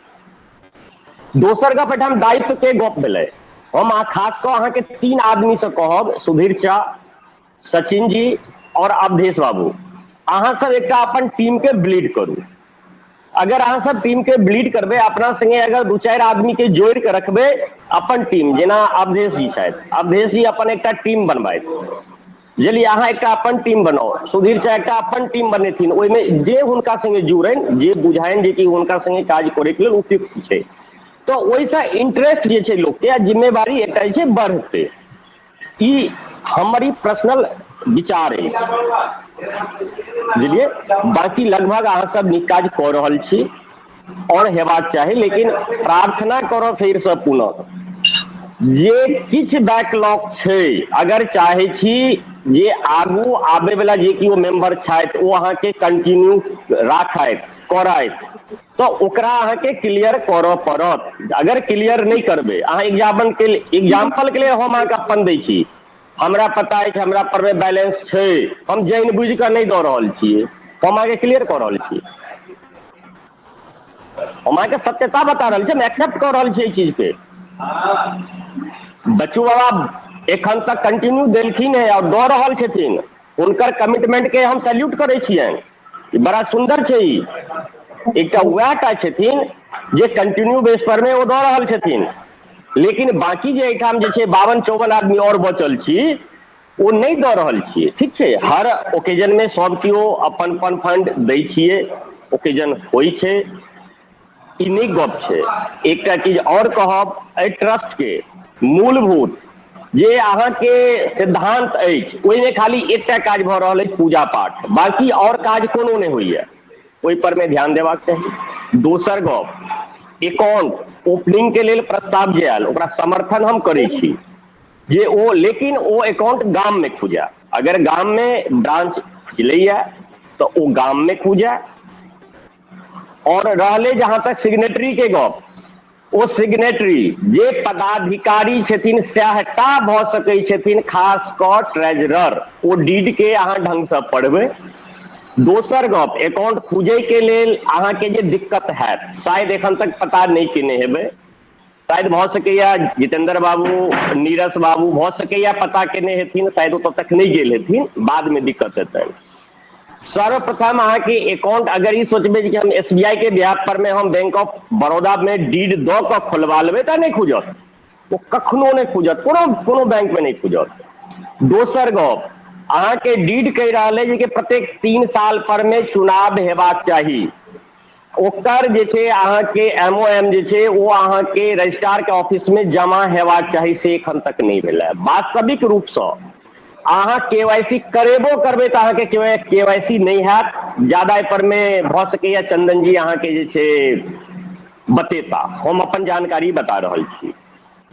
दोसर गप एहिठाम दायित्व के गप भेलै। हम अहाँ खास कऽ अहाँके 3 आदमी से कहब, सुधीर झा, सचिन जी और अवधेश बाबू, अहाँ सब एकटा अपन टीम के ब्लीड करू। अगर अहाँ सब टीम के ब्लीड करबै, अपना संगे अगर 2-4 आदमी के जोड़ि के रखबै अपन टीम, जेना अवधेश जी छथि, अवधेश जी अपन एकटा टीम बनबैत, बुझलियै, अहाँ एकटा अपन टीम बनाउ, सुधीर झा एकटा अपन टीम बनेथिन, ओहिमे जे हुनका संगे जुड़नि, जे बुझानि जे कि हुनका संगे काज करैके लेल उपयुक्त छै, तऽ ओहिसँ इंटरेस्ट जे छै लोकके आ जिम्मेवारी एकटा जे छै बढ़तै। ई हमर ई पर्सनल विचार अछि, बुझलियै। बाँकी लगभग अहाँ सब नीक काज कऽ रहल छी और हेबाक चाही, लेकिन प्रार्थना करब फेरसँ पुनः जे किछु बैकलॉग छै, अगर चाहै छी जे आगू आबै वला जे केओ मेंबर छथि ओ अहाँके कंटिन्यू राखथि करथि, तऽ ओकरा अहाँके क्लियर करऽ पड़त। अगर क्लियर नहि करबै अहाँ, एग्जाम्पल के लेल हम अहाँके अपन दै छी, हमरा पता अछि हमरा पर मे बैलेंस छै, हम जानि बुझि कऽ नहि दऽ रहल छियै, हम अहाँके क्लियर कऽ रहल छी, हम अहाँके सत्यता बता रहल छी, हम एक्सेप्ट कऽ रहल छी एहि चीज के। बच्चू बाबा एखन तक कंटिन्यू देलखिन हेँ और दऽ रहल छथिन, हुनकर कमिटमेंट के हम सैल्यूट करै छियनि, बड़ा सुन्दर छै ई। एकटा वएह टा छथिन जे कंटिन्यू बेस पर मे ओ दऽ रहल छथिन। लेकिन बाकी जे एहिठाम जे छै 52-54 आदमी आओर बचल छी, ओ नहि दऽ रहल छियै। ठीक छै, हर ओकेजनमे सब केओ अपन अपन फंड दै छियै, ओकेजन होइ छै, ई नीक गप छै। एकटा चीज आओर कहब, एहि ट्रस्टके मूलभूत जे अहाँके सिद्धान्त अछि ओहिमे खाली एकटा काज भऽ रहल अछि, पूजा पाठ, बाकी आओर काज कोनो नहि होइए, ओहि पर मे ध्यान देबाक चाही। दोसर गप, एकाउंट ओपनिंग के लेल प्रस्ताव जे आयल ओकरा समर्थन हम करै छी जे ओ, लेकिन ओ एकाउंट गाम मे खुजए। अगर गाम मे ब्रांच खुजलैया तऽ ओ गाम मे खुजए। और रहले जहां तक सिग्नेटरी के गप, ओ सिग्नेटरी जे पदाधिकारी छथिन सएहटा भऽ सकै छथिन, खास कऽ ट्रेजरर। ओ डीड के अहाँ ढंगसँ पढ़बै। दोसर गप, अकाउंट खुजै के लेल अहाँके जे दिक्कत हैत, शायद एखन तक पता नहि केने हेबै, शायद भऽ सकैया जितेंद्र बाबू, नीरज बाबू भऽ सकैया पता केने हेथिन, शायद ओतऽ तक नहि गेल हेथिन, बादमे दिक्कत हेतनि। सर्वप्रथम अहाँके अकाउंट अगर ई सोचबै जे हम एसबीआई के ब्याज पर में हम बैंक ऑफ बड़ौदा में डीड दऽ कऽ खोलवा लेबै तऽ नहि खुजत, ओ कखनो नहि खुजत, कोनो कोनो बैंक में नहि खुजत। दोसर गप, अहाँके डीड कहि रहल है जे कि प्रत्येक 3 साल पर में चुनाव हेबाक चाही। ओकर जे छै अहाँके एमओएम जे छै ओ अहाँके रजिस्ट्रार के ऑफिस में जमा हेबाक चाही, से एखन तक नहि भेलै। वास्तविक रूपसँ अहाँ केवाईसी करेबो करबै तऽ अहाँके केवाईसी नहि हैत। ज्यादा एहि पर मे भऽ सकैया चंदन जी अहाँके जे छै बतेता, हम अपन जानकारी बता रहल छी।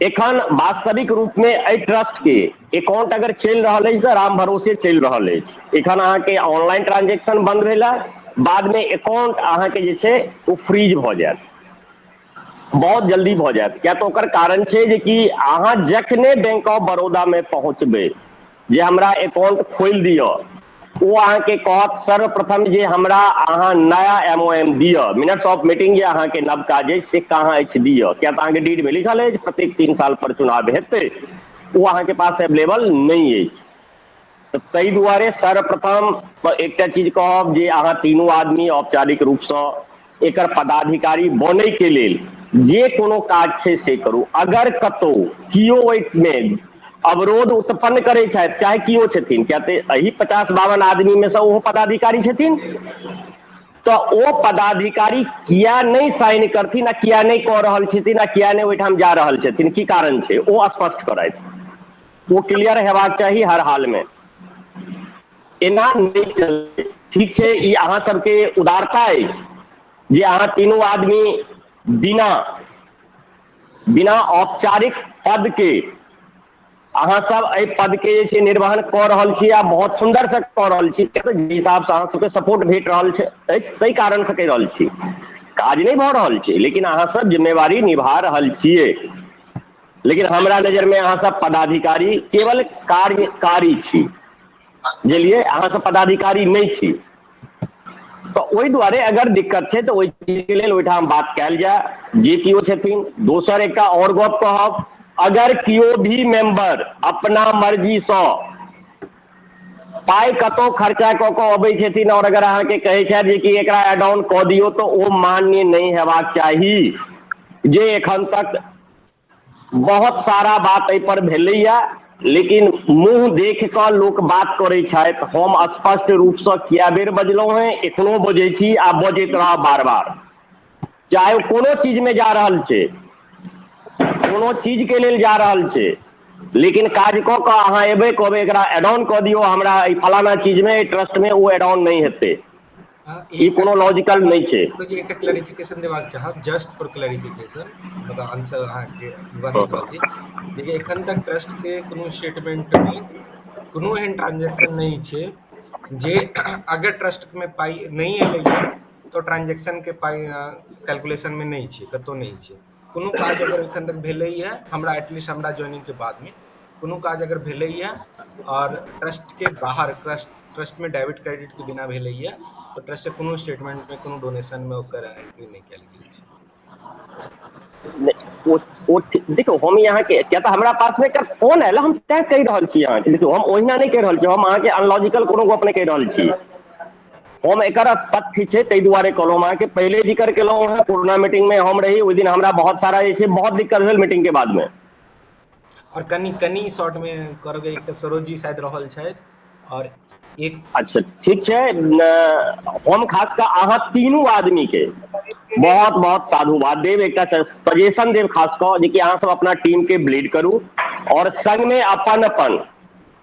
एखन वास्तविक रूप मे एहि ट्रस्ट के अकाउंट अगर चलि रहल अछि तऽ राम भरोसे चलि रहल अछि। एखन अहाँके ऑनलाइन ट्रांजेक्शन बंद भेला बाद मे अकाउंट अहाँके जे छै ओ फ्रीज भऽ जायत, बहुत जल्दी भऽ जायत। किया तऽ ओकर कारण छै जे कि अहाँ जखने बैंक ऑफ बड़ौदा मे पहुँचबै जे हमरा अकाउंट खोलि दिअ, ओ अहाँके कहत सर्वप्रथम जे हमरा अहाँ नया एमओएम दिअ, मिनट्स ऑफ मीटिंग जे अहाँके नवका जे से कहाँ अछि दिअ, किया तऽ अहाँके डीड मे लिखल अछि प्रत्येक 3 साल पर चुनाव हेतै, ओ अहाँके पास अवेलेबल नहि अछि। तऽ ताहि दुआरे सर्वप्रथम एकटा चीज कहब जे अहाँ तीनू आदमी औपचारिक रूपसँ एकर पदाधिकारी बनैके लेल जे कोनो काज छै से करू। अगर कतौ कियो ओहिमे अवरोध उत्पन्न करै छथि, चाहे कियो छथिन, किया तऽ एहि 50-52 आदमी मे सँ ओहो पदाधिकारी छथिन, तऽ ओ पदाधिकारी किया नहि साइन करथिन आ किया नहि कऽ रहल छथिन आ किया नहि ओहिठाम जा रहल छथिन, की कारण छै, ओ स्पष्ट करथि। ओ क्लियर हेबाक चाही हर हाल मे। एना नहि चलतै। ठीक छै, ई अहाँ सबके उदारता अछि जे अहाँ तीनू आदमी बिना बिना औपचारिक पद के अहाँ सब एहि पद के जे छै निर्वहन कऽ रहल छी आ बहुत सुन्दर से कऽ रहल छी। जे हिसाब से अहाँ सबके सपोर्ट भेट रहल छै ताहि कारण से कहि रहल छी। काज नहि भऽ रहल छै लेकिन अहाँ सब जिम्मेवारी निभा रहल छियै। लेकिन हमरा नजर में अहाँ सब पदाधिकारी केवल कार्यकारी छी, बुझलियै, अहाँ सब पदाधिकारी नहि छी। तऽ ओहि दुआरे अगर दिक्कत छै तऽ ओहि चीजके लेल ओहिठाम बात कयल जाय जे केओ छथिन। दोसर एकटा आओर गप कहब, अगर केओ भी मेंबर अपना मर्जीसँ पाइ कतौ खर्चा कऽ कऽ अबै छथिन और अगर अहाँके कहै छथि जे कि एकरा एड ऑन कऽ दियौ, तऽ ओ मान्य नहि हेबाक चाही। जे एखन तक बहुत सारा बात एहि पर भेलैया, लेकिन मुँह देख कऽ लोक बात करै छथि। हम स्पष्ट रूपसँ किया बेर बजलहुँ हेँ, एखनो बजै छी आ बजैत रहब बार बार, चाहे ओ कोनो चीजमे जा रहल छै, कोनो चीजके लेल जा रहल छै, लेकिन काज कऽ कऽ अहाँ एबै कहबै एकरा एड ऑन कऽ दियौ हमरा एहि फलाना चीजमे, एहि ट्रस्टमे, ओ एड ऑन नहि हेतै। ई कोनो लॉजिकल नहि छै। एकटा क्लैरिफिकेशन देबाक चाहब, जस्ट फॉर क्लैरिफिकेशन, मतलब आंसर अहाँके बात रहल छी जे एखन तक ट्रस्ट के कोनो स्टेटमेंट मे कोनो एहन ट्रांजैक्शन नहि छै जे अगर ट्रस्ट मे पाइ नहि एलैया तो ट्रांजैक्शन के पाइ कैलकुलेशन मे नहि छै, कतौ नहि छै। कोनो काज अगर एखन तक भेलैया, हमरा एटलीस्ट हमरा ज्वाइनिंग के बाद मे कोनो काज अगर भेलैया और ट्रस्ट के बाहर ट्रस्ट में डेबिट क्रेडिट के बिना भेलैया, तो ट्रस्ट के कोनो स्टेटमेंट में कोनो डोनेशन में ओकर एंट्री नहि कयल गेल छै। ओ देखियौ, हम अहाँके किया तऽ हमरा पासमे एकटा फोन आयल, हम तैं कहि रहल छी अहाँके। देखियौ, हम ओहिना नहि कहि रहल छी, हम अहाँके अनलॉजिकल कोनो गप नहि कहि रहल छी। हम एकर तथ्य छै, ताहि दुआरे कहलहुँ हम अहाँके। पहिले जिक्र केलहुँ हेँ, पुरना मीटिंग मे हम रही ओहि दिन, हमरा बहुत सारा जे छै बहुत दिक्कत भेल मीटिंग के बाद मे। और कनि कनि शॉर्ट मे करबै, एकटा सरोज जी शायद रहल छथि और एक। अच्छा ठीक छै। हम खास कऽ अहाँ तीनू आदमी के बहुत बहुत साधुवाद देब, एकटा सजेशन देब खास कऽ जे कि अहाँ सब अपना टीम के ब्लीड करू और संग मे अपन अपन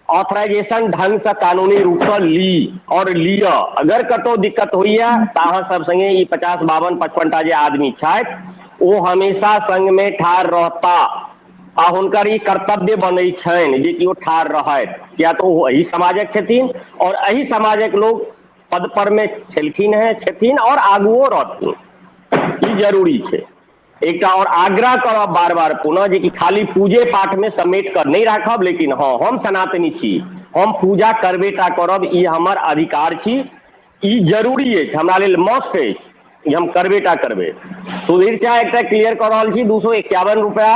ऑथराइजेशन ढंग से कानूनी रूप से ली और लिअ। अगर कतौ दिक्कत होइया तऽ अहाँ सब संगे ई 50 52 55 टा जे आदमी छथि ओ हमेशा संग मे ठाढ़ रहता आ हुनकर ई कर्तव्य बनै छनि जे कि ओ ठाढ़ रहथि, किया तऽ ओ एहि समाजक छथिन और एहि समाजक लोग पद पर मे छलखिन हेँ, छथिन और आगुओ रहथिन, ई जरूरी छै। एकटा और आग्रह करब बार बार पुनः जे कि खाली पूजे पाठ में समेट कर नहीं राखब, लेकिन हाँ हम सनातनी छी, हम पूजा करबे टा करब, ई हमर अधिकार छी, ई जरूरी अछि, हमरा लेल मस्ट अछि, ई हम करबे टा करबै। सुधीर चा एकटा क्लियर कऽ रहल छी, 251 रुपया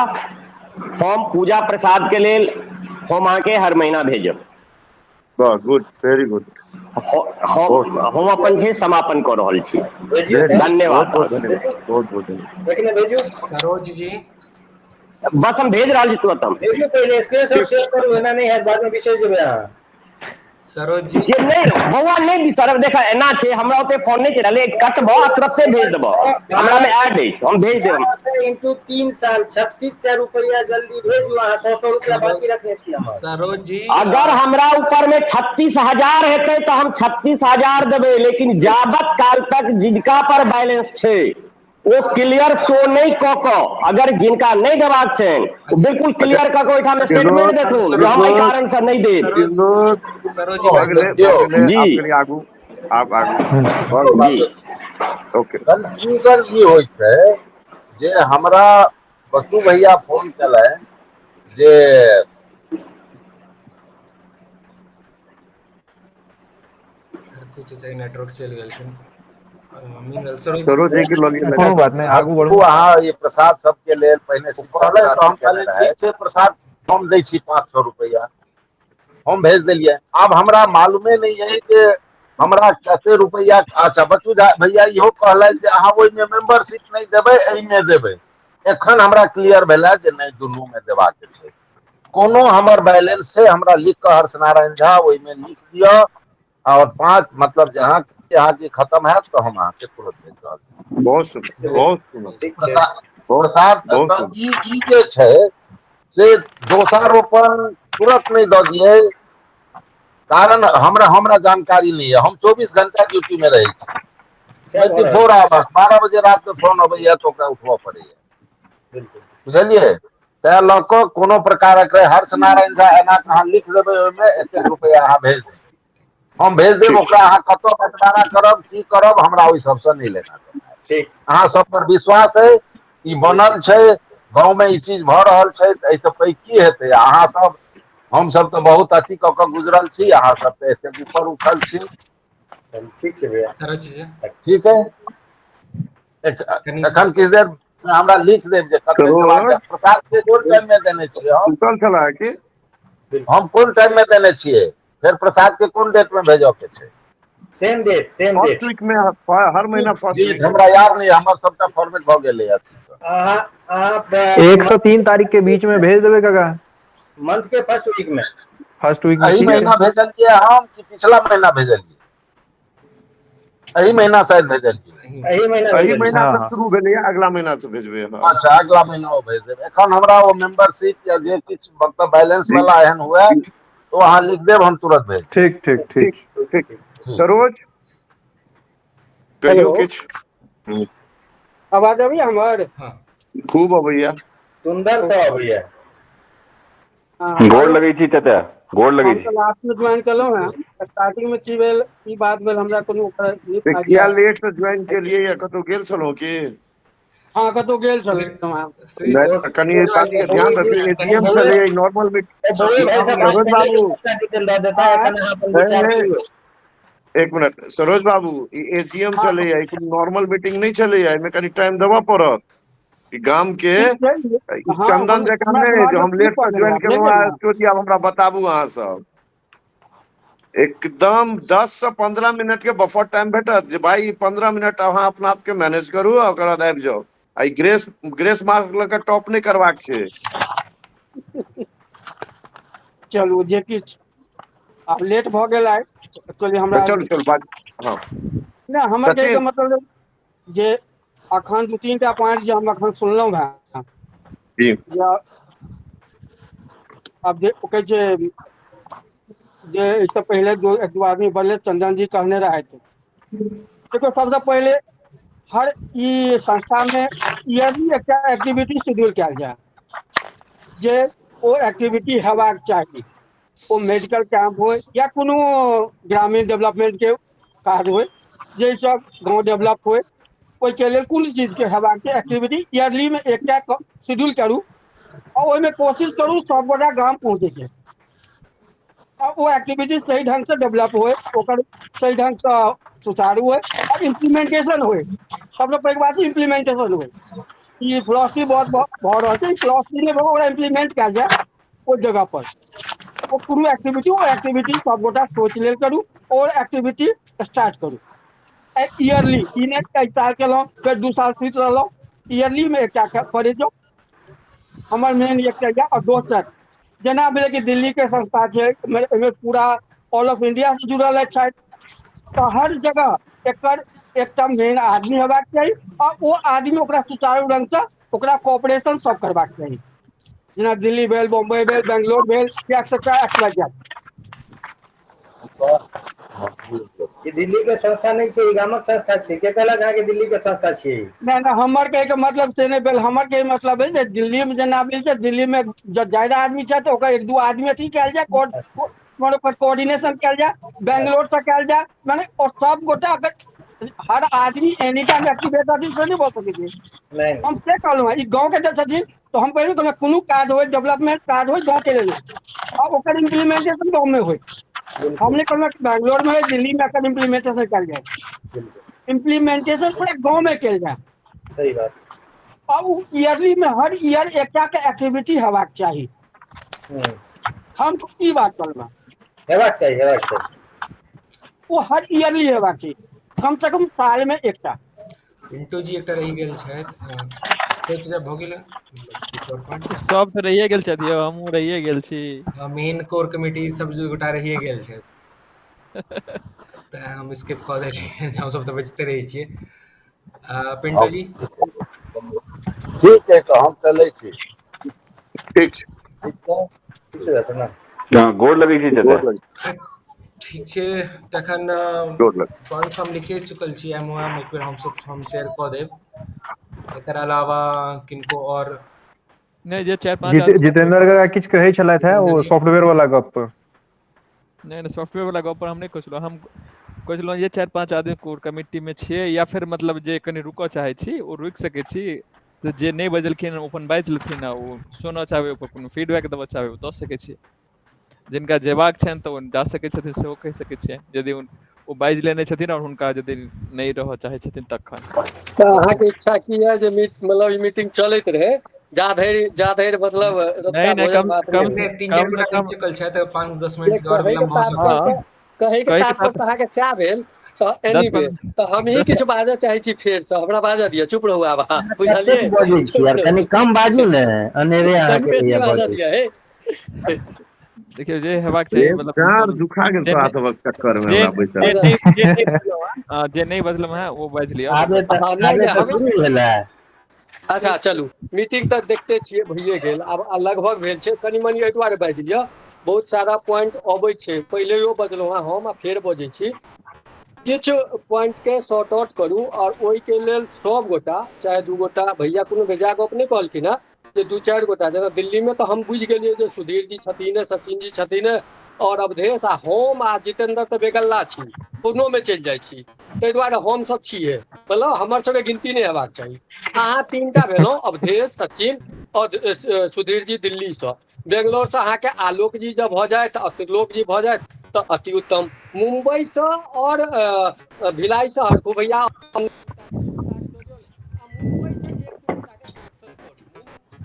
हम पूजा प्रसाद के लेल हम अहाँके हर महीना भेजब। वाह, गुड, वेरी गुड। हम अपन छै समापन कऽ रहल छी, धन्यवाद। बहुत धन्यवाद, बहुत बहुत धन्यवाद। सरोज जी बस हम भेज रहल छी तुरंत। हम भेजू, पहिले स्क्रीनशॉट शेयर करू, एना नहि हैत, बाद मे बिसरि जेबै अहाँ। सरोज जी ये नहीं बौआ नहीं बिसरब, देख एना छै हमरा ओते फोन नहीं चलल, कटबो आ तुरंते भेज देबो, हमरा में ऐड अछि, हम भेज देब। इंटू 3 साल 3600 रुपया जल्दी भेजू अहाँ, 100 रुपया बाकी रखने छी हमर। सरोज जी अगर हमरा ऊपर में 36,000 हेतै तऽ हम 36,000 देबै, लेकिन जाबत काल तक जिनका पर बैलेंस छै ओ क्लियर शो नहीं कऽ कऽ, अगर जिनका नहीं देबाक छनि ओ बिल्कुल क्लियर कऽ कऽ ओहिठाम स्टेटमेंट देथुन जे हम एहि कारण से नहीं देब। सरोज जी जी आगू, आप आगू जी। ओके। कंफ्यूजन ई होइ छै जे हमरा बसु भैया फोन केलनि जे नेटवर्क चलि गेल छै। सरोज जी के लग कोनो बात नहि, आगू बढ़ू। अहाँ ये प्रसाद सबके लेल पहिने कहलनि तऽ हम कहलियै ठीक छै प्रसाद हम दै छी 500 रुपैआ हम भेज देलियै। आब हमरा मालूमे नहि है जे हमरा कते रुपैआ। अच्छा बच्चू भैया इहो कहलनि जे अहाँ ओहिमे मेंबरशिप नहि देबै, एहिमे देबै। एखन हमरा क्लियर भेलै जे नहि, दुनूमे देबाक छै। कोनो हमर बैलेंस छै, हमरा लिख कऽ हर्ष नारायण झा ओहिमे लिख दिअ और 5 मतलब जहाँ अहाँके खत्म हैत तऽ हम अहाँके तुरंत भेज रहल छी। बहुत सुंदर, बहुत सुंदर। प्रसाद ई जे छै से दोषारोपण तुरंत नहि दऽ दियै, कारण हमरा हमरा जानकारी नहीं है। हम 24 घंटा ड्यूटी में रहे छी, 24 आवर्स, 12 बजे रात में फोन अबैया तऽ ओकरा उठबऽ पड़ैया, बुझलियै? तैं लऽ कऽ कोनो प्रकारक हर्ष नारायण झा एना अहाँ लिख देबै ओहिमे एतेक रुपैआ अहाँ भेज देबै, हम भेज देब। ओकरा अहाँ कतऽ बंटवारा करब की करब हमरा ओहि सबसँ नहि लेना देना। अहाँ सब पर विश्वास है, ई बनल छै, गाँव में ई चीज भऽ रहल छै, एहिसँ पैघ की हेतै? अहाँ सब हम सब तऽ बहुत अथी कऽ कऽ गुजरल छी, अहाँ सब तऽ एतेक ऊपर उठल छी। ठीक छै भैया, ठीक है। एखन किछु देर हमरा लिख देब जे कतेक देबाक। प्रसाद के कोन टाइम में देने छियै हम? हम कोन टाइम में देने छियै? फिर प्रसाद के कोन डेट में भेजऽ के छै? Same date, same date. First week में, हर महीना फर्स्ट वीक। हमरा याद नहीं, हमर सबटा फॉर्मेट भऽ गेलै। 1 से 3 तारीख के बीच में भेज देबै काका, मंथ के फर्स्ट वीक में। फर्स्ट वीक में एही महीना भेजलियै हम कि पिछला महीना भेजलियै? एही महीना शायद भेजलियै। एही महीना, एही महीना से शुरू भेलैया, अगला महीना से भेजबै। अच्छा अगला महीना ओ भेज देब। एखन हमरा ओ मेंबरशिप या जे किछु मतलब बैलेंस वाला एहन हुए तो अहाँ लिख देब, हम तुरंत भेज देब। ठीक ठीक ठीक ठीक। सरोज कहियो किछु। आवाज अबैया हमर? खूब अबैया, सुंदर से अबैया। गोर लगै छी चाचा, गोर लगै छी। लास्ट में ज्वाइन केलहुँ हैं, स्टार्टिंग में की भेल की बात भेल हमरा कोनो किया लेट से ज्वाइन केलियै या कतौ गेल छलहुँ की? हाँ कतौ गेल छलहुँ। कनि एहि बात के ध्यान रखियौ, एजीएम छलैया नॉर्मल मीटिंग। सरोज बाबू एक मिनट, सरोज बाबू ई एजीएम छलैया, ई कोनो नॉर्मल मीटिंग नहि छलैया, एहिमे कनि टाइम देबऽ पड़त। ई गाम के चंदन जकाँ नहि जे हम लेट से ज्वाइन केलहुँ आ आब हमरा बताबू अहाँ सब। एकदम 10 से 15 मिनट के बफर टाइम भेटत जे भाई 15 मिनट अहाँ अपना आपके मैनेज करू आ ओकर बाद आबि जाउ। आ ई ग्रेस ग्रेस मार्क लऽ कऽ टॉप नहि करबाक छै। चलू जे किछु आब लेट भऽ गेल आइ एक्चुअली हमरा चलू चलू बात हँ। नहि, हमर कहैके सचिन मतलब जे अखन 2-3 टा पॉइंट जे हम अखन सुनलहुँ हेँ जी या आब जे ओ कहै छै जे एहिसँ पहिले एक दू आदमी बजले, चंदन जी कहने रहथि, देखियौ सबसँ पहिले हर ई संस्थामे ईयरली एकटा एक्टिविटी शेड्यूल कयल जाय, जे ओ एक्टिविटी हेबाक चाही, ओ मेडिकल कैंप होइ या कोनो ग्रामीण डेवलपमेंट के काज होइ जाहिसँ गाँव डेवलप होइ, ओहिके लेल कोनो चीजके हेबाक छै एक्टिविटी ईयरलीमे एकटा शेड्यूल करू आ ओहिमे कोशिश करू सबगोटा गाम पहुँचैके आ ओ एक्टिविटी सही ढंगसँ डेवलप होइ, ओकर सही ढंगसँ सुचारू होइ आ इम्प्लीमेंटेशन होइ। सबसँ पैघ बात इम्प्लीमेंटेशन होइ। ई फिलॉसफी बहुत भऽ रहल छै, फिलॉसफी नहि भऽ ओकरा इम्प्लीमेंट कयल जाय ओहि जगह पर। ओ कोनो एक्टिविटी, ओ एक्टिविटी सबगोटा सोच लेल करू और एक्टिविटी स्टार्ट करू ईयरली। ई नहि एक साल केलहुँ फेर 2 साल सुति रहलहुँ, ईयरली मे एकटा करै जाउ। हमर मेन एकटा यऽ। आओर दोसर जेना भेलै कि दिल्ली के संस्था छै, ओहिमे पूरा ऑल ऑफ इंडिया से जुड़ल छथि, तऽ हर जगह एकर एकटा मेन आदमी हेबाक चाही आ ओ आदमी ओकरा सुचारू ढंगसँ ओकरा कोऑपरेशन सब करबाक चाही, जेना दिल्ली भेल, बम्बई भेल, बेंगलोर भेल, एक्सेट्रा एक्स वाई जेड। ई दिल्ली के संस्था नहि छै, ई गामक संस्था छै। के कहलक अहाँके दिल्ली के संस्था छियै? नहि नहि, हमर कहैके मतलब से नहि भेल। हमर कहैके मतलब भेल जे दिल्ली मे जेना भेल छै, दिल्ली मे जब ज्यादा आदमी छै तऽ ओकर 1-2 आदमी अथी कयल जाय, ओकर कोऑर्डिनेशन कयल जाय, बेंगलोर से कयल जाय, माने और सब गोटा अगर हर आदमी एनी टाइम एक्टिवेट रहथिन से नहि भऽ सकै छै। नहि, हम से कहलहुँ हेँ, ई गाँव के जे छथिन तऽ हम पहिले कहलहुँ कोनो काज होइ, डेवलपमेंट काज होइ गाँव के लेल आ ओकर इम्प्लीमेंटेशन गाँव मे होइ। हम नहि कहलहुँ कि बेंगलोर में दिल्ली में एकर इम्प्लीमेंटेशन कयल जाय, इम्प्लीमेंटेशन पूरा गाँव में कयल जाय। सही बात। आ ओ ईयरली में हर ईयर एकटा के एक्टिविटी हेबाक चाही। हम ई बात कहलहुँ, हेबाक चाही, हेबाक चाही। ओ हर ईयरली हेबाक चाही, कम से कम साल में एकटा। पिंटू जी एकटा रहि गेल छथि, भऽ गेल सब तऽ रहिए गेल छथि यौ, हमहूँ रहिए गेल छी। मेन कोर कमिटी सब दू गोटा रहिए गेल छथि, तऽ हम स्किप कऽ देलियै, हमसब तऽ बजिते रहै छियै। पिंटू जी ठीक छै, तऽ हम चलै छी। ठीक छै, ठीक छै, प्रणाम। गोर लगै छी चाचा। ठीक छै, तखन पॉइंट्स हम लिखे चुकल छी, एम ओ एम एक बेर हमसब हम शेयर कऽ देब। एकर अलावा किनको और नहि जे 4-5 आदमी जितेंद्र काका किछु कहै छलथि हे ओ सॉफ्टवेयर वाला गप पर। नहि नहि, सॉफ्टवेयर वाला गप पर हम नहि कहै छलहुँ, हम कहै छलहुँ जे 4-5 आदमी कोर कमिटी मे छियै या फिर मतलब जे कनि रुकऽ चाहै छी ओ रुकि सकै छी, तऽ जे नहि बजलखिन ओ अपन बाजि लेथिन आ ओ सुनऽ चाहबै ओकर कोनो फीडबैक देबऽ चाहबै ओ दऽ सकै छी। जिनका जेबाक छनि तऽ ओ जा सकै छथिन सेहो कहि सकै छियनि, यदि ओ बाजि लेने छथिन आओर हुनका यदि नहि रहऽ चाहै छथिन तखन। तऽ अहाँके इच्छा की यऽ जे मतलब ई मीटिंग चलैत रहै जा धरि मतलब नहि रतुका नहि, भोजन कम भात नहि कम होइ? 3-4 कम से गोटा रहि कम चुकल छथि, 5-10 मिनट और कहैके विलम्ब भऽ सकै तात्पर्य छै। तऽ कहैके कहैके तात्पर्य तऽ अहाँके सएह भेल। तऽ 10 एनीवे 15 तऽ हमही 10 किछु बाजऽ चाहै छी फेरसँ, हमरा बाजऽ दिअ, चुप रहू आब अहाँ, कतेक बुझलियै? बजै छी चुप यार, रहू, कनि कम बाजू ने, अनेरे कनि अहाँके बेसी होइया बाजऽ बजै। दिअ हे। देखियौ जे हेबाक चाही रे मतलब डाँर दुखा गेल जे तोरा नहि सबक चक्कर मे जे हमरा बैसल। जे नहि जे नहि बजलहुँ हेँ, जे नहि बजलहुँ हेँ ओ बाजि लिअ। आबे तऽ हँ नहि आबे नहि तऽ हम शुरू भेलै। अच्छा चलू, मीटिंग तऽ देखते छियै भइए गेल आब, लगभग भेल छै, कनि मनि एहि दुआरे बाजि लिअ, बहुत सारा पॉइंट अबै छै, पहिलेयो बजलहुँ हेँ हम आ फेर बजै छी। किछु पॉइंट के सॉर्ट आउट करू आओर ओहिके लेल सब गोटा, चाहे 2 गोटा, भैया कोनो बेजा गप नहि कहलखिन हेँ जे 2-4 गोटा, जेना दिल्ली मे तऽ हम बुझि गेलियै जे सुधीर जी छथिन, सचिन जी छथिन आओर अवधेश आ हम आ जितेंद्र तऽ बेगल्ला छी, कोनो मे चलि जाइ छी, ताहि दुआरे हमसभ छियै, मतलब हमर सबके गिनती नहि हेबाक चाही। अहाँ 3 टा भेलहुँ, अवधेश, सचिन आओर सुधीर जी दिल्लीसँ, बेंगलोरसँ अहाँके आलोक जी जब भऽ जायत आ त्रिलोक जी भऽ जायत तऽ अति उत्तम। मुम्बईसँ आओर भिलाईसँ हरखू भैया,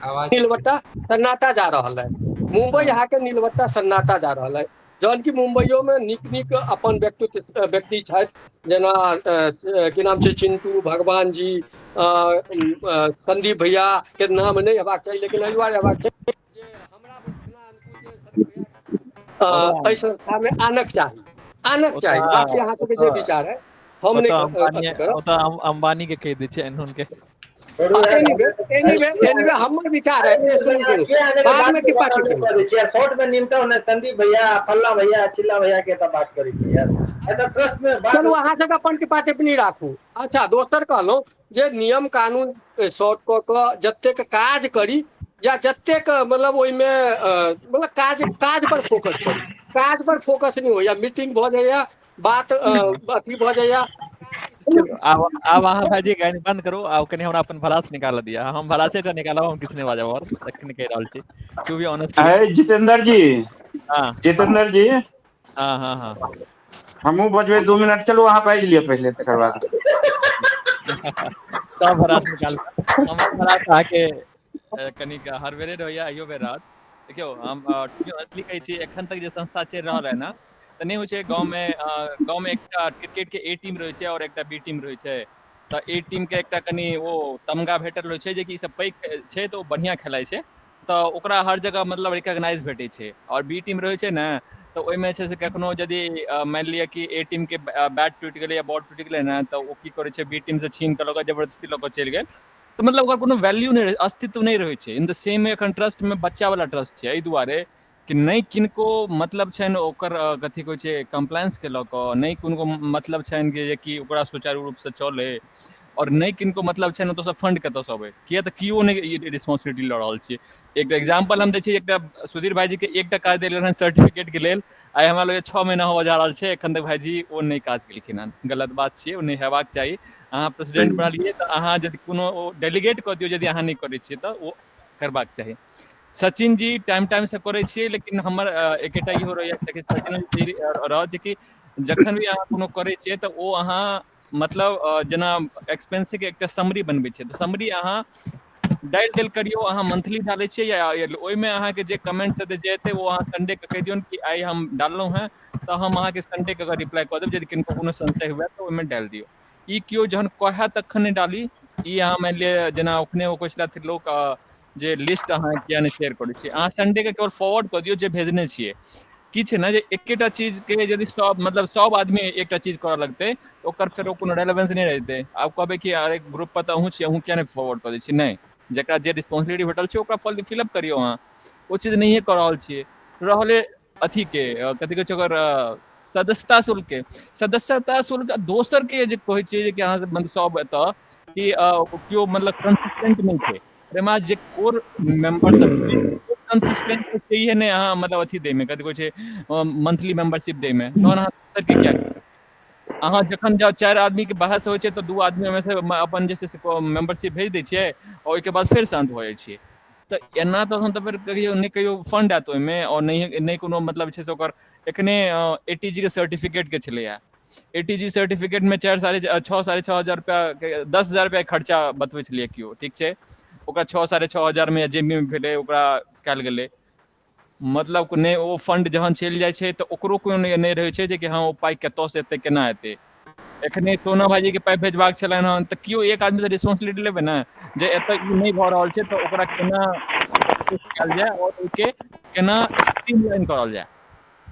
आवाज नीलबट्टा सन्नाटा जा रहल है, मुंबई अहाँके नीलबट्टा सन्नाटा जा रहल है। जहन कि मुम्बइयोमे नीक नीक अपन व्यक्तित्व व्यक्ति छथि, जेना की नाम छै चिंटू भगवान जी, संदीप भैया के नाम नहि हेबाक चाही, लेकिन एहि दुआरे हेबाक चाही जे हमरा एहि संस्था मे आनक चाही, आनक चाही। बाकी अहाँ सबके जे विचार है हम नहि अंबानी, ओतऽ अंबानी के कहि दै छै एनहुन के। एनीवे एनीवे एनीवे हमर विचार है, सुनू सुनू, बाद में टिप्पा टिप्पणी करै छी यार, शॉर्ट में निमटाउ ने। संदीप भैया, फल्ला भैया, चिल्ला भैया के तऽ बात करै छी यार, एतऽ ट्रस्ट में बात। चलू अहाँ सबके अपन टिप्पा टिप्पणी राखू। अच्छा, दोसर कहलहुँ जे नियम कानून शॉर्ट कऽ कऽ जतेक काज करी या जतेक मतलब ओहिमे मतलब काज काज पर फोकस करी, काज पर फोकस नहि होइया, मीटिंग भऽ जाइया, बात अथी भऽ जाइया। आब आब अहाँ भाईजी गानि बंद करू, आब कनि हमरा अपन भड़ास निकालऽ दिअ। हम भड़ासे टा निकालब, हम किछु नहि बाजब आओर, एखन कहि रहल छी टू बी ऑनेस्ट। अरे जितेंद्र जी, हँ जितेंद्र जी, हँ हँ हँ, हमहूँ बजबै 2 मिनट। चलू अहाँ बाजि लिअ पहिले, तकर बाद सब भड़ास निकाल। हमर भड़ास अहाँके कनिक हर बेरे रहैया, अहियो बेर रहत। देखियौ, हम टू बी ऑनेस्टली कहै छी, एखन तक जे संस्था चलि रहल है ने, तऽ नहि होइ छै गाँवमे, गाँवमे एकटा क्रिकेट के ए टीम रहै छै और एकटा बी टीम रहै छै। तऽ ए टीम के एकटा कनि ओ तमगा भेटल रहै छै जे कि ई सब पैघ छै तऽ ओ बढ़िआँ खेलाइ छै, तऽ ओकरा हर जगह मतलब रिकॉग्नाइज भेटै छै। और बी टीम रहै छै ने, तऽ ओहिमे छै से कखनो यदि मानि लिअ कि ए टीम के बैट टूटि गेलै या बॉल टूटि गेलै ने, तऽ ओ की करै छै, बी टीम से छीन कऽ लऽ कऽ जबरदस्ती लऽ कऽ चलि गेल। तऽ मतलब ओकर कोनो वैल्यू नहि रहै, अस्तित्व नहि रहै छै। इन the same एखन ट्रस्ट मे बच्चा वाला ट्रस्ट छै, एहि दुआरे कि नहि किनको मतलब छनि ओकर कथी कहै छै कम्प्लायंस के लऽ कऽ, नहि किनको मतलब छनि कि जेकि ओकरा सुचारू रूपसँ चलै, आओर नहि किनको मतलब छनि ओतऽसँ फंड कतऽसँ अबै, किया तऽ केओ नहि ई रिस्पॉन्सिबिलिटी लऽ रहल छै। एकटा एग्जाम्पल हम दै छी, एकटा सुधीर भाईजी के एकटा काज देल रहनि सर्टिफिकेट के लेल, आइ हमरा लगैए 6 महीना होबऽ जा रहल छै, एखन तक भाईजी ओ नहि काज केलखिन हन। गलत बात छियै, ओ नहि हेबाक चाही। अहाँ प्रेसिडेंट बनलियै तऽ अहाँ यदि कोनो ओ डेलीगेट कऽ दियौ, यदि अहाँ नहि करै छियै तऽ ओ करबाक चाही। सचिन जी टाइम टाइम से करै छियै, लेकिन हमर एकेटा इहो रहैया कि सचिन जी रहत जे कि जखन भी अहाँ कोनो करै छियै तऽ ओ अहाँ मतलब जेना एक्सपेंसिव एकटा समरी बनबै छियै तऽ समरी अहाँ डालि देल करियौ। अहाँ मंथली डालै छियै या ओहिमे अहाँके जे कमेंट्स हेतै जे हेतै ओ अहाँ संडे के कहि दियौन कि आइ हम डाललहुँ हेँ, तऽ हम अहाँके संडे के रिप्लाई कऽ देब। यदि किनको कोनो संशय हुए तऽ ओहिमे डालि दियौ। ई केओ जहन कहए तखन नहि डाली। ई अहाँ मानि लिअ जेना ओखने ओ कहै छलथि लोक जे लिस्ट अहाँ किया नहि शेयर करै छियै, अहाँ संडे के केवल फॉरवर्ड कऽ दियौ जे भेजने छियै। की छै ने जे एकेटा चीज के यदि सब मतलब सब आदमी एकटा चीज करऽ लगतै तऽ ओकर फेर ओ कोनो रेलेवेंस नहि रहतै। आब कहबै कि अरे ग्रुप पर तऽ अहूँ छियै, अहूँ किया नहि फॉरवर्ड कऽ दै छियै? नहि, जकरा जे रिस्पॉन्सिबिलिटी भेटल छै ओकरा फिलअप करियौ। अहाँ ओ चीज नहिए कऽ रहल छियै। रहलै अथी के कथी कहै छै ओकर सदस्यता शुल्क के, सदस्यता शुल्क दोसर के जे कहै छियै जे कि अहाँ मतलब सब एतऽ कि केओ मतलब कंसिस्टेंट नहि छै। ताहिमे जे कोर मेंबर सब छै कंसिस्टेंट छैहे नहि। अहाँ मतलब अथी दैमे कथी कहै छै मंथली मेंबरशिप दैमे, तहन अहाँ दोसर के किया? अहाँ जखन जाउ 4 आदमी के बहस होइ छै तऽ 2 आदमी ओहिमे से अपन जे छै से मेंबरशिप भेज दै छियै, आ ओहिके बाद फेर शान्त भऽ जाइ छियै। तऽ एना तहन तऽ फेर कहियो नहि कहियो फंड आयत ओहिमे, आओर नहि नहि कोनो मतलब छै से ओकर। एखने एटीजी के सर्टिफिकेट के छलैया, एटीजी सर्टिफिकेट में 4 साढ़े 6 6.5 हजार रुपया 10,000 रुपया खर्चा बतबै छलियै केओ, ठीक छै, ओकरा 6 6.5 हजार में जे भी भेलै ओकरा कयल गेलै। मतलब नहि ओ फंड जहन चलि जाइ छै तऽ ओकरो कोनो नहि रहै छै जे कि हँ ओ पाइ कतऽसँ एतै केना एतै। एखने सोना भाईजी के पाइ भेजबाक छलनि हन, तऽ केओ एक आदमी तऽ रिस्पॉन्सिबिलिटी लेबै ने जे एतऽ ई नहि भऽ रहल छै तऽ ओकरा केना कयल जाय और ओहिके केना स्ट्रीमलाइन करल जाय।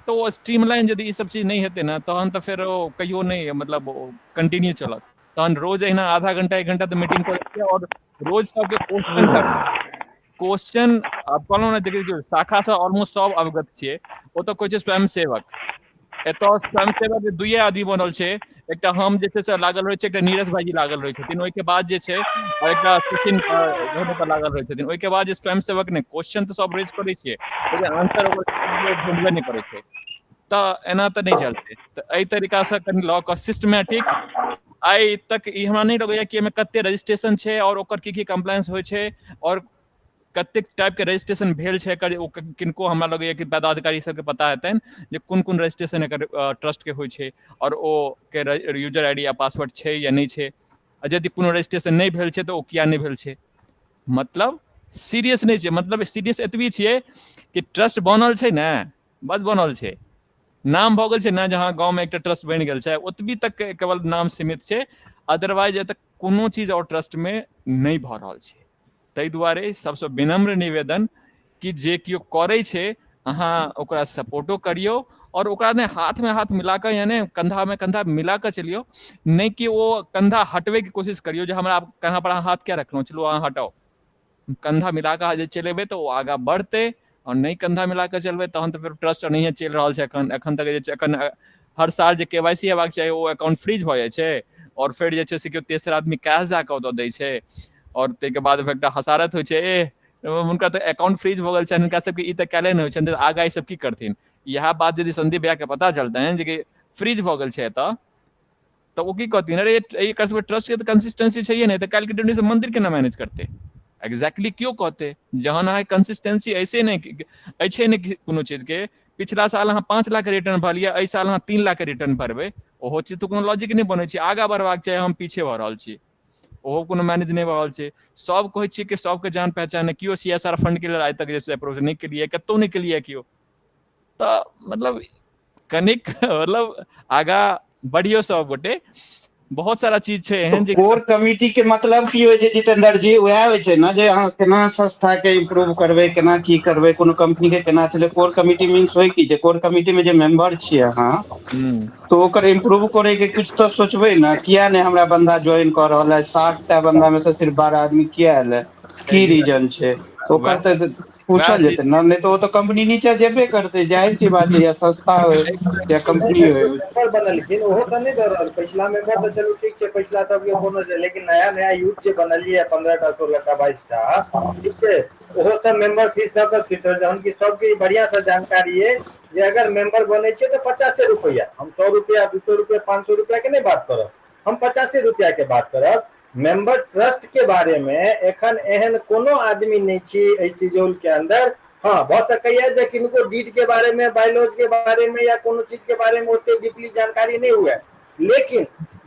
तऽ ओ स्ट्रीमलाइन यदि ई सब चीज नहि हेतै ने तहन तऽ फेर ओ कहियो नहि मतलब ओ कंटिन्यू चलत। तहन रोज अहिना आधा घंटा 1 घंटा तऽ मीटिंग करै छियै और रोज सबके क्वेश्चन क्वेश्चन आब कहलहुँ ने देखियौ शाखा से ऑलमोस्ट सब अवगत छियै। ओतऽ कहै छै स्वयं सेवक, एतऽ स्वयं सेवक दुइये आदमी बनल छै, एकटा हम जे छै से लागल रहै छै, एकटा नीरज भाईजी लागल रहै छथिन, ओहिके बाद जे छै और एकटा सचिन लागल रहै छथिन। ओहिके बाद जे स्वयं सेवक ने क्वेश्चन तऽ सब रेज करै छियै, लेकिन आंसर ओकर भेटबे नहि करै छै। तऽ एना तऽ नहि चलतै। तऽ एहि तरीकासँ कनि लऽ कऽ सिस्टमेटिक आइ तक ई हमरा नहि लगैया कि एहिमे कते रजिस्ट्रेशन छै और ओकर की की कम्प्लायंस होइ छै और कतेक टाइप के रजिस्ट्रेशन भेल छै एकर, ओ किनको हमरा लगैया कि पदाधिकारी सबके पता हेतनि जे कोन कोन रजिस्ट्रेशन एकर ट्रस्ट के होइ छै और ओ के यूजर आईडी या पासवर्ड छै या नहि छै, आ यदि कोनो रजिस्ट्रेशन नहि भेल छै तऽ ओ किया नहि भेल छै। मतलब सीरियस नहि छै, मतलब सीरियस एतबी छियै कि ट्रस्ट बनल छै ने, बस बनल छै, नाम भऽ गेल छै ने जे हँ गाँवमे एकटा ट्रस्ट बनि गेल छै, ओतबी तक केवल नाम सीमित छै। अदरवाइज एतऽ कोनो चीज आओर ट्रस्टमे नहि भऽ रहल छै। ताहि दुआरे सबसँ विनम्र निवेदन कि जे केओ करै छै अहाँ ओकरा सपोर्टो करियौ आओर ओकरा ने हाथमे हाथ मिला कऽ यानि कन्धामे कन्धा मिला कऽ चलियौ, नहि कि ओ कन्धा हटबैके कोशिश करियौ जे हमरा कन्धा पर अहाँ हाथ किया रखलहुँ, चलू अहाँ हटाउ। कन्धा मिला कऽ जे चलेबै तऽ ओ आगाँ बढ़तै, आओर नहि कन्धा मिला कऽ चलबै तहन तऽ फेर ट्रस्ट नहिए चलि रहल छै एखन। एखन तक जे छै एखन हर साल जे के वाइ सी हेबाक चाही ओ अकाउंट फ्रीज भऽ जाइ छै, आओर फेर जे छै से केओ तेसर आदमी कैश जा कऽ ओतऽ दै छै, आओर ताहिके बाद फेर एकटा हसारत होइ छै, एह हुनका तऽ अकाउंट फ्रीज भऽ गेल छनि, हुनका सबके ई तऽ कयले नहि होइ छनि, तऽ आगाँ ई सब की करथिन। इएह बात यदि संदीप भैयाके पता चलतनि जे कि फ्रीज भऽ गेल छै एतऽ, तऽ ओ की कहथिन, अरे एकर सबके ट्रस्ट के तऽ कंसिस्टेंसी छैहे नहि, तऽ काल्हिके डेट में मंदिर केना मैनेज करतै। एग्जैक्टली केओ कहतै जहन अहाँके कंसिस्टेंसी ऐसे नहि अछि नहि कोनो चीजके, पिछला साल अहाँ 5 लाख के रिटर्न भरलियै, एहि साल अहाँ 3 लाख के रिटर्न भरबै, ओहो चीज तऽ कोनो लॉजिक नहि बनै छै। आगाँ बढ़बाक चाही, हम पीछे भऽ रहल छी, ओहो कोनो मैनेज नहि भऽ रहल छै। सब कहै छियै कि सबके जान पहचान है, केओ सी एस आर फंड के लेल आइ तक जे छै अप्रोच नहि केलियै, कतहु नहि केलियै केओ। तऽ मतलब कनिक मतलब आगाँ बढ़ियौ सब गोटे, बहुत सारा चीज छै तऽ एहन जे कोर कमिटी के मतलब की होइ छै जितेंद्र जी? उएह होइ छै ने जे अहाँ केना संस्था के इम्प्रूव करबै, केना की करबै, कोनो कंपनी के केना चले। कोर कमिटी मीन्स होइ की जे कोर कमिटी में जे मेंबर छियै अहाँ, तऽ ओकर इम्प्रूव करे के कुछ तऽ सोचबै ने। किया नहि हमरा बंदा ज्वाइन कऽ रहल है, 60 टा बंदा में से सिर्फ 12 आदमी किया एल है, की रीजन छै ओकर, तऽ वएह पूछल चीज जेतै ने। नहि तऽ ओ तऽ कंपनी नीचे जेबे करतै, जाहिर सी बात छै, या संस्था होइ या कंपनी होइ। मेंबर बनलखिन ओहो तऽ नहि दऽ रहल। पिछला मेंबर तऽ चलू ठीक छै, पिछला सबके कोनो छै, लेकिन नया नया यूथ जे बनलियै 15 टा 16 टा 22 टा, ठीक छै, ओहो सब मेंबर फीस दऽ कऽ सुति रहल, जहन कि सबके बढ़िया से जानकारी अइ जे अगर मेंबर बनै छै तऽ 50 रुपैआ, हम 100 रुपैआ 200 रुपैआ 500 रुपैआ के नहि बात करब, हम 50 रुपैआ के बात करब। मेंबर ट्रस्ट के बारे में एखन एहन कोनो आदमी नहि छी एहि सिजौल के अंदर। हाँ, भऽ सकैया जे किनको डीड के बारे में, बायोलॉज के बारे में या कोनो चीज के बारे में ओते डीपली जानकारी नहि हुए, लेकिन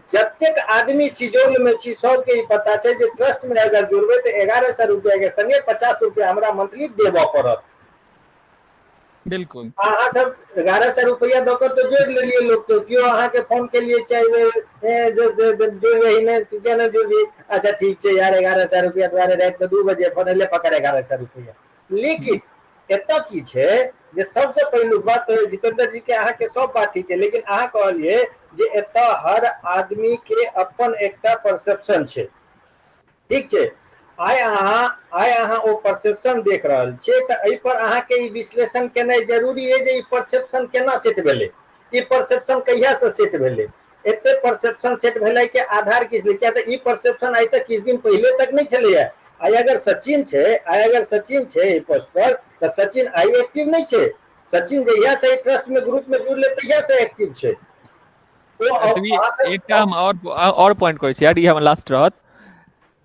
जतेक आदमी सिजौल में छी सबके ई पता छै जे ट्रस्ट में अगर जुड़बै तऽ 1100 रुपया के संगे 50 रुपया हमरा मंथली देबऽ पड़त। बिल्कुल। अहाँ सब 1100 रुपया दऽ कऽ तऽ जोड़ि लेलियै लोक के, केओ अहाँके फोन केलियै चारि बेर जुड़ रही ने, तू किया नहि जुड़ली, अच्छा ठीक छै यार 1100 रुपया दुआरे राति के 2 बजे फोन एलै, पकड़ 1100 रुपया। लेकिन एतऽ की छै जे सबसँ पहिलुक बात जितेंद्र जी के अहाँके सब बात ठीक है, लेकिन अहाँ कहलियै जे एतऽ हर आदमी के अपन एकटा परसेप्शन छै, ठीक छै। आइ अहाँ ओ परसेप्शन देख रहल छियै तऽ एहि पर अहाँके ई विश्लेषण केनाइ जरूरी अइ जे ई परसेप्शन केना सेट भेलै, ई परसेप्शन कहियासँ सेट भेलै, एते परसेप्शन सेट भेलै के आधार की छलै, किया तऽ ई परसेप्शन आइसँ किछु दिन पहिले तक नहि छलैया। आइ अगर सचिन छै, आइ अगर सचिन छै एहि पोस्ट पर, तऽ सचिन आइ एक्टिव नहि छै। सचिन जहिया से एहि ट्रस्ट में ग्रुप में जुड़ले तहिया से एक्टिव छै। एतबी एकटा हम आओर पॉइंट कहै छी यार, ई हमर लास्ट रहत।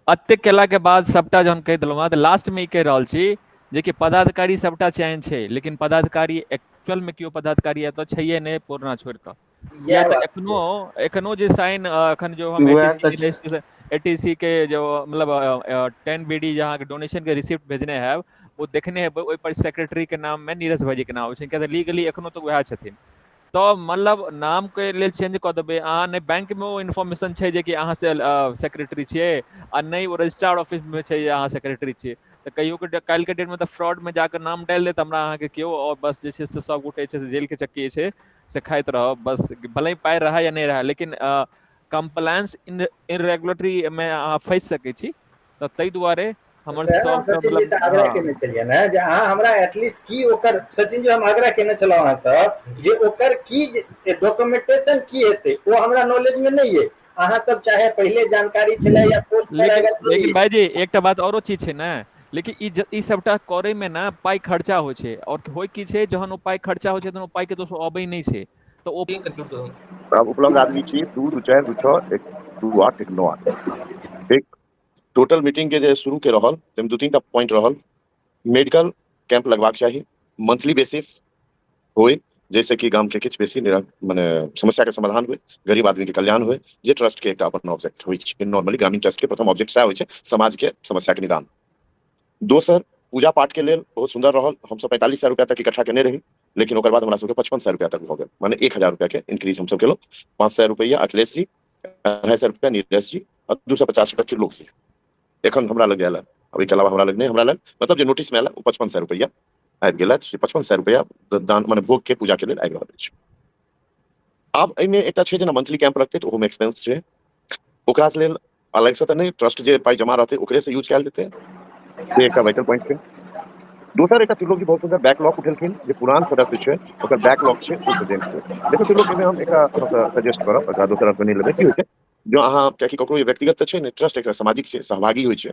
एतेक केलाके बाद सबटा जहन कहि देलहुँ हँ तऽ लास्टमे ई कहि रहल छी जेकि पदाधिकारी सबटा चयन छै, लेकिन पदाधिकारी एक्चुअलमे केओ पदाधिकारी एतऽ छैहे नहि पूर्णा छोड़ि कऽ। किया इएह तऽ बात एखनो एखनो जे साइन एखन जो हम वएह एटीसी तऽ के रजिस्ट्रेशन एटीसी के जो मतलब 10 बी डी जे अहाँके डोनेशन के रिसिप्ट भेजने हैब, ओ देखने हेबै ओहि पर सेक्रेटरी के नाम मे नीरज भाईजी के नाम छै, किया तऽ लीगली एखनो तक वएह छथिन। तऽ मतलब नाम के लेल चेंज कऽ देबै अहाँ, नहि बैंक मे ओ इन्फॉर्मेशन छै जे कि अहाँ से सेक्रेटरी छियै, आ नहि ओ रजिस्ट्रार ऑफिस मे छै जे अहाँ सेक्रेटरी छियै। तऽ कहियो के काल्हि के डेट मे तऽ फ्रॉड मे जाकऽ नाम डालि देत हमरा अहाँके केओ, आओर बस जे छै से सब गोटे जे छै से जेल के चक्की जे छै से खाइत रहब बस, भले ही पाइ रहै या नहि रहै, लेकिन कम्प्लायंस इन इरेगुलेटरी मे अहाँ फँसि सकै छी। तऽ ताहि दुआरे हमर सएह हम सबके सचिन जी मतलब से आग्रह हँ केने छलियै ने जे अहाँ हमरा एटलीस्ट की ओकर, सचिन जी हम आग्रह केने छलहुँ अहाँसँ जे ओकर की डॉक्यूमेंटेशन की हेतै, ओ हमरा नॉलेज मे नहि अइ। अहाँ सब चाहे पहिले जानकारी छलै या पोस्ट पर लेकिन अगर लेकिन भाईजी एकटा बात औरो चीज छै ने, लेकिन ई सबटा करे मे ने पाइ खर्चा होइ छै, और होइ की छै जहन ओ पाइ खर्चा होइ छै तहन ओ पाइ के दोसर अबै नहि छै, तऽ ओ कंक्लूड करू। आब उपलब्ध आदमी छी 2 2 4 2 6 1 2 8 1 9 8। एक टोटल मीटिंग के जे शुरू के रहल ताहिमे 2-3 टा पॉइंट रहल। मेडिकल कैंप लगबाक चाही, मंथली बेसिस होय, जैसे कि गाम के किछु बेसी मने समस्या के समाधान हुए, गरीब आदमी के कल्याण हुए, जे ट्रस्ट के एकटा अपन ऑब्जेक्ट होइ छै। नॉर्मली ग्रामीण ट्रस्ट के प्रथम ऑब्जेक्ट सएह होइ छै, समाज के समस्या के निदान। दोसर, पूजा पाठ के लेल बहुत सुंदर रहल, हमसब 45,000 रुपया तक इकट्ठा केने रही। लेकिन ओकर बाद हमरा सबके 5500 रुपया तक भऽ गेल, माने 1000 रुपया के इंक्रीज हमसब केलहुँ। 500 रुपया अखिलेश जी, 250 रुपया नीरज जी आ 250 रुपया त्रिलोक जी एखन हमरा लग आयल। ओहिके अलावा हमरा लग नहि, हमरा लग मतलब जे नोटिस मे आयल ओ 5500 रुपया आबि गेल अछि। 5500 रुपया दान माने भोग के पूजा के लेल आबि रहल अछि। आब एहिमे एकटा छै जेना मंथली कैंप रखतै तऽ ओहोमे एक्सपेंस छै, ओकरा लेल अलगसँ तऽ नहि, ट्रस्ट जे पाइ जमा रहतै ओकरे से यूज कयल जेतै, से एकटा वाइटल पॉइंट छै। दोसर एकटा त्रिलोक जी बहुत सुन्दर बैकलॉग उठेलखिन जे पुरान सदस्य छै ओकर बैकलॉग छै ओ प्रेजेंट छै। देखियौ त्रिलोक, एहिमे हम एकटा सजेस्ट करब, एकरा दोसर अर्थ नहि लेबै। की होइ छै जो अहाँ कियाकि ककरो व्यक्तिगत तऽ छै ने, ट्रस्ट एकटा सामाजिक छै, सहभागी होइ छै।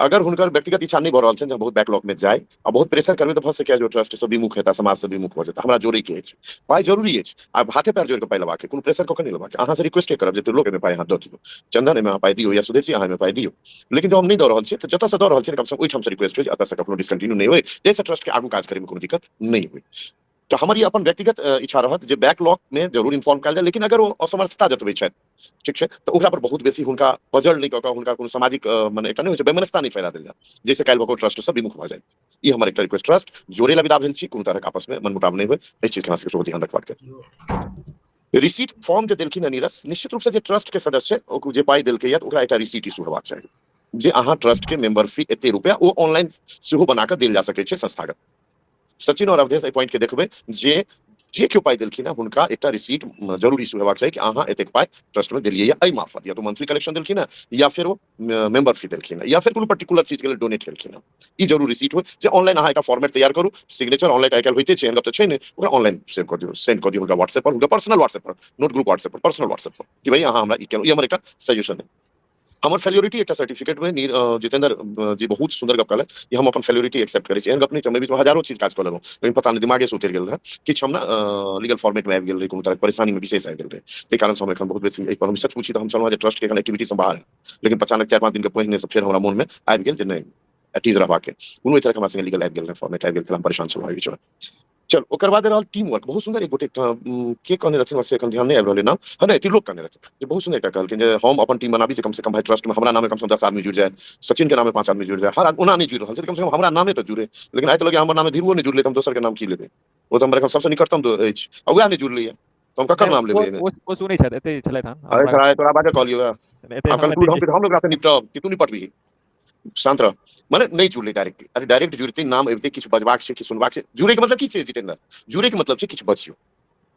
अगर हुनकर व्यक्तिगत इच्छा नहि भऽ रहल छनि जे बहुत बैकलॉग मे जाय आ बहुत प्रेशर करबै तऽ भऽ सकैए जे ट्रस्ट सँ विमुख हेता, समाज सँ विमुख भऽ जेता। हमरा जोड़ैके अछि, पाइ जरूरी अछि, आब हाथे पैर जोड़ि कऽ पाइ लेबाक, कोनो प्रेशर कऽ के नहि लेबाक। अहाँ से रिक्वेस्टे करब जे त्रिलोक एहिमे पाइ अहाँ दऽ दियौ, चंदन एहिमे अहाँ पाइ दियौ, या सुधीर जी अहाँ एहिमे पाइ दियौ। लेकिन जब हम नहि दऽ रहल छियै तऽ जतऽसँ दऽ रहल छियै कमसँ कम ओहिठामसँ रिक्वेस्ट होइ जे एतऽसँ कखनो डिसकंटिन्यू नहि होइ, जाहिसँ ट्रस्ट के आगू काज करैमे कोनो दिक्कत नहि होइ। तऽ हमर ई अपन व्यक्तिगत इच्छा रहत जे बैकलॉग मे जरूर इन्फॉर्म कयल जाय, लेकिन अगर ओ असमर्थता जतबै छथि, ठीक छै, तऽ ओकरा पर बहुत बेसी हुनका पजल नहि कऽ कऽ हुनका कोनो सामाजिक मने एकटा नहि होइ छै वैमनस्यता नहि फैला देल जाय, जाहिसँ काल्हि भऽ कऽ ट्रस्ट सँ विमुख भऽ जाय। ई हमर एकटा रिक्वेस्ट। ट्रस्ट जोड़े ला विदा भेल छी, कोनो तरहक आपस मे मनमुटाव नहि होइ, एहि चीजके हमरा सबके सेहो ध्यान रखबाक चाही। रिसीट फॉर्म जे देलखिन हँ नीरज, निश्चित रूपसँ जे ट्रस्ट के सदस्य छै जे पाइ देलकै या तऽ ओकरा एकटा रिसीट इशू हेबाक चाही जे अहाँ ट्रस्ट के मेंबर फी एते रुपया, ओ ऑनलाइन सेहो बना कऽ देल जा सकै छै संस्थागत। सचिन और अवधेश एहि पॉइंट के देखबै जे जे केओ पाइ देलखिन हँ हुनका एकटा रिसीट जरूर इशू हेबाक चाही कि अहाँ एतेक पाइ ट्रस्ट मे देलियै एहि मार्फत, या तो मंथली कलेक्शन देलखिन हँ या फेर ओ मेंबर फी देलखिन हँ या फेर कोनो पर्टिकुलर चीज के लेल डोनेट केलखिन हँ। ई जरूर रिसीट होइ जे ऑनलाइन अहाँ एकटा फॉर्मेट तैयार करू, सिग्नेचर ऑनलाइन आइ काल्हि होइते छै, एहन गप तऽ छै नहि, ओकरा ऑनलाइन सेव कऽ दियौ, सेंड कऽ दियौ हुनका व्हाट्सएप पर, हुनका पर्सनल व्हाट्सएप पर, नोट ग्रुप व्हाट्सएप पर, पर्सनल व्हाट्सएप पर कि भाई अहाँ हमरा ई केलहुँ। ई हमर एकटा सजेशन है। हमर फेल्योरिटी एकटा सर्टिफिकेट में जितेंद्र जी बहुत सुंदर गप कहलनि कि हम अपन फेल्योरिटी एक्सेप्ट करै छी। एहन गप नहि छै, हम एहि बीच में हजारो चीज काज कऽ लेलहुँ, लेकिन पता नहि दिमागे से उतरि गेल रहए किछु, हम ने लीगल फॉर्मेट में आबि गेल रही, कोनो तरहक परेशानी में विशेष आबि गेल रही, ताहि कारण से हम एखन बहुत बेसी एहि पर, हम सच पूछी तऽ हम छलहुँ जे ट्रस्ट के एखन एक्टिविटी से बाहर, लेकिन अचानक 4-5 दिन के पहिने से फेर हमरा मोन में आबि गेल जे नहि एटीज रहबाक, कोनो तरहक हमरा संगे लीगल आबि गेल रहए, फॉर्मेट आबि गेल छल, हम परेशान छलहुँ एहि बीच में। चल ओकर बाद रहल टीम वर्क। बहुत सुंदर एक गोटे के कहने रहथिन, से एखन ध्यान नहि आबि रहल नाम, हँ नहि त्रिलोक कहने रहथिन जे बहुत सुंदर एकटा कहलखिन जे हम अपन टीम बनाबी जे कम से कम भाई ट्रस्ट में हमरा नामे कम से कम 10 आदमी जुड़ि जाय, सचिन के नामे 5 आदमी जुड़ि जाय, हर आदमी ओना नहि जुड़ि रहल छै कम से कम हमरा नामे तऽ जुड़े। लेकिन आइ तऽ लगैए हमर नामे धीरुओ नहि जुड़लै तऽ हम दोसर के नाम की लेबै, ओ तऽ हमर एखन सबसँ निकटतम अछि आ वएह नहि जुड़लैए तऽ हम ककर नाम लेबै एहिमे। ओ सुनै छथि, एते छलथि हन। अरे तोरा तोरा बाजे कहलियौ आब कंक्लूड हम ओकरा से निपटब कि तू निपटबही, शांत रह। माने नहि जुड़लै डायरेक्ट, अरे डायरेक्ट जुड़तै, नाम अबितै, किछु बजबाक छै, किछु सुनबाक छै। जुड़ैके मतलब की छै जितेंद्र? जुड़ैके मतलब छै किछु बजियौ,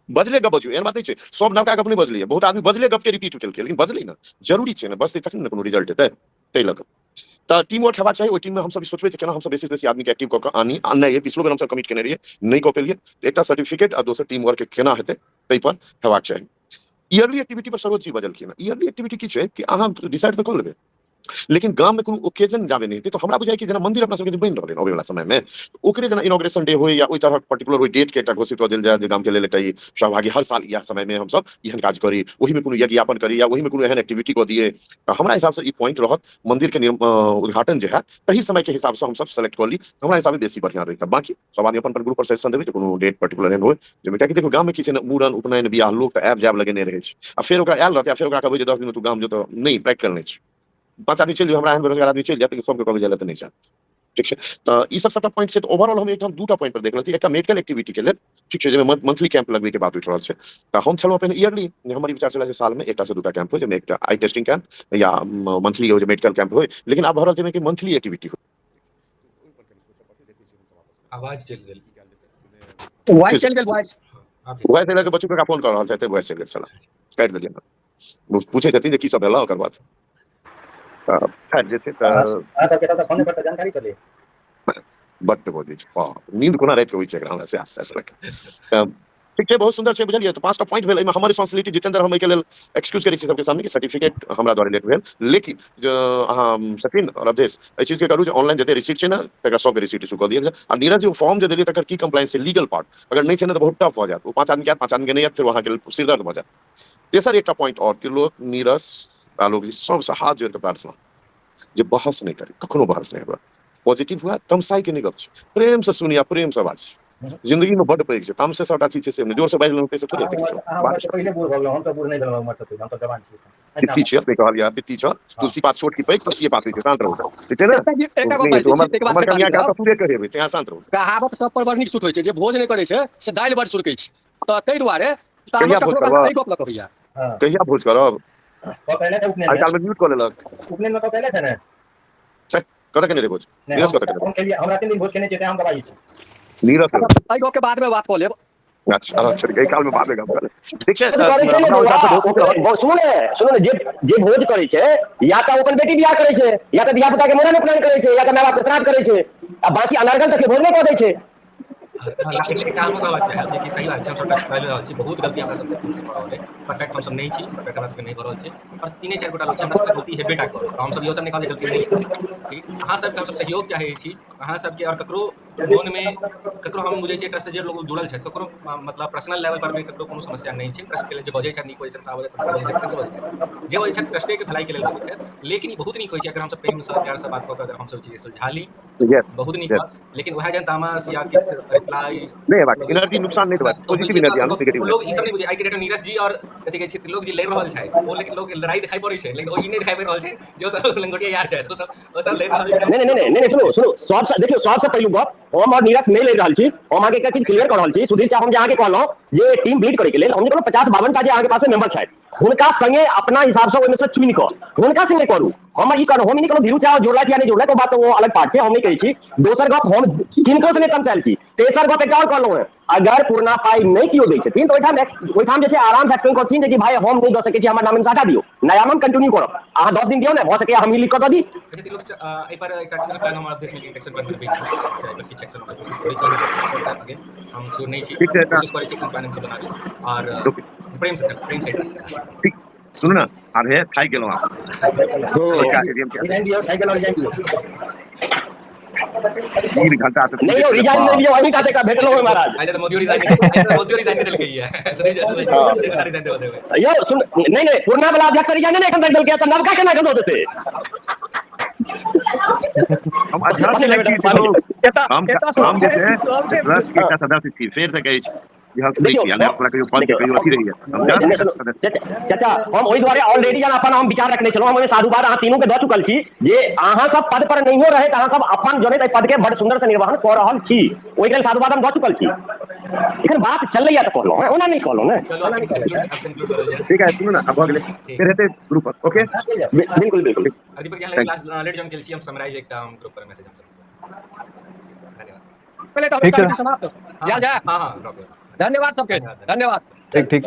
बजले गप बजियौ, एहन बात नहि छै सब नवका गप नहि बजलैए, बहुत आदमी बजले गप के रिपीट केलकै, लेकिन बजलै ने, जरूरी छै ने, बजतै तखन ने कोनो रिजल्ट हेतै। ताहि लऽ कऽ तऽ टीम वर्क हेबाक चाही। ओहि टीममे हमसब सोचबै जे केना हमसब बेसी बेसी आदमीके एक्टिव कऽ कऽ आनी आ नहि, पिछलो बेर हमसब कमिट केने रहियै, नहि कऽ पेलियै। एकटा सर्टिफिकेट आ दोसर टीम वर्क केना हेतै ताहि पर हेबाक चाही। ईयरली एक्टिविटी पर सरोज जी बजलखिन। ईयरली एक्टिविटी की छै कि अहाँ डिसाइड तऽ कऽ लेबै, लेकिन गाम में कोनो ओकेजन जाबे नहि हेतै तऽ हमरा बुझाइ कि जेना मंदिर अपना सबके जे बनि रहलै अबै वला समय में, ओकरे जेना इनॉग्रेशन डे होय या ओहि तरहक पर्टिकुलर ओहि डेट के एकटा घोषित कऽ देल जाय जे गाम के लेल एकटा ई सहभागी हर साल इएह समय में हमसब एहन काज करी, ओहिमे कोनो यज्ञयापन करी या ओहिमे कोनो एहन एक्टिविटी कऽ दियै। तऽ हमरा हिसाबसँ ई पॉइंट रहत, मंदिर के उद्घाटन जे हैत तही समय के हिसाबसँ हमसब सेलेक्ट कऽ ली, हमरा हिसाबे बेसी बढ़िआँ रहितै। बाकी सब आदमी अपन अपन ग्रुप पर सजेशन देबै जे कोनो डेट पर्टिकुलर एहन होय जाहिमे, कियाकि देखियौ गाममे की छै ने, मूड़न उपनयन बियाह लोक तऽ आबि जायब लगेने रहै छै आ फेर ओकरा आयल रहतै आ फेर ओकरा कहबै जे 10 दिनमे तू गाम जो तऽ नहि, प्रैक्टिकल नहि छै। 5 आदमी चलि जेबै, हमरा एहन बेरोजगार आदमी चलि जायत, लेकिन सबके कहबै जाय लए तऽ नहि जायत। ठीक छै, तऽ ई सब सबटा पॉइंट छै। तऽ ओवरऑल हम एकठाम 2टा पॉइंट पर देख रहल छी। एकटा मेडिकल एक्टिविटी के लेल, ठीक छै, जाहिमे मंथली कैंप लगबै के बात उठि रहल छै, तऽ हम छलहुँ पहिने ईयरली, हमर ई विचार छलै जे सालमे 1 से 2टा कैंप होइ, जाहिमे एकटा आई टेस्टिंग कैंप या मंथली जे मेडिकल कैंप होइ, लेकिन आब भऽ रहल छै कि मंथली एक्टिविटी होइ। आवाज चलि गेल। वॉइस चलि गेल, वॉइस वॉइस लऽ कऽ बच्चू काका फोन कऽ रहल छथि, वॉइस चलि गेल छलै, काटि देलियै। पूछै छथिन जे की सब भेल ओकर बाद खैर जे छै तऽ अहाँ सबके सबटा फोने पर तऽ जानकारी चलै बड्ड बजै छै, बाप नींद कोना राति के होइ छै एकरा, हमरा से आश्चर्य लगै। ठीक छै, बहुत सुंदर छै, बुझलियै। तऽ 5टा पॉइंट भेल एहिमे हमर रिस्पांसिबिलिटी जितेंद्र, हम एहिके लेल एक्सक्यूज करै छी सबके सामने कि सर्टिफिकेट हमरा द्वारा लेट भेल, लेकिन जे अहाँ सचिन और अवधेश एहि चीजके करू जे ऑनलाइन जते रिसीट छै ने तकरा सबके रिसीट इशू कऽ दिअ। आ नीरज जी फॉर्म जे देलियै तकर की कम्प्लायंस छै, लीगल पार्ट अगर नहि छै ने तऽ बहुत टफ भऽ जायत, ओ 5 आदमी के आयत, 5 आदमी के नहि आयत, फेर अहाँके लेल सिरदर्द भऽ जायत। तेसर एकटा पॉइंट आओर, त्रिलोक नीरज आलोक जी सबसँ हाथ जोड़ि कऽ प्रार्थना जे बहस नहि करी, कखनो बहस नहि हुए, पॉजिटिव हुए, तमसाई के नहि गप छै, प्रेम से सुनी आ प्रेम से बाजी। जिंदगी में बड्ड पैघ छै। तामसे सबटा चीज छै से नहि, जोर से बाजि लेलहुँ ताहिसँ थोड़े अहाँ हेतै उमर किछो अहाँ बात। उमर से पहिले बूढ़ भऽ गेलहुँ, हम तऽ बूढ़ नहि भेलहुँ उमर से पहिले, हम तऽ जवान छी एखन। एहिना पित्ती छियै, से कहलियै पित्ती छह। तुलसी पात छोट की पैघ, तुलसीए पात होइ छै, शान्त रहू। ठीक छै ने? एकटा ओ गप नहि बाजि हेतौ दै छी हमर ताहिके बाद हमर फेर कनिया बाजू के अहाँ जाउ। ससुरे कहेबै, तेँ अहाँ शान्त रहू। कहावत सब पर बड़ नीक सूट होइ छै, जे भोज नहि करै छै से दालि बड़ सुरकै छै, तऽ ताहि दुआरे तामस कहिया भोज कखनो काल करब? एहि गप लऽ कऽ होइया। हँ कहिया भोज करब? कऽ कऽ एलथि आइ उपनयनमे? काल्हिमे म्यूट कऽ लेलक। उपनयनमे कऽ कऽ एलथि ने? छे, कतऽ केने रहै भोज? नहि, नीरज हम कतऽ केने हम खेलियै, हमरा 3 दिन भोज खेने छियै, तेँ हम गवाही छी। नीरज अच्छा, एहि गप के बाद मे बात कऽ लेब। अच्छा अच्छा, एहि कालमे बादमे गप करब। ठीक छै। करै छै ने हमरा बौआ, हिसाबसँ बहुत नीक ओकरे रहल। सुनू ने, सुनू ने, जे जे भोज करै छै या तऽ ओ अपन बेटी बियाह करै छै, या तऽ धिया पुता के मूड़न उपनयन करै छै, या तऽ माय बाप के श्राद्ध करै छै, आ बाकी अनर्गल तक भोज नहि कऽ दै छै। हँ, एकटा हमहूँ कहबाक चाहब जेकि सही बात छै, हमसभ ट्रस्ट चलि रहल छी, बहुत गलती हमरा सबके टीम से भऽ रहल अइ, परफेक्ट हमसभ नहि छी, परफेक्ट हमरा सबके नहि भऽ रहल छै, आओर तीने चारि गोटा लोक छै, हमरा सबके गलती हेबे टा करत। हमसभ इहो सब नहि कहब जे गलती नहि हेतै। ठीक, अहाँ सबके हमसभ सहयोग चाहै छी, अहाँ सबके आओर ककरो मोनमे ककरो, हम बुझै छियै ट्रस्ट से जे लोग जुड़ल छथि, ककरो मतलब पर्सनल लेवल पर भी ककरो कोनो समस्या नहि छै। ट्रस्ट के लेल जे बजै छथि नीक बजै छथि, खराब बजै छथि, खराब बजै छथि, जे बजै छथि ट्रस्टे के भलाई के लेल बजै छथि। लेकिन ई बहुत नीक होइ छै अगर हमसभ प्रेमसँ प्यारसँ बात कऽ कऽ अगर हमसभ चीज सुलझा ली, यस बहुत नीक यस बात। लेकिन वएह जहन तामस या किछु रिप्लाई नहि हेबाक, लगै छै एनर्जी नुकसान नहि देबाक, तऽ होइ पॉजिटिव छै एनर्जी आनू, तऽ नेगेटिव नहि। लोग ई सब नहि बुझै। आइ के डेट मे नीरज जी आओर कथी कहै छै त्रिलोक जी लड़ि रहल छथि, ओ लेकिन लोग लड़ाई दिखाई पड़ै छै, लेकिन ओ ई नहि दिखाई पड़ि रहल छै जे ओ सब लंगोटिया यार छथि, ओ सब लड़ि रहल छथि। नहि नहि नहि नहि, सुनू सुनू, सबसँ देखियौ, सबसँ पहिलुक गप, हम आओर नीरज नहि लड़ि रहल छी। हम अहाँके एकटा चीज क्लियर कऽ रहल छी। सुधीर चा, हम जे अहाँके कहलहुँ जे टीम बिल्ड करैके लेल, हम जे कहलहुँ 50-52 टा जे अहाँके पास मेंबर छथि, हुनका संगे अपना हिसाबसँ ओहिमे सँ चुनि कऽ हुनका संगे करू। हमर ई कहलहुँ, हम ई नहि कहलहुँ धीरू चा जोड़लथि या नहि जोड़लथि, ओ बात ओ अलग पार्ट छै, हम नहि कहै छी। दोसर गप, हम किनको से नहि तमसायल छी। तेसर गप एकटा आओर कहलहुँ हेँ, अगर पुरना पाइ नहि केओ दै छथिन तऽ ओहिठाम जे छै आरामसँ एक्सप्लेन करथिन जे कि भाय हम नहि दऽ सकै छी, हमर नाम हटा दियौ, नया नाम कंटिन्यू करब, अहाँ 10 दिन दियौ ने, भऽ सकैए हमही लिख कऽ दऽ दी। अच्छा त्रिलोक, एहि पर एकटा एक्शन प्लान हम अवधेश मिलके एक्शन प्लान बनबै छी, तऽ एहि पर किछु एक्शन हम कोशिश करै छी सर, अगेन हम श्योर नहि छी, ठीक छै तऽ कोशिश करै छी एक्शन प्लान हमसब बनाबी आओर ओके, प्रेम से चलब, प्रेम से ट्रस्ट चलब। ठीक, सुनू ने, आब हे थाकि गेलहुँ आब। बड़का एजीएम के रिजाइन दियौ, थाकि गेलहुँ, रिजाइन दियौ। 3 घंटा से नहीं पूरे यौ, छलै रिजाइन नहीं बाप। दियौ, अहीं काते का भेटलहुँ हँ महाराज। आइ तऽ मोदियो रिजाइन आइ तऽ मोदियो रिजाइन देलकै ये, हाँ रिजाइन देबऽ देबै। यौ सुन, नहीं नहीं, पुरना वाला अध्यक्ष रिजाइन नहीं एखन तक देलकै, तऽ नवका केना कऽ दऽ देतै? हम अध्यक्ष पानी नहि ले छी बेटा, पानी। त्रिलोक, एतऽ हम एतऽ हम जे सबसे छै सबसे से ट्रस्ट के एकटा सदस्य छी, फेर से कहै छी जे हम सुनै देखियौ छी आ नहि अपना कहियो पद के देखियौ कहियो अथी रहैया, हम नहि ट्रस्ट के सुनू सदस्य चाचा, हम ओहि दुआरे ऑलरेडी जहन अपन हम विचार रखने छलहुँ, हम ओहिमे साधुवाद अहाँ तीनू के दऽ चुकल छी जे अहाँ सब पद पर नहियो रहैत अहाँ सब अपन जनैत एहि पद के बड़ सुंदर से निर्वहन कऽ रहल छी, ओहि लेल साधुवाद हम दऽ चुकल छी। एखन बात चलैया तऽ कहलहुँ हेँ, ओना नहि कहलहुँ ने। चलू ओना आब नहि कहलथि कंक्लूड, आब कंक्लूड करल जाय। ठीक है, सुनू ने, आब भऽ गेलै, ठीक फेर हेतै ग्रुप पर। ओके, बिल्कुल बिल्कुल। ठीक, Deepak ji thank last late join केल छी, हम समराइज एकटा हम ग्रुप पर मैसेज हम सब धन्यवाद। पहिले तऽ ठीक हम छै। समाप्त हाँ जा जा। हाँ हाँ, ड्रॉप धन्यवाद सबके, धन्यवाद। धन्यवाद। ठीक ठीक।